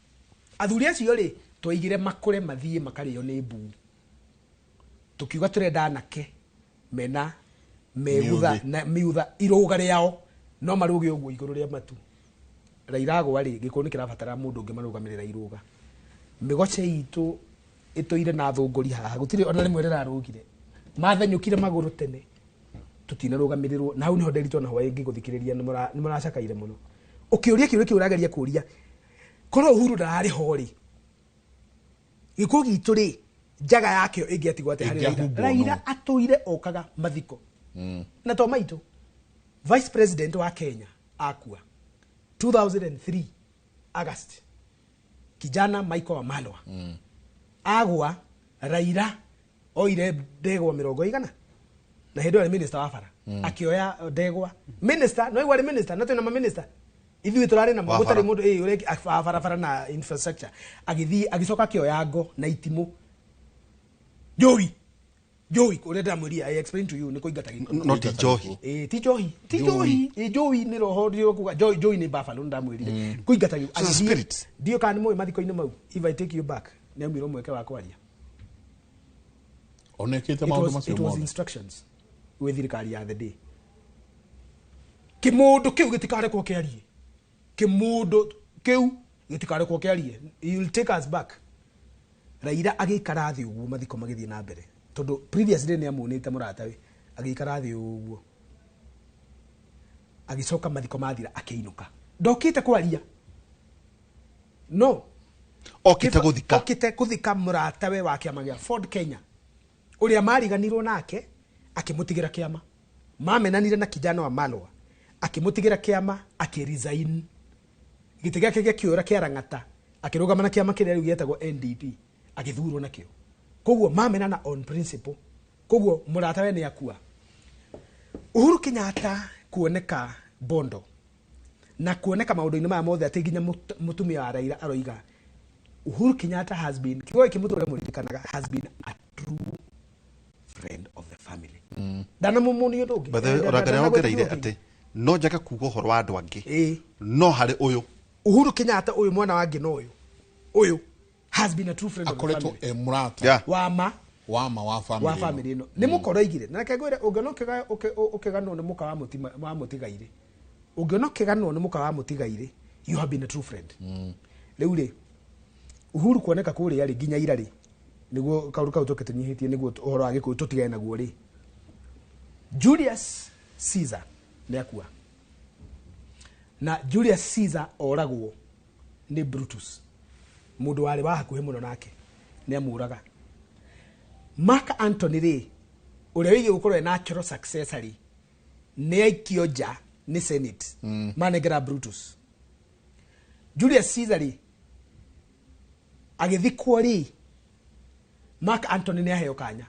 Athuri acio rĩ twaigire makũre mathiĩ makarĩo nĩ mbuu. Tukiuga tũrenda anake mena megutha na miutha irũga rĩao no marũge ũguo igũrũ rĩa matu. Raila agwa rĩ, Gĩkũyũ nĩ kĩrabatara mũndũ ũngĩ marũgamĩrĩra irũga. Mĩgoce itũ ĩtũire na thũngũri haha, gũtirĩ ona rĩmwe rĩrarũgire. Mathenyũkire magũrũ tene. Tũtinarũgamĩrĩrwo na hau nĩho nderitwo na hwaĩ ngĩgũthikĩrĩria nĩ mũracakaire mũno. Ũkĩũria kĩũria kĩu ũrageria kũria korwo Uhuru ndararĩ ho rĩ, gĩkuũ gitũ rĩ, njaga yakĩo ĩngĩatigwo atĩa harĩ Raila? Ĩngĩahumbwo Raila nũ? atũire okaga mathiko na to maitũ. Vice president wa Kenya akua 2003 August, kijana Michael Wamalwa agwa, Raila oire ndegwa mĩrongo igana na hĩndĩ ĩyo arĩ minister wa bara. Akĩoya ndegwa minister, no arĩ minister na twĩna ma minister ithuĩ tũrarĩ namo Wa gũtarĩ bara. mũndũ ĩ ũrĩa wa barabara na infrastructure. Agĩthiĩ agĩcoka akĩoya ngo na itimũ njohi njohi ũrĩa ndĩramwĩria, I explain to you nĩ kũingata gĩkuũ. No ti njohi. Ĩ, ti njohi, ti njohi. Ĩ, njohi nĩ roho ndĩrokuga njohi njohi nĩ buffalo ndamwĩrire kũingata gĩkuũ. So it's a Agĩthiĩ- spirit. Ndiũ kana nĩ mũĩ mathiko-inĩ mau, if I take you back, nĩ aumirwo mweke wa kwaria. Onekĩte It maũndũ was, macio it was mothe. instructions gwĩ thirikari ya the day, kĩmũndũ kĩu gĩtikarekwo kĩarie, kĩmũndũ kĩu gĩtikarekwo kĩarie, you will take us back. Raila agĩikara thĩ ũguo mathiko magĩthiĩ na mbere, tondũ previously nĩ amuonĩte mũratawe, agĩikara thĩ ũguo, agĩcoka mathiko mathira akĩinũka, ndokĩte kwaria no Okĩte gũthika. Okĩte gũthika mũratawe wa kĩama gĩa Ford Kenya ũrĩa mariganirwo nake akĩmũtigĩra kĩama, mamenanire na kijana wa Malwa, akĩmũtigĩra kĩama, akĩresign gĩtĩ gĩake gĩakĩũra kĩa Lang'ata, akĩrũgama na kĩama kĩrĩa rĩu gĩetagwo NDP, agĩthurwo nakĩo. Koguo mamenana on principle, koguo mũratawe nĩ akua. Uhuru Kenyatta kuoneka Bondo na kuoneka maũndũ-inĩ maya mothe atĩ nginya mũtumia wa Raila aroiga Uhuru Kenyatta has been, kiugo gĩkĩ mũtũre mũririkanaga, has been a true friend of the family. Ndanamũmũnia ũndũ ũngĩ. By the way, ona nĩ ongereire atĩ no njage kuga ũhoro wa andũ angĩ no harĩ ũyũ. Uhuru Kenyatta ũyũ mwana wa ngina ũyũ ũyũ has been a true friend of the Akoretwo family. e mũrata wa ma wa ma wa family wa ĩno. Family ĩno nĩ mũkora oigire na reke ngwĩre, ũngĩona ũkĩganwo nĩ mũka wa wa mũtigairĩ, ũngĩona ũkĩganwo nĩ mũka wa mũtigairĩ, you have been a true friend. Rĩu rĩ, Uhuru kuoneka kũrĩa rĩ nginya ira rĩ, nĩguo kaũndũ kau tũke tũnyihĩtie, nĩguo ũhoro wa gĩkũyũ tũtigane naguo rĩ, Julius Caesar nĩ akua, na Julius Caesar oragwo nĩ Brutus, mũndũ warĩ wa hakuhĩ mũno nake nĩ amũraga. Mark Antony rĩ, ũrĩa wĩgiĩ gũkorwo e natural successor rĩ, nĩ aikio nja nĩ Senate, manengera Brutus. Julius Caesar rĩ agĩthikwo rĩ, Mark Antony nĩ aheo kanya.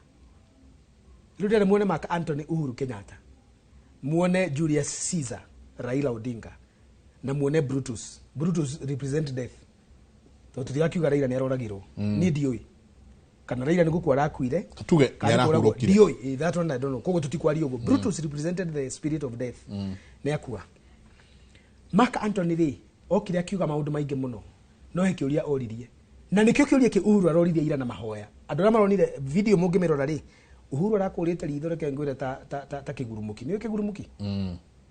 Rĩu ndĩrenda muone Mark Antony Uhuru Kenyatta, muone Julius Caesar Raila Odinga, na muone Brutus. Brutus represent death, tondũ tũtirakiuga Raila nĩ aroragirwo. Niĩ ndiũĩ kana Raila nĩ gũkua arakuire Tuge nĩ kana kũragwo. arahurũkire. Ndiũĩ. That one I don't know, koguo tũtikwaria ũguo. Brutus represented the spirit of death, nĩ akua. Mark Antony rĩ okire akiuga maũndũ maingĩ mũno, no he kĩũria oririe, na nĩkĩo kĩũria kĩ Uhuru aroririe ira na mahoya. Andũ arĩa maronire video mũngĩmĩrora rĩ, Uhuru arakũrĩte ritho, reke ngwĩre, ta kĩgurumuki. Nĩũĩ kĩgurumuki?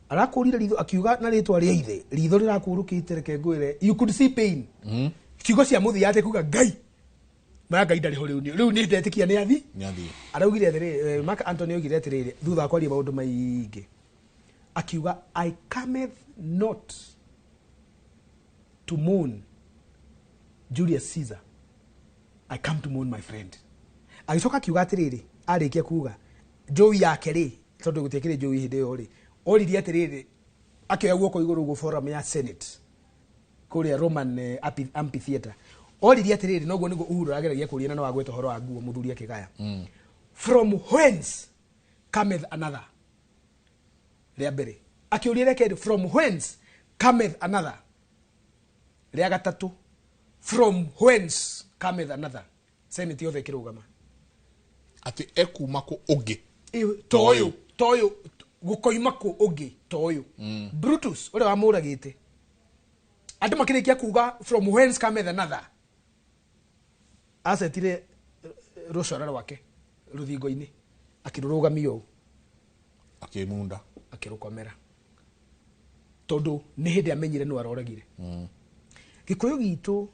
Arakũrire ritho akiuga na rĩtwa rĩa ithe, ritho rĩrakũrũkĩte, reke ngwĩre, you could see pain. Ciugo cia mũthia atĩ kuga Ngai maya, Ngai ndarĩ ho rĩu, rĩu nĩ ndetĩkia nĩ athi. Nĩ athiĩ. Araugire atĩrĩrĩ, Mark Antony oigire atĩrĩrĩ thutha wa kwaria maũndũ maingĩ, akiuga, "I cometh not to mourn Julius Caesar, I come to mourn my friend." Agĩcoka akiuga atĩrĩrĩ, arĩkia kuga njũi yake rĩ, tondũ gũtiakĩrĩ njũi hĩndĩ ĩyo rĩ, oririe atĩrĩrĩ akĩoya guoko igũrũ ũguo forum ya Senate kũrĩa Roman amphitheater, oririe atĩrĩrĩ, noguo nĩguo Uhuru arageragia kũria, na no agweta ũhoro wa nguo mũthuri akĩgaya, "From whence cometh another?" Rĩa mbere akĩũria, rĩa kerĩ, "From whence cometh another?" Rĩa gatatũ, "From whence cometh another?" Senate yothe ĩkĩrũgama. Atĩ ekuma kũ ũngĩ? Toyũ toyũ gũkoima kũ ũngĩ toyũ Brutus ũrĩa wamũragĩte. Andũ makĩrĩkia kuga, "From whence cometh another?" acetire rũcora rwake rũthingo-inĩ, akĩrũrũgamia ũũ. Akĩmunda. Akĩrũkomera, tondũ nĩ hĩndĩ amenyire nũ aroragire. Gĩkũyũ gitũ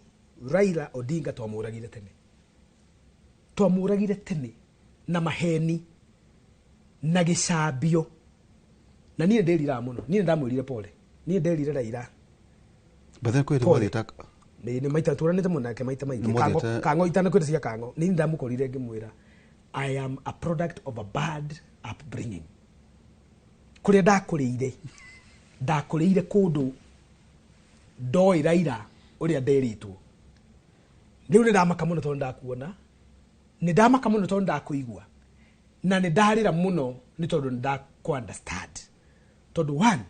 Raila Odinga twamũragire tene, twamũragire tene na maheni na gĩcambio. Na niĩ ndĩriraga mũno, niĩ ndamwĩrire pole, niĩ nderire Raila Bethe kwĩ Pole. rĩmwe nĩ maita tũranĩte mũno nake maita maingĩ. Nĩ Kango mwathiĩte- kango itanakwĩra cia kango, nĩ ndamũkorire ngĩmwĩra I am a product of a bad upbringing. Kũrĩa ndakũrĩire, ndakũrĩire kũndũ ndoĩ Raila ũrĩa nderĩtwo. Rĩu nĩ ndamaka mũno tondũ ndakuona, nĩ ndamaka mũno tondũ ndakũigua, na nĩ ndarĩra mũno nĩ tondũ nĩ ndakũ understand. Tondũ one,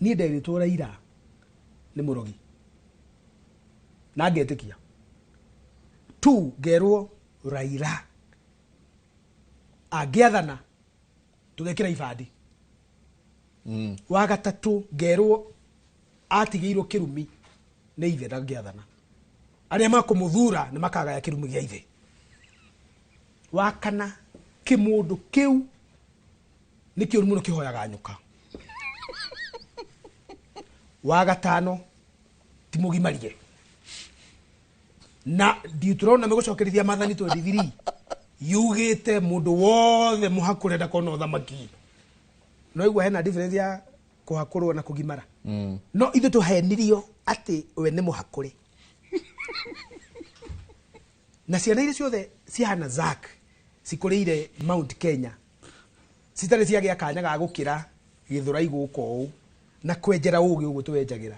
niĩ nderĩtwo Raila nĩ mũrogi na ngetĩkia. Two, ngerwo Raila angĩathana tũgekĩra ibandi. Wa gatatũ, ngerwo atigĩirwo kĩrumi nĩ ithe ndangĩathana, arĩa makũmũthura nĩ makagaya kĩrumi gĩa ithe. Wa kana, kĩmũndũ kĩu nĩ kĩũru mũno kĩhoyaga nyoka. Wa gatano, ti mũgimarie na Deuteronomy gũcokerithia Maathani 23 yugĩte mũndũ wothe mũhakũre ndakona ũthamaki. No igua hena difference ya kũhakũrwo na kũgimara. No ithuĩ tũhenirio atĩ we nĩ mũhakũre, na ciana iria ciothe cihana Zack cikũrĩire Mount Kenya citarĩ ciagĩa kanya ga gũkĩra gĩthũrai gũka ũũ na kwenjera ũgĩ ũguo twenjagĩra.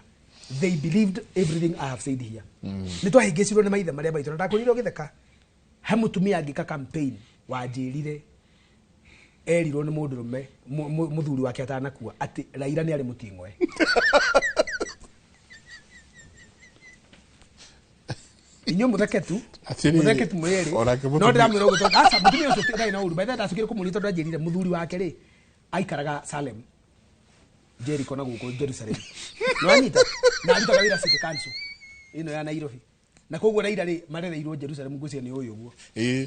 They believed everything I have said here. Nĩ twahĩngĩcirwo nĩ maithe marĩa maitũ, na ndakwĩrire ũgĩtheka he mũtumia angĩka campaign wanjĩrire erirwo nĩ mũndũrũme mũthuri wake atanakua atĩ Raila nĩ arĩ mũting'oe. Inyuĩ mũtheke tu. Atĩrĩrĩ, Mũtheke tu mwĩrĩ. Onake No mũtumia- ndĩramwĩra ũguo tondũ aca mũtumia ũcio ndarĩ na ũru. By the way, ndacokire kũmũria tondũ anjĩrire mũthuri wake rĩ aikaraga Salem, Jericho na gũkũ Jerusalem. Nĩwanyita? Na arutaga wĩra City Council ĩno ya Nairobi, na koguo Raila rĩ marereirwo Jerusalem, ngwĩciria nĩ ũyũ ũguo.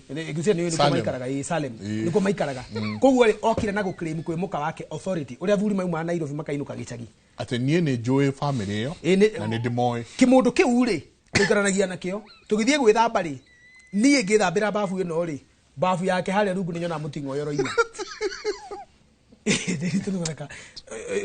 Ngwĩciria nĩ ũyũ nĩkuo Salem. maikaraga, ĩĩ, Salem nĩkuo maikaraga. Koguo rĩ okire na gũclaim kwĩ mũka wake authority ũrĩa athuri maumaga Nairobi makainũka gĩcagi. Atĩ niĩ nĩ njũĩ bamĩrĩ ĩyo Ĩĩ, na nĩ ndĩmoĩ. Kĩmũndũ kĩu rĩ tũikaranagia nakĩo tũgĩthiĩ gwĩthamba rĩ, niĩ ngĩthambĩra babu ĩno rĩ, babu yake harĩa rungu nĩ nyonaga mũting'oe ũroima.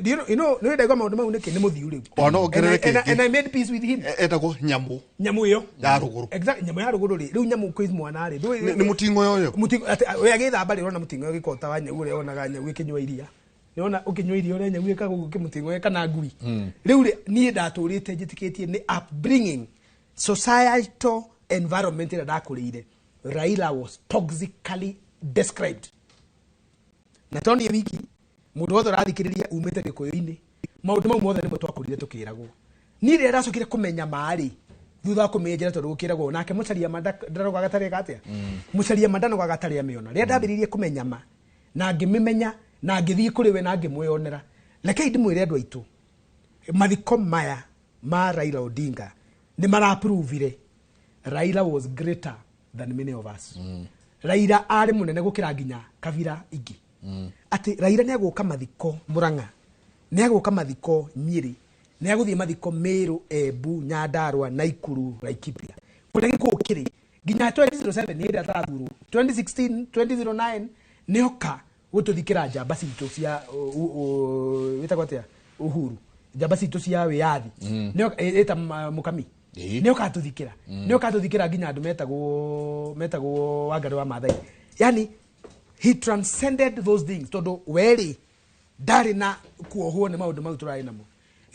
Nĩ ndaigua maũndũ mau nĩkĩ nĩ mũthiu rĩu. Ona no ongerere And I- kĩngĩ. and I made peace with him. Etagwo nyamũ nyamũ ĩyo ya rũgũrũ. Exact, nyamũ ya rũgũrũ rĩ, rĩu nyamũ kwĩ mwana rĩ Nĩ mũting'oe ũyũ. Mũting'oe atĩ we agĩthamba rĩ, ũrona mũting'oe ũgĩkota wa nyau ũrĩa wonaga nyau ĩkĩnyua iria, nĩwona ũkĩnyua iria ũrĩa nyau ĩkaga ũguo kĩmũting'oe kana ngui. Rĩu rĩ, niĩ ndatũrĩte njĩtĩkĩtie nĩ upbringing, societal environment ĩrĩa ndakũrĩire. Raila was toxically described, na to niĩ wiki, mũndũ wothe ũrathikĩrĩria umĩte gĩkũyũ-inĩ, maũndũ mau mothe nĩmo twakũrire tũkĩragwo. Niĩ rĩrĩa ndacokire kũmenya marĩ thutha wa kũmĩenjera, tondũ gũkĩragwo nake mũcaria ma ndarogaga tarĩ atĩa, mũcaria ma ndanogaga tarĩ amĩona. Rĩrĩa ndambĩrĩirie kũmenya ma na ngĩmĩmenya na ngĩthiĩ kũrĩ we na ngĩmwĩyonera, rekei ndĩmwĩre andũ aitũ, mathiko maya ma Raila Odinga nĩ maraprovire Raila was greater than many of us. Raila arĩ mũnene gũkĩra nginya kabira ingĩ. Atĩ Raila nĩ agũka mathiko Murang'a, nĩ agũka mathiko Nyĩrĩ, nĩ agũthiĩ mathiko Meru, Embu, Nyandarua, Naikuru, Laikipia, kũrĩa gĩkũyũ kĩrĩ nginya 2007 hĩndĩ ĩrĩa atarathurwo, 2016, 2009 nĩoka gũtũthikĩra njamba citũ cia wĩtagwo atĩa, Uhuru, njamba citũ cia wĩyathi. Nĩoka ĩta Mũkami, nĩoka atũthikĩra, nĩoka atũthikĩra nginya andũ metagwo Wangari wa Maathai. Yani he transcended those things, tondũ werĩ ndarĩ na kuohwo nĩ maũndũ mau tũrarĩ namo.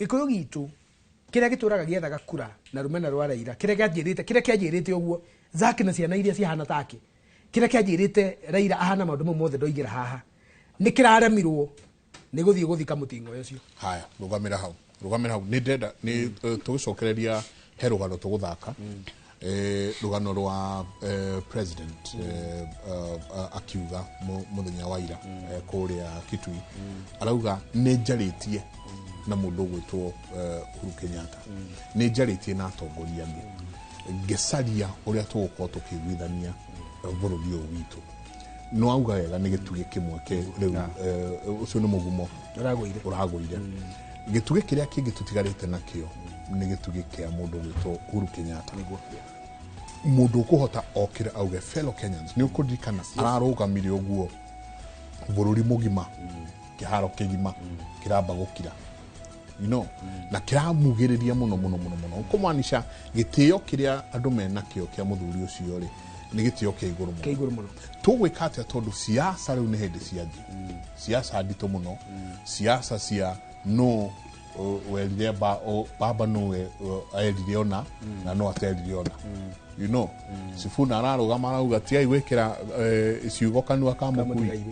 Gĩkũyũ gitũ kĩrĩa gĩtũraga gĩethaga kura na rũmena rwa Raila, kĩrĩa kĩanjĩrĩte ũguo Zack na ciana iria cihana take, kĩrĩa kĩanjĩrĩte Raila ahana maũndũ mau mothe ndoigĩra haha, nĩ kĩraremirwo nĩ gũthiĩ gũthika mũting'oe ũcio. Haya, rũgamĩra hau, rũgamĩra hau. Nĩ ndĩrenda nĩ tũgĩcokereria he rũgano tũgũthaka, rũgano rwa president akiuga mũthenya wa ira kũrĩa Kitui, arauga nĩ njarĩtie na mũndũ ũgwĩtwo Uhuru Kenyatta, nĩ njarĩtie na atongoria angĩ ngĩcaria ũrĩa tũgũkorwo tũkĩiguithania bũrũri ũyũ witũ. No auga wega nĩ gĩtugĩ kĩmwe rĩu ũcio nĩ mũgumo ũragũire. Ũragũire. Gĩtugĩ kĩrĩa kĩngĩ tũtigarĩte nakĩo nĩ gĩtugĩ kĩa mũndũ ũgwĩtwo Uhuru Kenyatta, mũndũ ũkũhota okĩre auge fellow Kenyans. Nĩ ũkũririkana ararũgamire ũguo bũrũri mũgima. Kĩharo kĩgima kĩramba gũkira, you know, na kĩramugĩrĩria mũno mũno mũno mũno, kũmaanisha gĩtĩo kĩrĩa andũ menakĩo kĩa mũthuri ũcio rĩ nĩ gĩtĩo kĩa igũrũ mũno. Kĩa igũrũ mũno. Tũgwĩka atĩa tondũ siasa rĩu nĩ hĩndĩ cianjia, siasa nditũ mũno, siasa cia no werire baba no erire ona na no aterire ona, you know. Sifuna ararũgama arauga tigai gwĩkĩra ciugo kanua ka mũkui,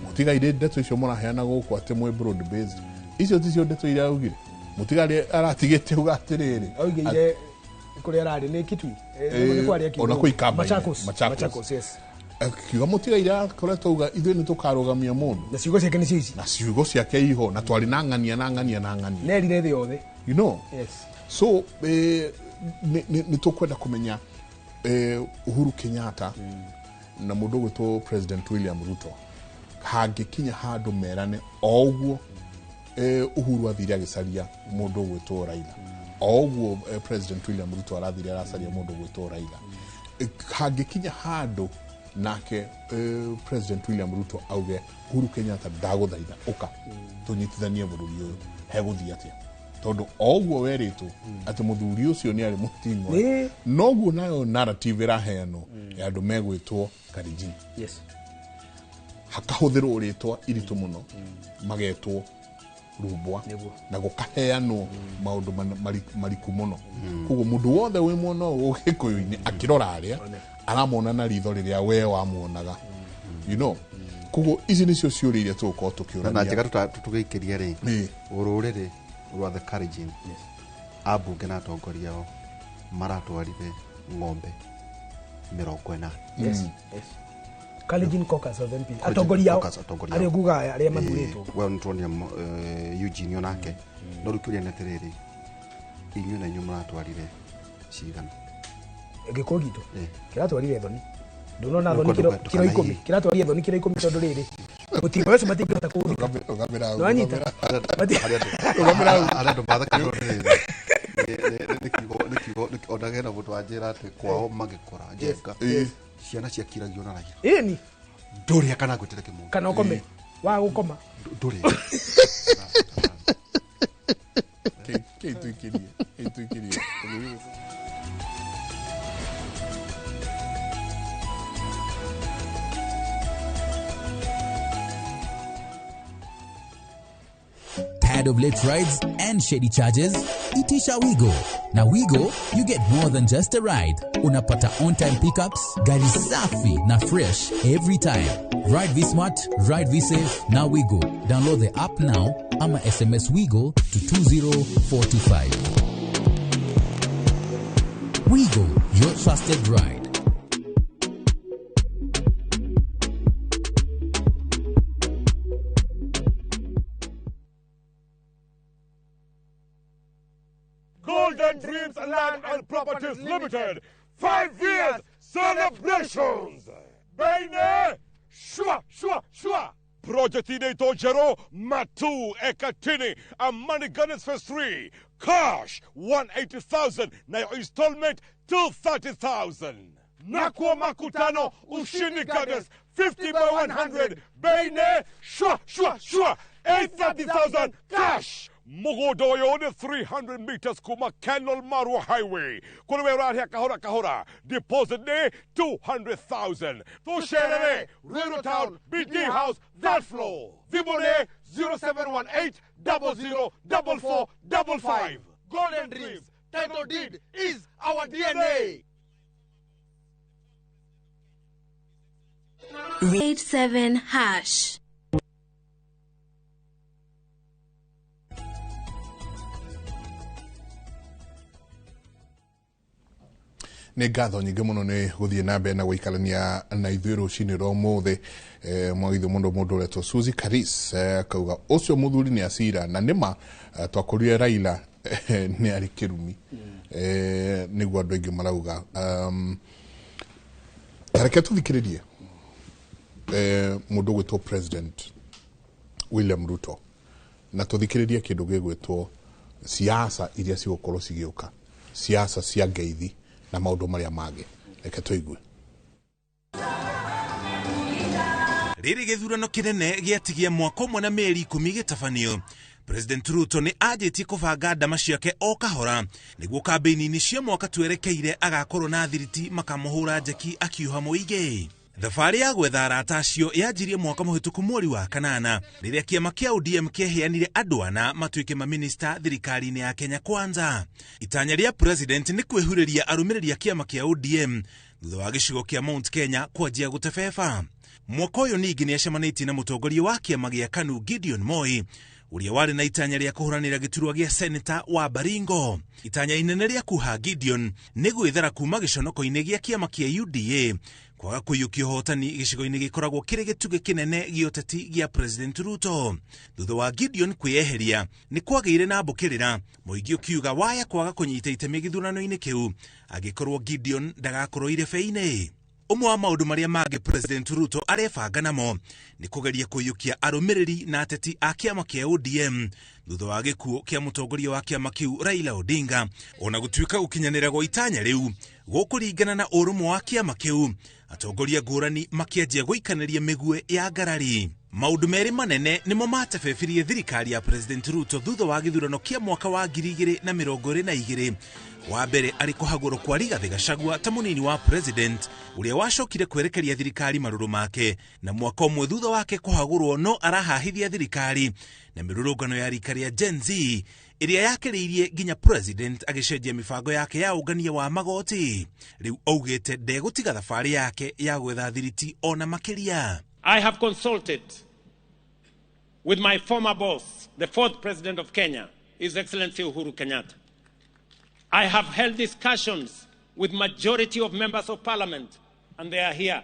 mũtigaire ndeto icio mũraheana gũkũ atĩ mwĩ broad based, icio ticio ndeto iria augire. Mũtigaire aratigĩte uga atĩrĩrĩ, augire kũrĩa ararĩ nĩ Kitui, nĩ kwarĩa Kitui, ona kũu Ikamba, Machakos, Machakos, yes. Akiuga mũtigaire akoretwo auga ithuĩ nĩ tũkarũgamia mũndũ, na ciugo ciake nĩcio ici, na ciugo ciake iho, na twarĩ na ng'ania na ng'ania na ng'ania, nerire thĩ yothe, you know. Yes. So nĩ tũkwenda kũmenya Uhuru Kenyatta na mũndũ ũgwĩtwo President William Ruto hangĩkinya handũ merane o ũguo Uhuru athire agĩcaria mũndũ ũgwĩtwo Raila, o ũguo President William Ruto arathire aracaria mũndũ ũgwĩtwo Raila, hangĩkinya handũ nake President William Ruto auge Uhuru Kenyatta ndagũthaitha ũka tũnyitithanie bũrũri ũyũ, hegũthiĩ atĩa? Tondũ o ũguo werĩtwo atĩ mũthuri ũcio nĩ arĩ mũting'oe, noguo nayo narrative ĩraheanwo ya andũ megwĩtwo Kalenjin. Yes. Hakahũthĩrwo rĩtwa iritũ mũno, magetwo Rumbwa, na gũkaheanwo maũndũ mariku mũno. Koguo mũndũ wothe wĩ mwena ũyũ Gĩkũyũ-inĩ akĩrora arĩa aramona na ritho rĩrĩa we wamuonaga, you know. Koguo ici nĩcio ciũria iria tũgũkorwo tũkĩũrania. Na njega tũgĩikĩria rĩ, rũrĩrĩ rwa the Kalenjin, ambunge na atongoria ao maratwarire ng'ombe 40. Yes, yes. Kalenjin Caucus of MP atongoria ao arĩa nguga arĩa mathurĩtwo, we nĩtuonia Eugene onake. No rĩu kĩũria nĩ atĩrĩrĩ, inyuĩ na inyuĩ mũratwarire cigana? Gĩkũyũ gitũ kĩratwarire thoni, ndũnona thoni kiro 10, kĩratwarire thoni kiro 10 tondũ rĩrĩ mũtingo ũcio matingĩhota kũũthika. Nĩwanyita? Arĩa andũ mathekagĩrwo nĩ kiugo ona hena mũndũ wanjĩra atĩ kwao magĩkũra njenga ciana ciakiragio na Raila. Ĩni ndũrĩa kana ngwĩtĩre kĩmũndũ kana ũkome wa gũkoma ndũrĩa. Kĩituikirie. Tired of late rides and shady charges? Itisha Wigo. Now Wigo, you get more than just a ride. Unapata on-time pickups, gari safi na fresh every time. Ride V-Smart, ride V-Safe, now Wigo. Download the app now ama SMS Wigo to 20425. Wigo, your trusted ride. Golden Dreams Land and Properties Limited, 5 years celebrations. Bene, shua, shua, shua. Project inaitwa Jero Matu Ekatini, Amani Gardens Phase 3, cash 180,000 na your installment 230,000. Nakwa Makutano Ushindi Gardens 50 by 100, Bene, shua, shua, shua, 830,000 cash. Mugodoyo ni 300 meters kuma Kenol Marua Highway. Kule rahia kahora kahora. Deposit ni 200,000. Tusherere, Ruiru Town, BD House, that floor. Vibone 0718 00 44 55. Golden Dreams, title deed is our DNA. 87 hash. Nĩ ngatho nyingĩ mũno nĩ gũthiĩ na mbere na gũikarania na ithuĩ rũcinĩ rwa ũmũthĩ. Mwagithio mũno mũndũ ũretwo Suzy Karis akauga ũcio mũthuri nĩ acira na nĩma twakũrire Raila nĩ arĩ kĩrumi, nĩguo andũ aingĩ marauga. Reke tũthikĩrĩrie mũndũ ũgwĩtwo President William Ruto na tũthikĩrĩrie kĩndũ gĩgwĩtwo siasa iria cigũkorwo cigĩũka, siasa cia ngeithi na maũndũ marĩa mangĩ. Reke tũigue. Rĩrĩ gĩthurano kĩnene gĩatigia mwaka ũmwe na mĩeri 10 gĩtabanio, President Ruto nĩ anjĩtie kũbanga ndama ciake o kahora nĩguo kambĩini-inĩ cia mwaka twerekeire agakorwo na thiriti makamũhũra njeki akiuha mũingĩ. Thabarĩ ya gwetha arata acio yanjirie mwaka mũhĩtũku mweri wa kanana rĩrĩa kĩama kĩa ODM kĩaheanire andũ ana matuĩke maminista thirikari-inĩ ya Kenya Kwanza. Itanya rĩa president nĩ kwĩhurĩria arũmĩrĩri a kĩama kĩa ODM thutha wa gĩcigo kĩa Mount Kenya kwanjia gũtebeba. Mwaka ũyũ ningĩ nĩacemanĩtie na mũtongoria wa kĩama gĩa KANU Gideon Moi ũrĩa warĩ na itanya rĩa kũhũranĩra gĩturwa gĩa seneta wa Baringo. Itanya inene rĩa kuha Gideon nĩ gwĩthara kuma gĩconoko-inĩ gĩa kĩama kĩa UDA kwaga kũiyũkia ũhotani gĩcigo-inĩ gĩkoragwo kĩrĩ gĩtugĩ kĩnene gĩa ũteti gĩa President Ruto. Thutha wa Gideon kwĩyeheria nĩ kwagĩire na mbũkĩrĩra, mũingĩ ũkiuga waya kwaga kũnyita itemi gĩthurano-inĩ kĩu angĩkorwo Gideon ndagakorwo irebe-inĩ. Ũmwe wa maũndũ marĩa mangĩ President Ruto arebanga namo nĩ kũgeria kũiyũkia arũmĩrĩri na ateti a kĩama kĩa ODM thutha wa gĩkuũ kĩa mũtongoria wa kĩama kĩu Raila Odinga. Ona gũtuĩka gũkinyanĩra gwa itanya rĩu gũkũringana na ũrũmwe wa kĩama kĩu, atongoria ngũrani makĩanjia gũikanĩria mĩguĩ ya ngarari. Maũndũ merĩ manene nĩmo matebebirie thirikari ya President Ruto thutha wa gĩthurano kĩa mwaka wa 2022. Wa mbere arĩ kũhagũrwo kwa Rigathĩ Gachagua ta mũnini wa president ũrĩa wacokire kwerekeria thirikari marũrũ make, na mwaka ũmwe thutha wake kũhagũrwo no arahahithia thirikari na mĩrũrũngano ya rika rĩa Gen Z ĩrĩa yakĩrĩirie nginya president agĩcenjia mĩbango yake ya ũngania wa magoti. Rĩu augĩte ndegũtiga thabarĩ yake ya gwetha thiriti ona makĩria. I have consulted with my former boss, the fourth president of Kenya, His Excellency Uhuru Kenyatta. I have held discussions with majority of members of parliament, and they are here.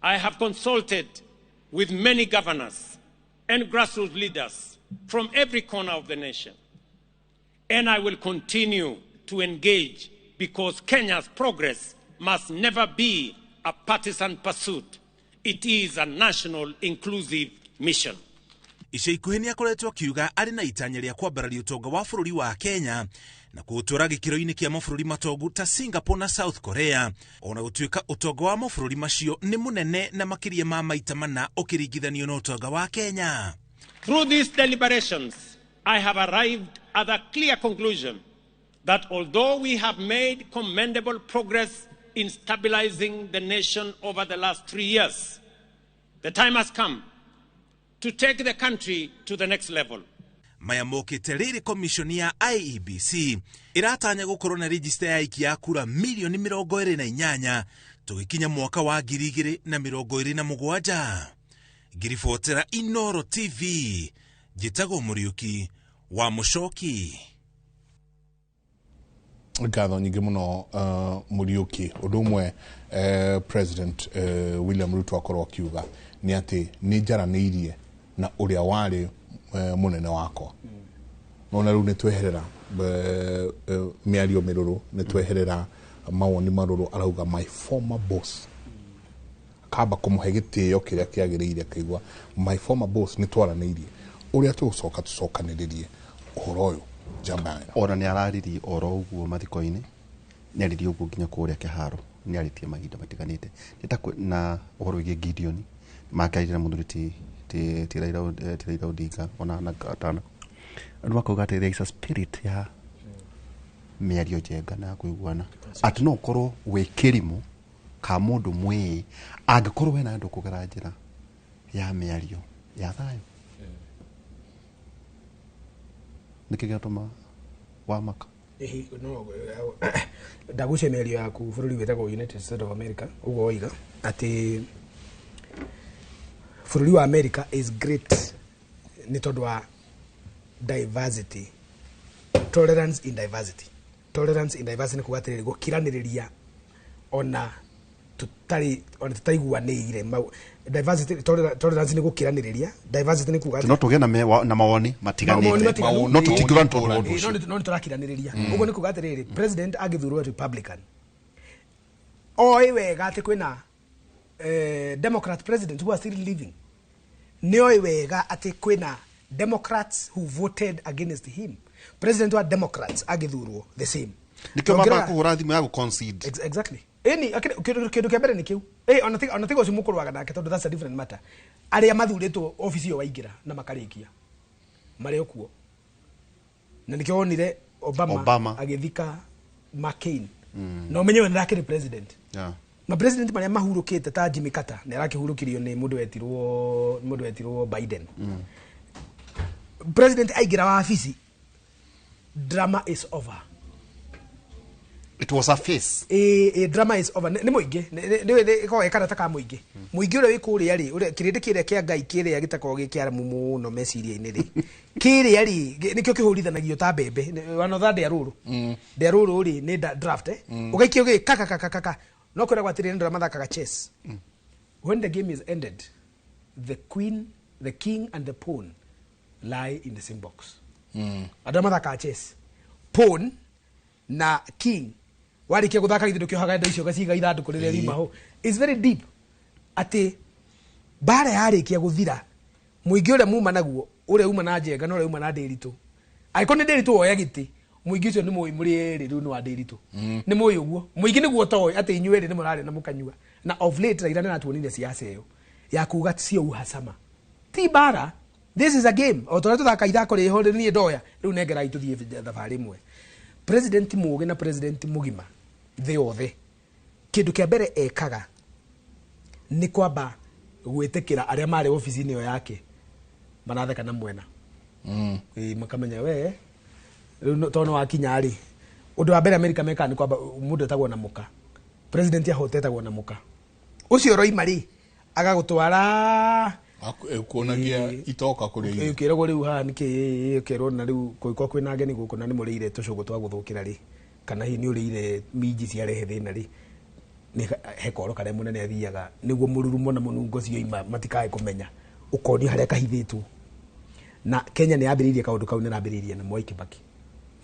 I have consulted with many governors and grassroots leaders from every corner of the nation. And I will continue to engage because Kenya's progress must never be a partisan pursuit. It is a national inclusive mission. Ica ikuhĩ nĩ akoretwo akiuga arĩ na itanya rĩa kwambararia ũtonga wa bũrũri wa Kenya na kũũtwara gĩkĩro-inĩ kĩa mabũrũri matongu ta Singapore na South Korea, ona gũtuĩka ũtonga wa mabũrũri macio nĩ mũnene na makĩria ma maita mana ũkĩringithanio na ũtonga wa Kenya. Through these deliberations, I have arrived at a clear conclusion that although we have made commendable progress in stabilizing the nation over the last 3 years, the time has come to take the country to the next level. Maya mokĩte rĩrĩ commission ya IEBC ĩratanya gũkorwo na register ya aikia a kura milioni 28 tũgĩkinya mwaka wa 2027. Ngiribotera Inoro TV, njĩtagwo Mũriũki wa Mũcoki. Ngatho nyingĩ mũno Mũriũki. Ũndũ ũmwe President William Ruto akorwo akiuga nĩ atĩ nĩ njaranĩirie na ũrĩa warĩ mũnene wakwa. Nona rĩu nĩ tweherera mĩario mĩrũrũ, nĩ tweherera mawoni marũrũ, arauga my former boss. Akamba kũmũhe gĩtĩo kĩrĩa kĩagĩrĩire, akaigua my former boss nĩ twaranĩirie. Ũrĩa tũgũcoka tũcokanĩrĩrie ũhoro ũyũ njamba. Ona nĩ araririe oro ũguo mathiko-inĩ, nĩ aririe ũguo nginya kũrĩa kĩharo, nĩ arĩtie mahinda matiganĩte. Nĩ ta na ũhoro wĩgiĩ Gideon, makĩarĩria na mũthuri ti Raila Odinga ona na Gatana. Andũ makauga atĩ there is a spirit ya mĩario njenga na kũiguana, atĩ no ũkorwo wĩ kĩrimũ ka mũndũ mwĩĩ angĩkorwo wena andũ kũgera njĩra ya mĩario ya thayũ. Nĩkĩ gĩatũma wamaka? No ndagucia mĩario yaku bũrũri wĩtagwo United States of America, ũguo woiga atĩ bũrũri wa America is great nĩ tondũ wa diversity, tolerance in diversity. Tolerance in diversity nĩ kuga atĩrĩrĩ, gũkiranĩrĩria ona tũtarĩ ona tũtaiguanĩire. Diversity, tolerance nĩ gũkiranĩrĩria, diversity nĩ kuga no tũgĩe na mawoni matiganĩte, no tũtingĩũrana tondũ wa ũndũ ũcio, no nĩtũrakiranĩrĩria. Ũguo nĩ kuga atĩrĩrĩ, president angĩthurwo Republican oĩ wega atĩ kwĩna Democrat president who are still living, nĩ oĩ wega atĩ kwĩna Democrats who voted against him. President wa Democrats agĩthurwo the same. Nĩkĩo mambaga kũhũra thimũ ya gũ concede. Exactly. Ĩni kĩndũ kĩa mbere nĩ kĩu. Ona tiga ũcio mũkũrũaga nake tondũ that's a different matter. Arĩa mathurĩtwo obici ĩyo waingĩra na makarĩkia marĩ o kuo. Na nĩkĩo wonire Obama agĩthika McCain. Na ũmenye we nĩarakĩrĩ president. Yeah. Ma president marĩa mahurũkĩte ta Jimmy Carter nĩ arakĩhurũkirio nĩ mũndũ wetirwo Biden. President aingĩra wabici, drama is over. It was a face. Drama is over. Nĩ mũingĩ, nĩ ĩkoragwo ĩ karata ka mũingĩ. Mũingĩ ũrĩa wĩ kũrĩa rĩ, ũrĩa kĩrĩndĩ kĩrĩa kĩa Ngai kĩrĩa gĩtakoragwo gĩ kĩaramu mũno meciria-inĩ rĩ, kĩrĩa rĩ, nĩkĩo kĩhũrithanagio ta mbembe. Wanotha ndĩa rũrũ. Ndĩa rũrũ rĩ, nĩ draft, Ũgaikio gĩ kaka kaka kaka. No kwĩragwo atĩrĩrĩ, andũ arĩa mathakaga chess. When the game is ended, the queen, the king and the pawn lie in the same box. Andũ arĩa mathakaga chess, pawn na king warĩkia gũthaka githĩ ndũkĩohaga indo icio ũgaciga ithandũkũ rĩrĩa riuma ho. It's very deep. Atĩ mbara yarĩkia gũthira, mũingĩ ũrĩa muma naguo, ũrĩa uma na Njenga na ũrĩa uma na Ndĩritũ, angĩkorwo nĩ Ndĩritũ woya gĩtĩ, mũingĩ ũcio nĩ mũĩ mũrĩ erĩ rĩu nĩ wa Ndĩritũ. Nĩ mũĩ ũguo. Mũingĩ nĩguo ũtoĩ atĩ inyuĩ erĩ nĩ mũrarĩa na mũkanyua. Na of late Raila nĩ aratuonire siasa ĩyo ya kuga sio uhasama, ti mbara. This is a game. O ta ũrĩa tũthaka ithako rĩho rĩ, niĩ ndoya rĩu nengerai tũthiĩ thabarĩ ĩmwe. President mũgĩ na president mũgima thĩ yothe, kĩndũ kĩa mbere ekaga nĩ kwamba gwĩtĩkĩra arĩa marĩ obici-inĩ ĩyo yake maratheka na mwena. Makamenya we rĩu tondũ wakinya rĩ, ũndũ wa mbere Amerika mekaga nĩ kwamba mũndũ etagwo na mũka. President ahota etagwo na mũka. Ũcio ũroima rĩ, agagũtwara kuonagia itoka kũrĩa irio. Ũkĩragwo rĩu haha nĩkĩ, ũkerwo na rĩu kũngĩkorwo kwĩna ageni gũkũ na nĩ mũrĩire tũcũgũ twa gũthũkĩra rĩ, kana hihi nĩ ũrĩire minji ciarehe thĩna rĩ, nĩ he koro karĩa mũnene athiaga nĩguo mũrurumo na mũnungo cioima matikae kũmenya, ũkonio harĩa kahithĩtwo. Na Kenya nĩ yambĩrĩirie kaũndũ kau, nĩ yambĩrĩirie na Mwai Kibaki.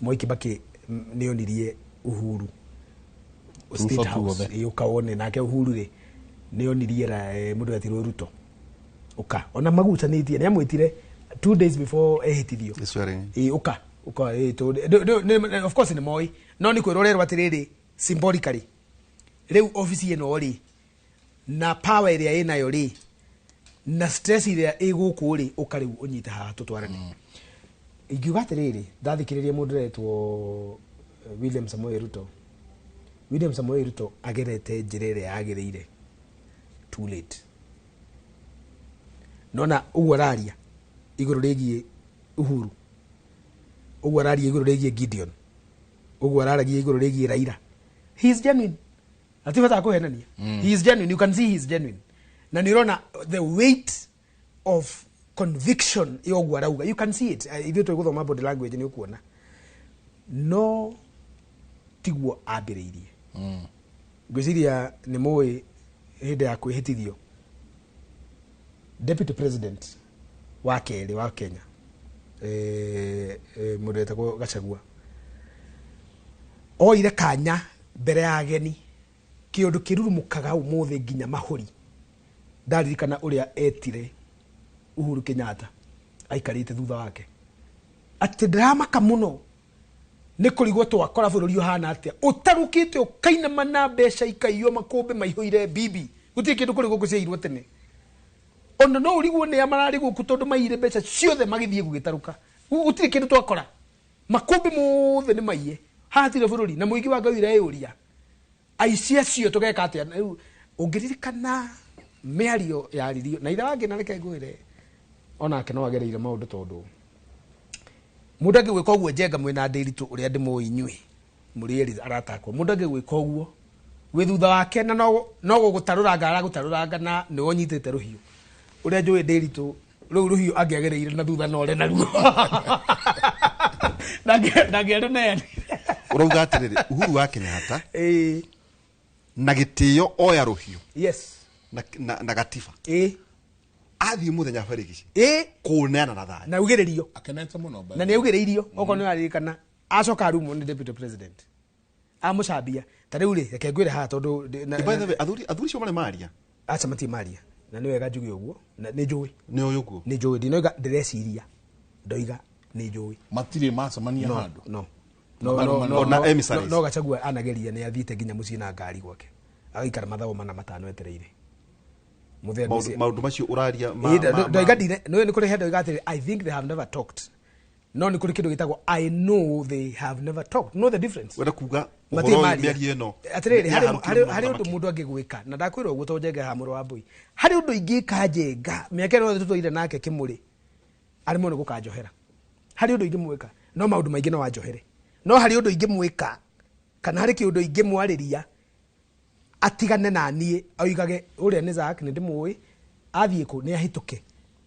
Mwai Kibaki nĩ onirie Uhuru State House, ũka wone. Nake Uhuru rĩ, nĩ onirie mũndũ wetirwo Ruto, ũka. Ona magucanĩtie, nĩ amwĩtire 2 days before ehĩtithio. Ũka, ũka, of course nĩ moĩ, no nĩ kwĩrwo ũrerwo atĩrĩrĩ, symbolically rĩu obici ĩno rĩ, na power ĩrĩa ĩnayo rĩ, na stress ĩrĩa ĩ gũkũ rĩ, ũka rĩu ũnyite haha tũtwarane. Ingiuga atĩrĩrĩ, ndathikĩrĩria mũndũ ũretwo William Samoei Ruto. William Samoei Ruto agerete njĩra ĩrĩa yagĩrĩire too late. Nona ũguo araria igũrũ rĩgiĩ Uhuru, ũguo araria igũrũ rĩgiĩ Gideon, ũguo araragia igũrũ rĩgiĩ Raila. He is genuine. Atibata kũhenania. He is genuine. You can see he is genuine. Na nĩ ũrona the weight of conviction ya ũguo arauga. You can see it. Ithuĩ tũgũthoma body language nĩ ũkuona. No tiguo ambĩrĩirie. Ngwĩciria nĩ mũĩ hĩndĩ ya kwĩhĩtithio Deputy President wa kerĩ wa Kenya, mũndũ wetagwo Gachagua, oire kanya mbere ya ageni, kĩũndũ kĩrurumũkaga ũmũthĩ nginya mahũri. Ndaririkana ũrĩa etire Uhuru Kenyatta aikarĩte thutha wake, atĩ ndĩramaka mũno nĩ kũrigwo twakora bũrũri ũhana atĩa, ũtarũkĩte ũkainama mbeca ikaiywo, makũmbĩ maihũire bibi, gũtirĩ kĩndũ kũrĩ gũkũ ciairwo tene. Ona no ũrigwo nĩ a mararĩ gũkũ tondũ maiyire mbeca ciothe magĩthiĩ gũgĩtarũka, gũtirĩ kĩndũ twakora, makũmbĩ mothe nĩ maiye, haha hatirĩ bũrũri. Na mũingĩ wa Ngai ũreyũria aici acio tũgeka atĩa? Rĩu ũngĩririkana mĩario yaririo na ithe wangĩ, na reke ngwĩre onake no agereire maũndũ, tondũ mũndũ angĩgwĩka ũguo Njenga mwĩna Ndĩritũ ũrĩa ndĩmũĩ inyuĩ mũrĩ erĩ aratakwo, mũndũ angĩgwĩka ũguo wĩ thutha wake na no gũgũtarũranga aragũtarũranga na nĩwe ũnyitĩte rũhiũ. Ũrĩa njũĩ Ndĩritũ rũu rũhiũ angĩagereire na thutha no ore naruo. Ndangĩarũneanire. Ũrauga atĩrĩrĩ, Uhuru wa Kenyatta na gĩtĩo oya rũhiũ. Yes. Na gatiba. Athiĩ mũthenya barigici. Kũneana na thayũ. Na augĩrĩrio. Akenete mũno. Na nĩ augĩrĩirio, okorwo nĩ ũraririkana, acoka arumwo nĩ deputy president. Amũcambia. Ta rĩu rĩ, reke ngwĩre haha tondũ By the way, athuri acio marĩ maria? Aca matirĩ maria. Na nĩ wega njuge ũguo, na nĩ njũĩ. Nĩ ũĩ ũguo? Nĩ njũĩ, ndinoiga ndĩreciria. Ndoiga nĩ njũĩ. Matirĩ macemania handũ? No. No, no, no, no. No Gachagua anageria nĩ athiĩte nginya mũciĩ na ngari gwake. Agaikara mathaa mana matano etereire. Maundu macio uraria ndoiga ndine no ni kuri he ndoiga atiri I think they have never talked. No ni kuri kindu gitagwo I know they have never talked. Know the difference. Wenda kuga uhoro mĩario ĩno atiriri hari undu mundu angigwika na ndakwirwo uguo to Njenga ha mũrũ wa Mbui. Hari undu ingika Njenga mĩaka ĩno yothe tũtũire nake Kĩmũrĩ ari mũno gũkanjohera. Hari undu ingimwika no maundu maingi no anjohere. No hari undu ingimwika kana hari kiundu ingimwarĩria atigane na niĩ oigage ũrĩa nĩ Zack nĩ ndĩmũĩ athiĩ kũ nĩ ahĩtũke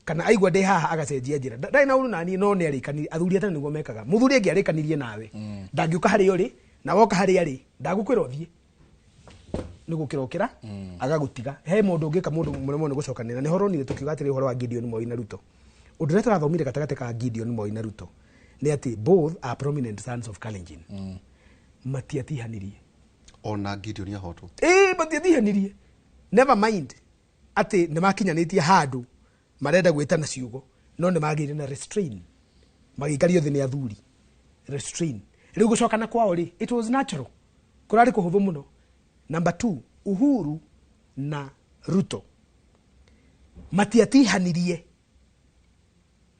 kana aigua ndĩ haha agacenjia njĩra. Ndarĩ na ũru na niĩ no nĩ arĩkanirie athuri atano nĩguo mekaga. Mũthuri angĩarĩkanirie nawe ndangĩũka harĩa ũrĩ na woka harĩa arĩ ndagũkwĩra ũthiĩ nĩ gũkĩra ũkĩra agagũtiga. He mũndũ ũngĩka mũndũ mũremwo nĩ gũcokanĩra. Nĩho ũronire tũkiuga atĩrĩ ũhoro wa Gideon Moi na Ruto. Ũndũ ũrĩa tũrathomire gatagatĩ ka Gideon Moi na Ruto nĩ atĩ both are prominent sons of Kalenjin. Matiatihanirie. Ona Gideon ahotwo. Matiatihanirie. Never mind atĩ nĩ makinyanĩtie handũ marenda gwĩtana ciugo no nĩ magĩire na restrain. Magĩikario thĩ nĩ athuri. Restrain. Rĩu gũcokana kwao rĩ it was natural. Kũrarĩ kũhũthũ mũno. Number 2, Uhuru na Ruto matiatihanirie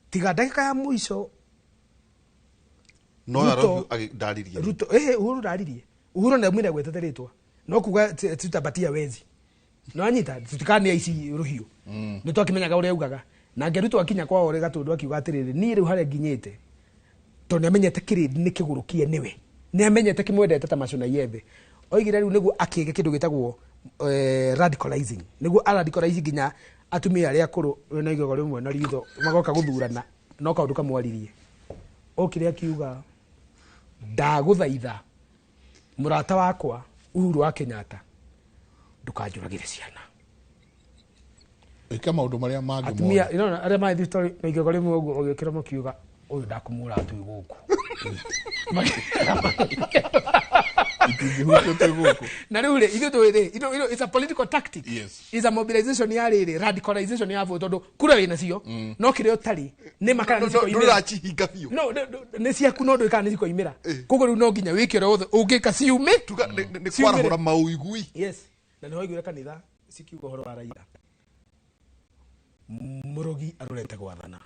tiga ndagĩka ya mũico. No ndaririe. Ruto Uhuru ndaririe. Uhuru nĩ aumire gwetete rĩtwa no kuga tutabatia wezi. No anyita tutikanie ici rũhiũ. Nĩ twakimenyaga ũrĩa augaga. Nake Ruto akinya kwao rĩ Gatũndũ akiuga atĩrĩrĩ niĩ rĩu harĩa nginyĩte tondũ nĩ amenyete kĩrĩndĩ nĩ kĩgũrũkie nĩwe. Nĩ amenyete kĩmwendete ta Macho na Iembe. Oigire rĩu nĩguo akĩge kĩndũ gĩtagwo radicalizing. Nĩguo aradicalize nginya atumia arĩa akũrũ na igego rĩmwe na ritho magoka gũthurana no kaũndũ kamwaririe. Okire akiuga ndagũthaitha mũrata wakwa Uhuru wa Kenyatta ndũkanjũragĩre ciana. Ĩka maũndũ marĩa mangĩ mothe. Atumia arĩa marĩ thibitarĩ na igego rĩmwe ũguo magĩũkĩra makiuga ũyũ ndakũmũra twĩ gũkũ. Na rĩu rĩ ithuĩ tũĩ rĩ it's a political tactic. Yes. It's a mobilization ya rĩrĩ radicalization ya vote tondũ kura wĩna cio no kĩrĩa ũtarĩ nĩ makana nĩ cikoimĩra. Ndũracihinga biũ. No nĩ ciaku no ndũĩ kana nĩ cikoimĩra. Koguo rĩu no nginya wĩke ũrĩa wothe ũngĩka ciume. Tuga nĩ kwarahũra maũigui. Yes. Na nĩho waiguire kanitha cikiuga ũhoro wa Raila. Mũrogi arorete gwathana.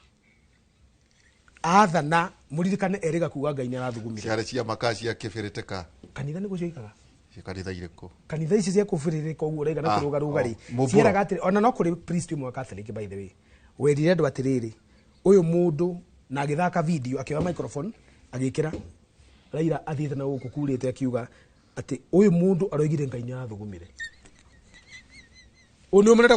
Athana muririkane erĩga kuga Ngai nĩarathugumire. Ciarĩ cia maka cia kĩbĩrĩtĩka. Kanitha nĩguo cioikaga. Cia kanitha irĩkũ? Kanitha ici cia kũbĩrĩrĩka ũguo ũraiga na kũrũgarũga rĩ. Cieraga atĩrĩ ona no kũrĩ priest ũmwe wa Catholic by the way. Werire andũ atĩrĩrĩ ũyũ mũndũ na agĩthaka video akĩoya microphone agĩkĩra Raila athiĩte na gũkũ kurĩte akiuga atĩ ũyũ mũndũ aroigire Ngai nĩarathugumire. Ũyũ nĩwe mũrenda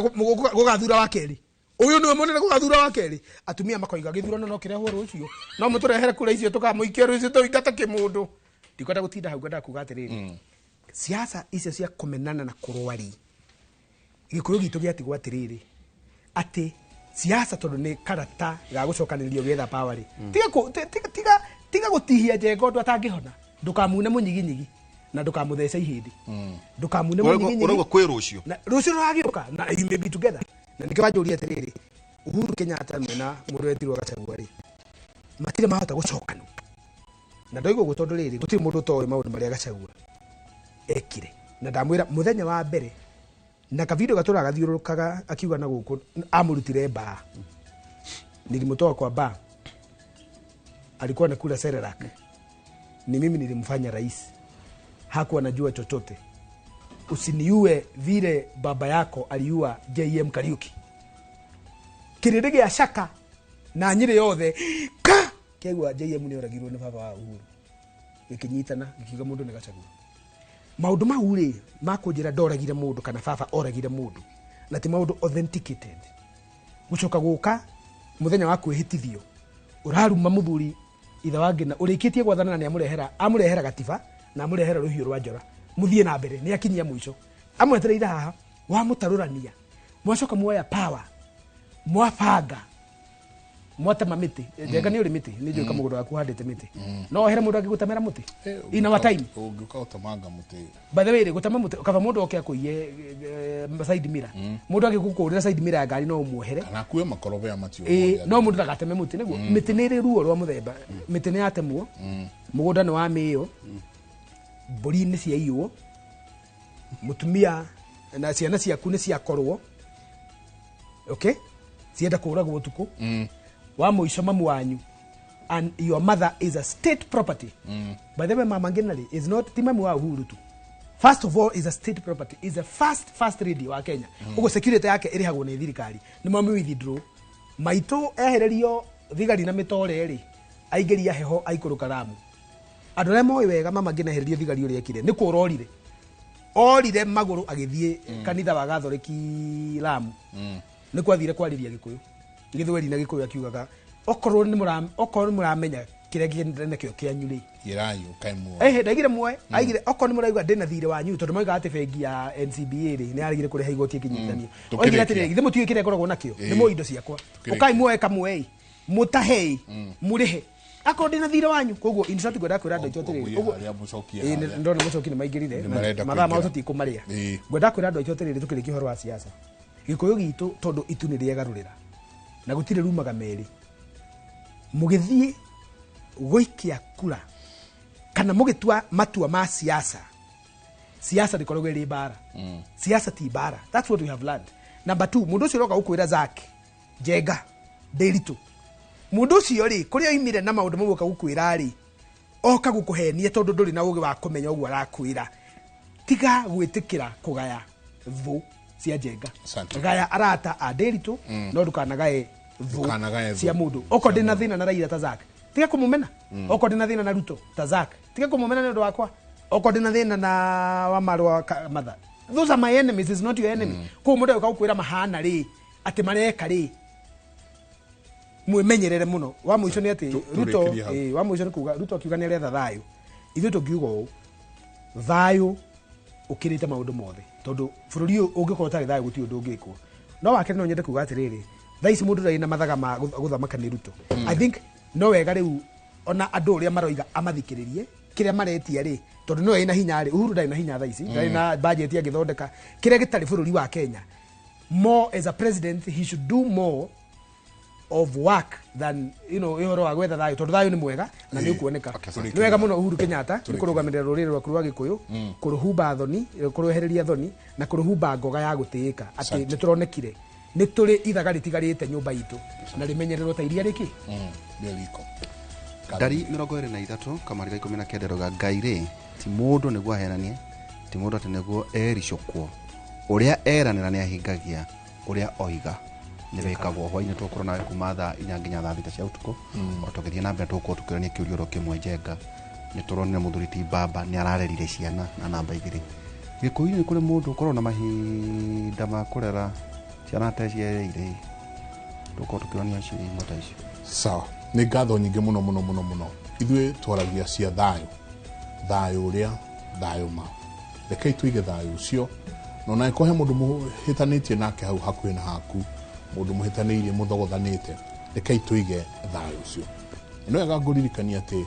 gũgathura wa kerĩ. Ũyũ nĩwe mũnene gũgathura wa kerĩ. Atumia makoiga gĩthurano no kĩrehwo rũciũ. No mũtũrehere kura icio tũkamũikia rũciũ tũingate kĩmũndũ. Ndikwenda gũtinda hau ngwendaga kuga atĩrĩrĩ. Siasa icio cia kũmenana na kũrũa-rĩ, Gĩkũyũ gitũ gĩatigwo atĩrĩrĩ atĩ siasa tondũ nĩ karata ga gũcokanĩrĩrio gwetha power rĩ. Tiga gũtihia Njenga ũndũ atangĩhona. Ndũkamune mũnyiginyigi na ndũkamũthece ihĩndĩ. Ndũkamune mũnyiginyigi. Ũrauga kwĩ rũciũ. Na rũciũ rũragĩũka na you may be together. Na nĩkĩo wanjũria atĩrĩrĩ Uhuru Kenyatta mwena mũndũ wetirwo Gachagua rĩ matirĩ mahota gũcokana. Na ndoiga ũguo tondũ rĩrĩ gũtirĩ mũndũ ũtoĩ maũndũ marĩa Gachagua ekire. Na ndamwĩra mũthenya wa mbere na kavidio gatũraga gathiũrũrũkaga akiuga na gũkũ amũrutire mbaa. Nilimtoa kwa baa. Alikuwa anakula Cerelac. Ni mimi nilimfanya rais. Hakuwa anajua chochote. Usiniue vile baba yako aliua JM Kariuki. Kĩrĩndĩ gĩa Shaka na Nyĩrĩ yothe ka kĩaigua JM nĩ oragirwo nĩ baba wa Uhuru. Gĩkĩnyitana gĩkiuga mũndũ nĩ Gachagua. Maũndũ mau rĩ makũnjĩra ndoragire mũndũ kana baba oragire mũndũ na ti maũndũ authenticated. Gũcoka gũka mũthenya wa kwĩhĩtithio ũraruma mũthuri ithe wa Ngina ũrĩkĩtie gwathana na nĩamũrehera amũrehera gatiba na amũrehera rũhiũ rwa njora mũthiĩ na mbere nĩ akinyia mũico amwetereire haha wamũtarũrania mwacoka muoya power mwabanga mwatema mĩtĩ. Njenga nĩ ũrĩ mĩtĩ nĩ njũĩ kamũgũnda gaku ũhandĩte mĩtĩ no ohere mũndũ angĩgũtemera mũtĩ in our time ũngĩũka gũtemanga mũtĩ by the way rĩ gũtema mũtĩ kaba mũndũ oke akũiye side mirror mũndũ angĩgũkũrĩra side mirror ya ngari no ũmuohere kana akue makorobea macio no mũndũ ndagateme mũtĩ nĩguo mĩtĩ nĩ ĩrĩ ruo rwa mũthemba mĩtĩ nĩ yatemwo mũgũnda nĩ wamĩĩo mbũri nĩ ciaiywo Mutumia na ciana ciaku nĩ ciakorwo. Okay? Cienda kũragwo ũtukũ. Wa mũico mamu wanyu. And your mother is a state property. By the way, Mama Ngina is not ti mamu wa Uhuru tu. First of all, is a state property. Is a first lady wa Kenya. Ugo security yake ĩrĩhagwo nĩ thirikari. Nĩ mami withdraw. Maitũ ehererio thigari na mĩtore rĩ, aingĩria heho aikũrũka Lamu. Andũ arĩa moĩ wega Mama Ngina ehererio thigari ũrĩa ekire nĩ kũra orire. Orire magũrũ agĩthiĩ kanitha wa Gatholeki Lamu. Nĩ kwathire kwarĩria Gĩkũyũ. Gĩthweri na Gĩkũyũ akiugaga okorwo nĩ mũramenya kĩrĩa kĩendete nakĩo kĩanyu rĩ. Ndaigire muoe, aigire okorwo nĩ mũraigua ndĩna thirĩ wanyu tondũ moigaga atĩ bengi ya NCBA rĩ nĩ yaregire kũrĩha igoti ĩkĩnyitithanio. Oigire atĩrĩrĩ, githĩ mũtiũĩ kĩrĩa ngoragwo nakĩo? Nĩ mũĩ indo ciakwa. Ũkai muoe kamwe, mũtahei, mũrĩhe. Akorwo ndĩna thirĩ wanyu. Koguo in short ngwenda kwĩra andũ aitũ atĩrĩrĩ, ũguo ndona mũcoki nĩ maingĩrire, mathaa mao tũtikũmarĩa. Ngwenda kwĩra andũ aitũ atĩrĩrĩ tũkĩrĩkia ũhoro wa siasa. Gĩkũyũ gitũ tondũ itu nĩ rĩegarũrĩra na gũtirĩ rumaga merĩ. Mũgĩthiĩ gũikia kura kana mũgĩtua matua ma siasa, siasa ndĩkoragwo ĩrĩ mbara. Siasa ti mbara. That's what we have learned. Number 2, mũndũ ũcio ũroka gũkwĩra Zack Njenga Ndĩritũ, mũndũ ũcio rĩ kũrĩa oimire na maũndũ mamwe oka gũkwĩra rĩ, oka gũkũhenia tondũ ndũrĩ na ũgĩ wa kũmenya ũguo arakwĩra. Tiga gwĩtĩkĩra kũgaya thũ cia Njenga. Gaya arata a Ndĩritũ, no ndũkanagae thũ cia mũndũ. Okorwo ndĩna thĩna na Raila ta Zack, tiga kũmũmena. Okorwo ndĩna thĩna na Ruto ta Zack, tiga kũmũmena nĩ ũndũ wakwa. Okorwo ndĩna thĩna na Wamarwa Matha, those are my enemies, is not your enemy. Koguo mũndũ agĩũka gũkwĩra mahana rĩ atĩ mareka rĩ, mwĩmenyerere mũno. Wa mũico nĩ atĩ Ruto, wa mũico nĩ kuga Ruto akiuga nĩ aretha thayũ. Ithuĩ tũngiuga ũũ, thayũ ũkĩrĩte maũndũ mothe, tondũ bũrũri ũyũ ũngĩkorwo ũtarĩ thayũ gũtirĩ ũndũ ũngĩkwo. No wa kerĩ no nyende kuga atĩrĩrĩ, thaa ici mũndũ ũrĩa wĩna mathaga ma gũthamaka nĩ Ruto. I think no wega rĩu ona andũ ũrĩa maroiga amathikĩrĩrie kĩrĩa maretia rĩ, tondũ no ĩna hinya rĩ. Uhuru ndarĩ na hinya thaa ici, ndarĩ na budget angĩthondeka kĩrĩa gĩtarĩ bũrũri wa Kenya. More as a president he should do more of work than you know ũhoro wa gwetha thayũ, tondũ thayũ nĩ mwega na nĩ ũkuoneka. Nĩ wega mũno Uhuru Kenyatta nĩ kũrũgamĩrĩra rũrĩrĩ rwaku rwa Gĩkũyũ, kũrũhumba thoni, kũrwehereria thoni na kũrũhumba ngoga ya gũtĩĩka atĩ nĩ tũronekire nĩ tũrĩ ithaga rĩtigarĩte nyũmba itũ na rĩmenyererwo ta iria rĩkĩ. Ndari 23 kamari ga 19 roga Ngai rĩ ti mũndũ nĩguo ahenanie, ti mũndũ atĩ nĩguo ericũkwo, ũrĩa eranĩra nĩ ahingagia, ũrĩa oiga nĩ wĩkagwo. Hwainĩ tũgũkorwo nawe kuma thaa 4 nginya thaa 6 cia ũtukũ. O tũgĩthiĩ na mbere tũgũkorwo tũkĩũrania kĩũria oro kĩmwe. Njenga nĩ tũronire mũthuri ti baba nĩ ararerire ciana na namba 2. Gĩkũyũ-inĩ nĩ kũrĩ mũndũ ũkoragwo na mahinda ma kũrera ciana ateciereire. Tũgũkorwo tũkĩũrania ciũria imwe ta icio. Sawa, nĩ ngatho nyingĩ mũno mũno mũno mũno. Ithuĩ twaragia cia thayũ, thayũ ũrĩa thayũ ma. Rekei tũige thayũ ũcio, na ona angĩkorwo he mũndũ mũhĩtanĩtie nake hau hakuhĩ na haku, mũndũ mũhĩtanĩirie mũthogothanĩte, rekei tũige thayũ ũcio. Nĩ wega ngũririkania atĩ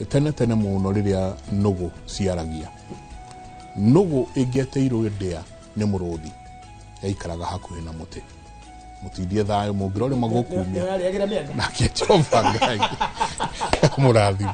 tene tene mũno rĩrĩa nũgũ ciaragia, nũgũ ĩngĩeteirwo ndĩa nĩ mũrũthi yaikaraga hakuhĩ na mũtĩ. Mũtindie thayũ mũngĩrore magũkumia nake Jehova Ngai amũrathime.